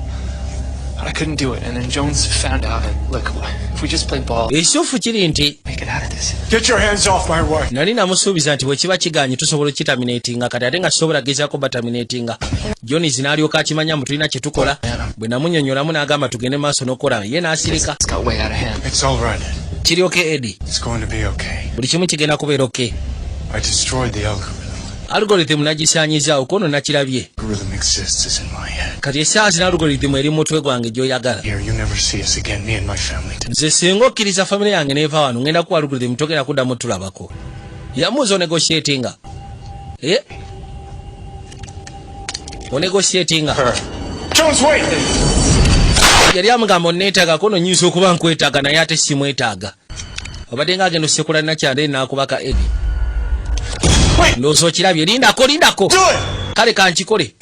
Speaker 11: But I couldn't do it, and then Jones found out. And look, if we just play ball,
Speaker 3: Ekituufu kiri nti
Speaker 11: make it out of this.
Speaker 10: Get your hands off my wife.
Speaker 3: Nali namusuubiza nti bwe kiba kiganye tusobola okukitaminatinga, kati ate nga kisobola gezaako bataminatinga. Jones n'alyoka akimanya mu tulina kye tukola. Bwe namunyonyolamu n'agamba tugende maaso n'okukola, ye n'asirika.
Speaker 11: It's got way out of hand.
Speaker 10: It's all right.
Speaker 3: Kiryoke, Edi.
Speaker 10: It's going to be okay.
Speaker 3: Buli kimu kigenda kubeera okay.
Speaker 10: I destroyed the algorithm.
Speaker 3: Algorithm nagisaanyizaawo, kono nakirabye.
Speaker 10: Algorithm exists is in my head.
Speaker 3: Kati essaawa zino algorithm eri mu mutwe gwange gy'oyagala.
Speaker 10: Here, you never see us again, me and my family.
Speaker 3: Nze singa okkiriza famire yange neeva wano, ngenda kuwa algorithm, togenda kuddamu tulabako. Yamuuza onegotiatinga, Eh? Onegotiatinga.
Speaker 10: Jones, wait!
Speaker 3: Yali amugamba onneetaaga, kono nyinza okuba nkwetaaga naye ate simwetaaga. Obadde nga agenda osekula nakyande nakubaka Edi. Ndowooza okirabye. Lindako, lindako. Kale kankikole,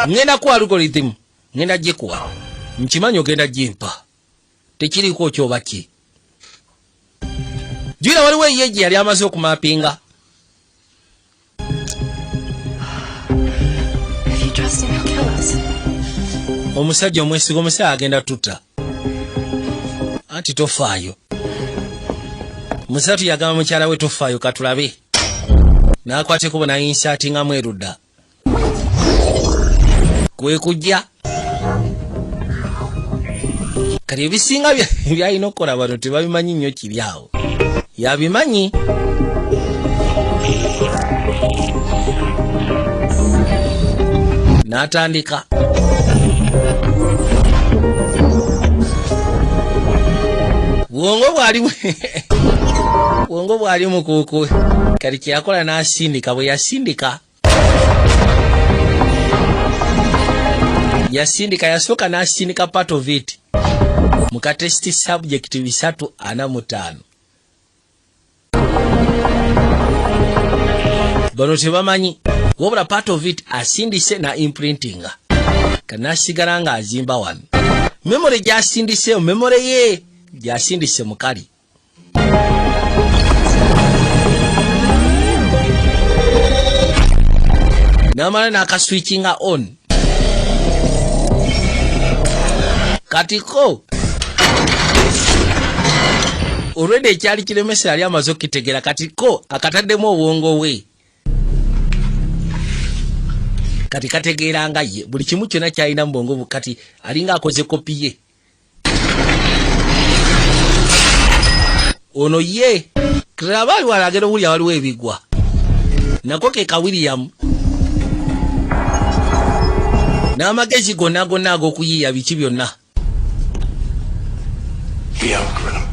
Speaker 3: ngenda kuwa algorithm, ngenda gikuwa, nkimanyi ogenda gimpa, tekiriiko kyoba ki. Jula waliwo eyeji gye yali amaze okumapinga.
Speaker 6: If you trust him, he'll kill us.
Speaker 3: Omusajja omwesiga, omusajja agenda tutta. Anti tofaayo. Musatu yagamba mukyala we tofaayo, katulabe. N'akwata ekubo n'ayinsatingamu erudda kwe kujja. Kati ebisinga byalina okukola bano tebabimanyi nnyo, kiri awo yabimanyi. N'atandika bwongo bwali mukuuku. Kati kyeyakola n'asindika, bwe yasindika yasindika, yasooka n'asindika part of it mu ka test subject 345. Bano tebamanyi, wabula part of it asindise na imprintinga kanasigala ng'azimba wano memory gyasindise, memory ye gyasindise mukali. Namala n'akaswitchinga on. Kati ko olwedde ekyali kiremesa yali amaze okukitegera. Kati ko akataddemu obwongo bwe, kati kategeera nga ye buli kimu kyonna kyalina mu bwongo bwe. Kati alinga akoze kopi ye. Ono ye aba ali wala, agenda owulira waliwo ebigwa nako ke ka William n'amagezi gonna gonna ag'okuyiiya biki byonna.
Speaker 9: The algorithm.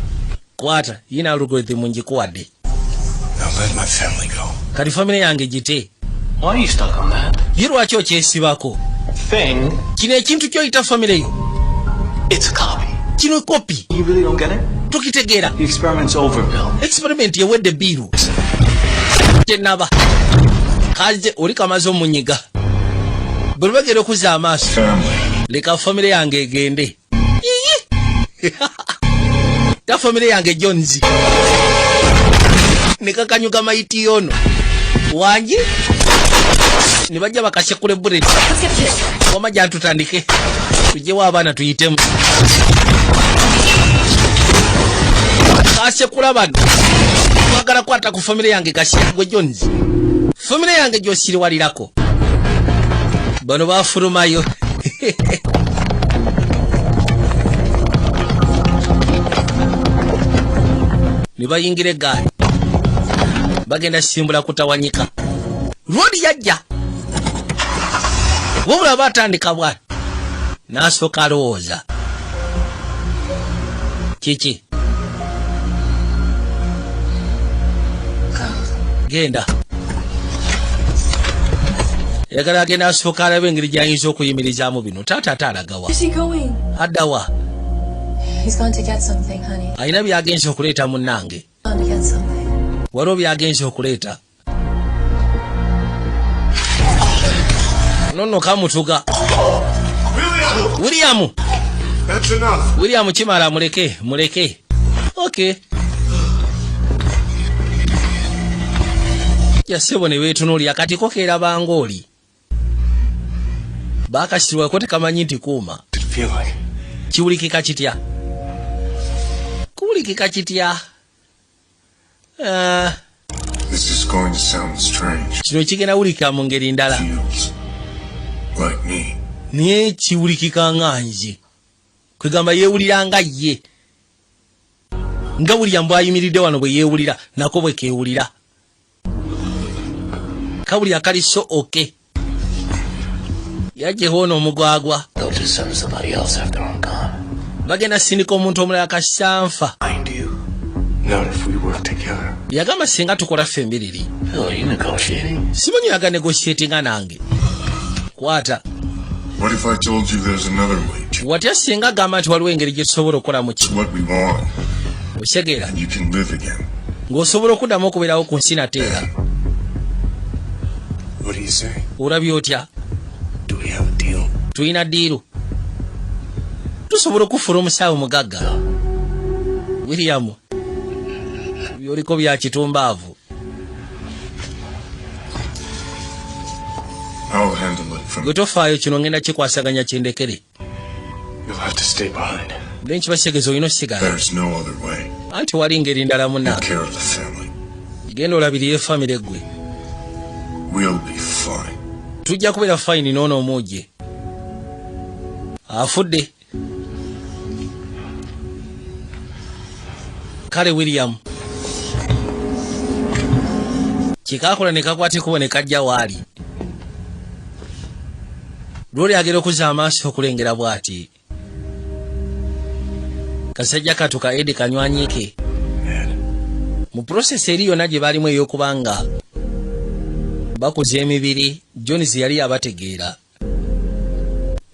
Speaker 3: Kwata yina algorithm ngikuwadde.
Speaker 9: Now let my family go.
Speaker 3: Kati famire yange gite.
Speaker 13: Why are you stuck on that?
Speaker 3: Ye lwaki okyesibako?
Speaker 13: Thing.
Speaker 3: Kino ekintu kyoyita famire yo.
Speaker 13: It's a copy.
Speaker 3: Kino kopi.
Speaker 13: You really don't get it?
Speaker 3: Tukitegeera.
Speaker 13: The experiment's over, Bill.
Speaker 3: Experiment ewedde, Bill. Tenaba kaze oli kamaze omunyiga bwe bagenda okuzza amaaso.
Speaker 9: Family.
Speaker 3: Leka famire yange egende. Yiyi! Ta famire yange Jones ne kakanyuga mayiti yono wangi ne bajja bakasekula bullet. Wama jantutandike tugyewo abaana tuyitemu kasekula bano. Twagala kwata ku famire yange kasiragwe Jones, famire yange gyosiriwalirako. Bano bafulumayo. Ne bayingira eggaali, bagenda simbula kutawanyika. Lwoli yajja, wabula aba atandika bwati n'asooka alowooza kiki. Genda yagala agenda asooka alabe engeri gyayinza okuyimirizaamu bino. Taata ate alagawa?
Speaker 6: Where's he going?
Speaker 3: Addawa?
Speaker 6: He's gone to get something, honey.
Speaker 3: Alina byagenza okuleeta, munnange.
Speaker 6: Gone to get something.
Speaker 3: Waliwo byagenza okuleeta. Nonno kamutuga William.
Speaker 2: That's enough.
Speaker 3: William, kimala, muleke, muleke. Ok, yasebo ne weetunuulira. Kati ko keerabanga oli baakasirwako, tekamanyi nti kuuma.
Speaker 9: Did it feel like?
Speaker 3: Kiwulikika kitya? Kuwulikika kitya? Ah,
Speaker 9: This is going to sound strange.
Speaker 3: Kino kigenda wulikika mu ngeri ndala.
Speaker 9: Feels like me.
Speaker 3: Naye kiwulikika nga nze, kwegamba yeewulira nga ye, nga William bw'ayimiridde wano bwe yeewulira, nako bwe keewulira. Kawulira kali so okay. Yajjeho ono omugwagwa.
Speaker 13: They'll just send somebody else after I'm gone.
Speaker 3: Bagenda sindika omuntu omulala kasanfa.
Speaker 9: Find you. Not if we work together.
Speaker 3: Yagamba singa tukola ffe embiriri.
Speaker 13: Bill, are you negotiating?
Speaker 3: Simanyi yaga negotiatinga nange. Kwata.
Speaker 9: What if I told you there's another way to
Speaker 3: Watya singa agamba nti waliwo engeri gye tusobola okukolamu kino?
Speaker 9: what we want
Speaker 3: Okitegeera?
Speaker 9: and you can live again?
Speaker 3: Ng'osobola okuddamu okubeerawo ku nsi nate era.
Speaker 9: What do you say?
Speaker 3: Olabye otya?
Speaker 9: Do we have a deal?
Speaker 3: Tulina deal? Tusobola okufuula omusawo mugagga. William, byoliko bya kitumbaavu.
Speaker 9: I'll handle it from
Speaker 3: Gwe tofaayo, kino ngenda kikwasaganya kyendekere.
Speaker 9: You'll have to stay behind.
Speaker 3: Naye nkibasegeza olina osigala.
Speaker 9: There's no other way.
Speaker 3: Anti wali ngeri ndala, munna.
Speaker 9: Take care of the family.
Speaker 3: Genda olabirire famire ggwe.
Speaker 9: We'll be fine.
Speaker 3: Tujja kubeera fine n'ono omuuje afudde. Kale William kikakola ne kakwata ekubo ne kajja waali. Lwoli agenda okuzza amaaso okulengera bw'ati kasajja katuka Edi kanywanyike mu process eri yonna gye balimu ey'okuba nga bakuza emibiri. Jones yali abategeera,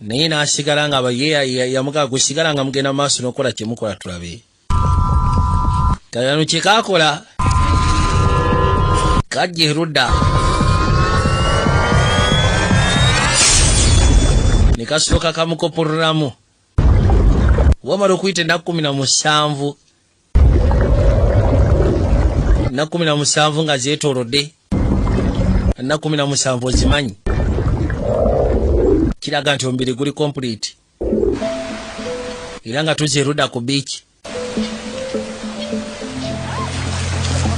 Speaker 3: naye n'asigala nga ye yamugaa gusigala nga mugenda maaso n'okukola kyemukola. Tulabe kayano kyekakola kajja erudda ne kasooka kamukopololamu. Wamala okuyita ennaku 17, ennaku 17 nga zeetoolodde, ennaku 17 ozimanyi, kiraga nti omubiri guli complete era nga tuzza erudda ku beach.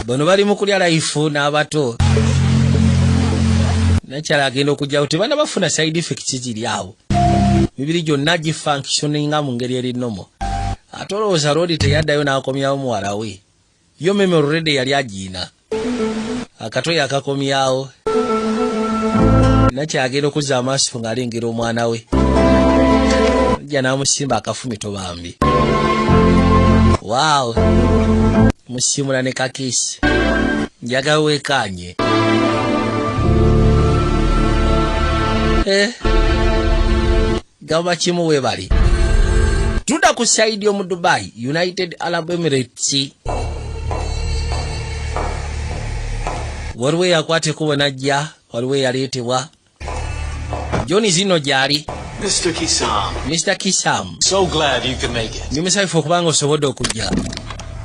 Speaker 3: Bano bali mu kulya life n'abato. Nakyala agenda okujjawo tebana bafuna side effects ziri awo, mibiri gyonna gifunctioninga mu ngeri eri normal. Ate olowooza Roodi teyaddayo n'akomyawo muwala we? Yo memory already yali agiina, akato yakakomyawo. Nakyagenda okuzza amaaso ng'alengera omwana we jja n'amusimba akafumito bambi. Waaw, musimula ne kakiisi, njagala weekaanye. Eh, gamba kimu weebali. Tudda ku side omu Dubai, United Arab Emirates. Waliwo eyakwata ekubo najja, waliwo eyaleetebwa. John zino gyali.
Speaker 13: Mr. Kisam.
Speaker 3: Mr Kisam.
Speaker 13: So glad you could make it.
Speaker 3: Ndi musanyufu okubanga osobodde okujja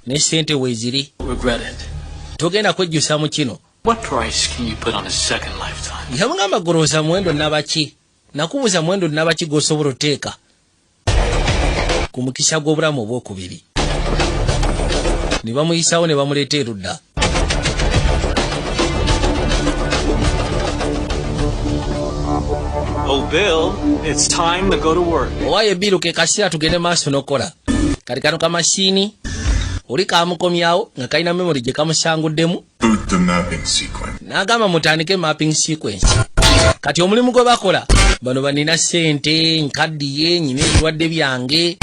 Speaker 3: ne sente weeziri.
Speaker 13: Regret it.
Speaker 3: Togenda kwejjusa mu kino.
Speaker 13: What price can you put on a second lifetime?
Speaker 3: Yamugamba, golowooza muwendo nabaki? Nakubuuza muwendo nabaki gw'osobola oteeka ku mukisa gw'obulamu obwokubiri? Ne bamuyisawo ne bamuleeta erudda.
Speaker 13: Oh, Bill, it's time to go to work.
Speaker 3: Owaayo Bill, ke kaseera tugende maaso n'okukola. Kati kano kamasiini oli kamukomyawo nga kalina memory gye kamusanguddemu.
Speaker 9: Boot the mapping sequence.
Speaker 3: N'agamba mutandike mapping sequence. Kati omulimu gwe bakola bano, banina ssente, nkaddiye, nyina ebirwadde byange,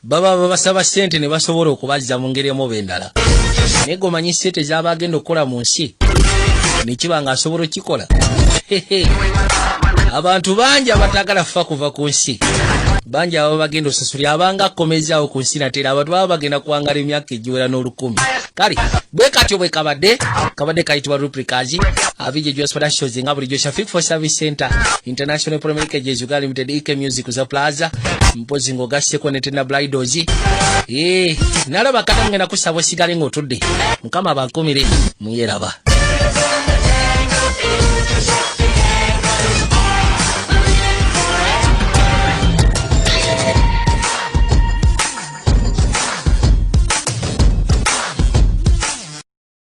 Speaker 3: baba babasaba ssente ne basobola okubazza mu ngeri emu oba endala. Naye gomanyi ssente z'aba agenda okukola mu nsi nekiba nga asobola okikola. Hehe. Abantu bangi abatagala fa kuva ku nsi, bangi ababa bagenda osasulya abanga akomezaawo ku nsi. Natera abantu baba bagenda kuwangala emyaka egiwera n'olukumi. Kale bwe katyo bwe kabadde, kabadde kayitibwa Replicas. Avije Jos Productions, nga bulijjo Shafik for Service Center International Premier Cages Uganda Limited, EK Music za Plaza, mpozi ng'ogasseko ne Tena Bridals. Nalaba kata ngenda kusaba osigale ng'otudde. Mukama abankumire, muyeraba.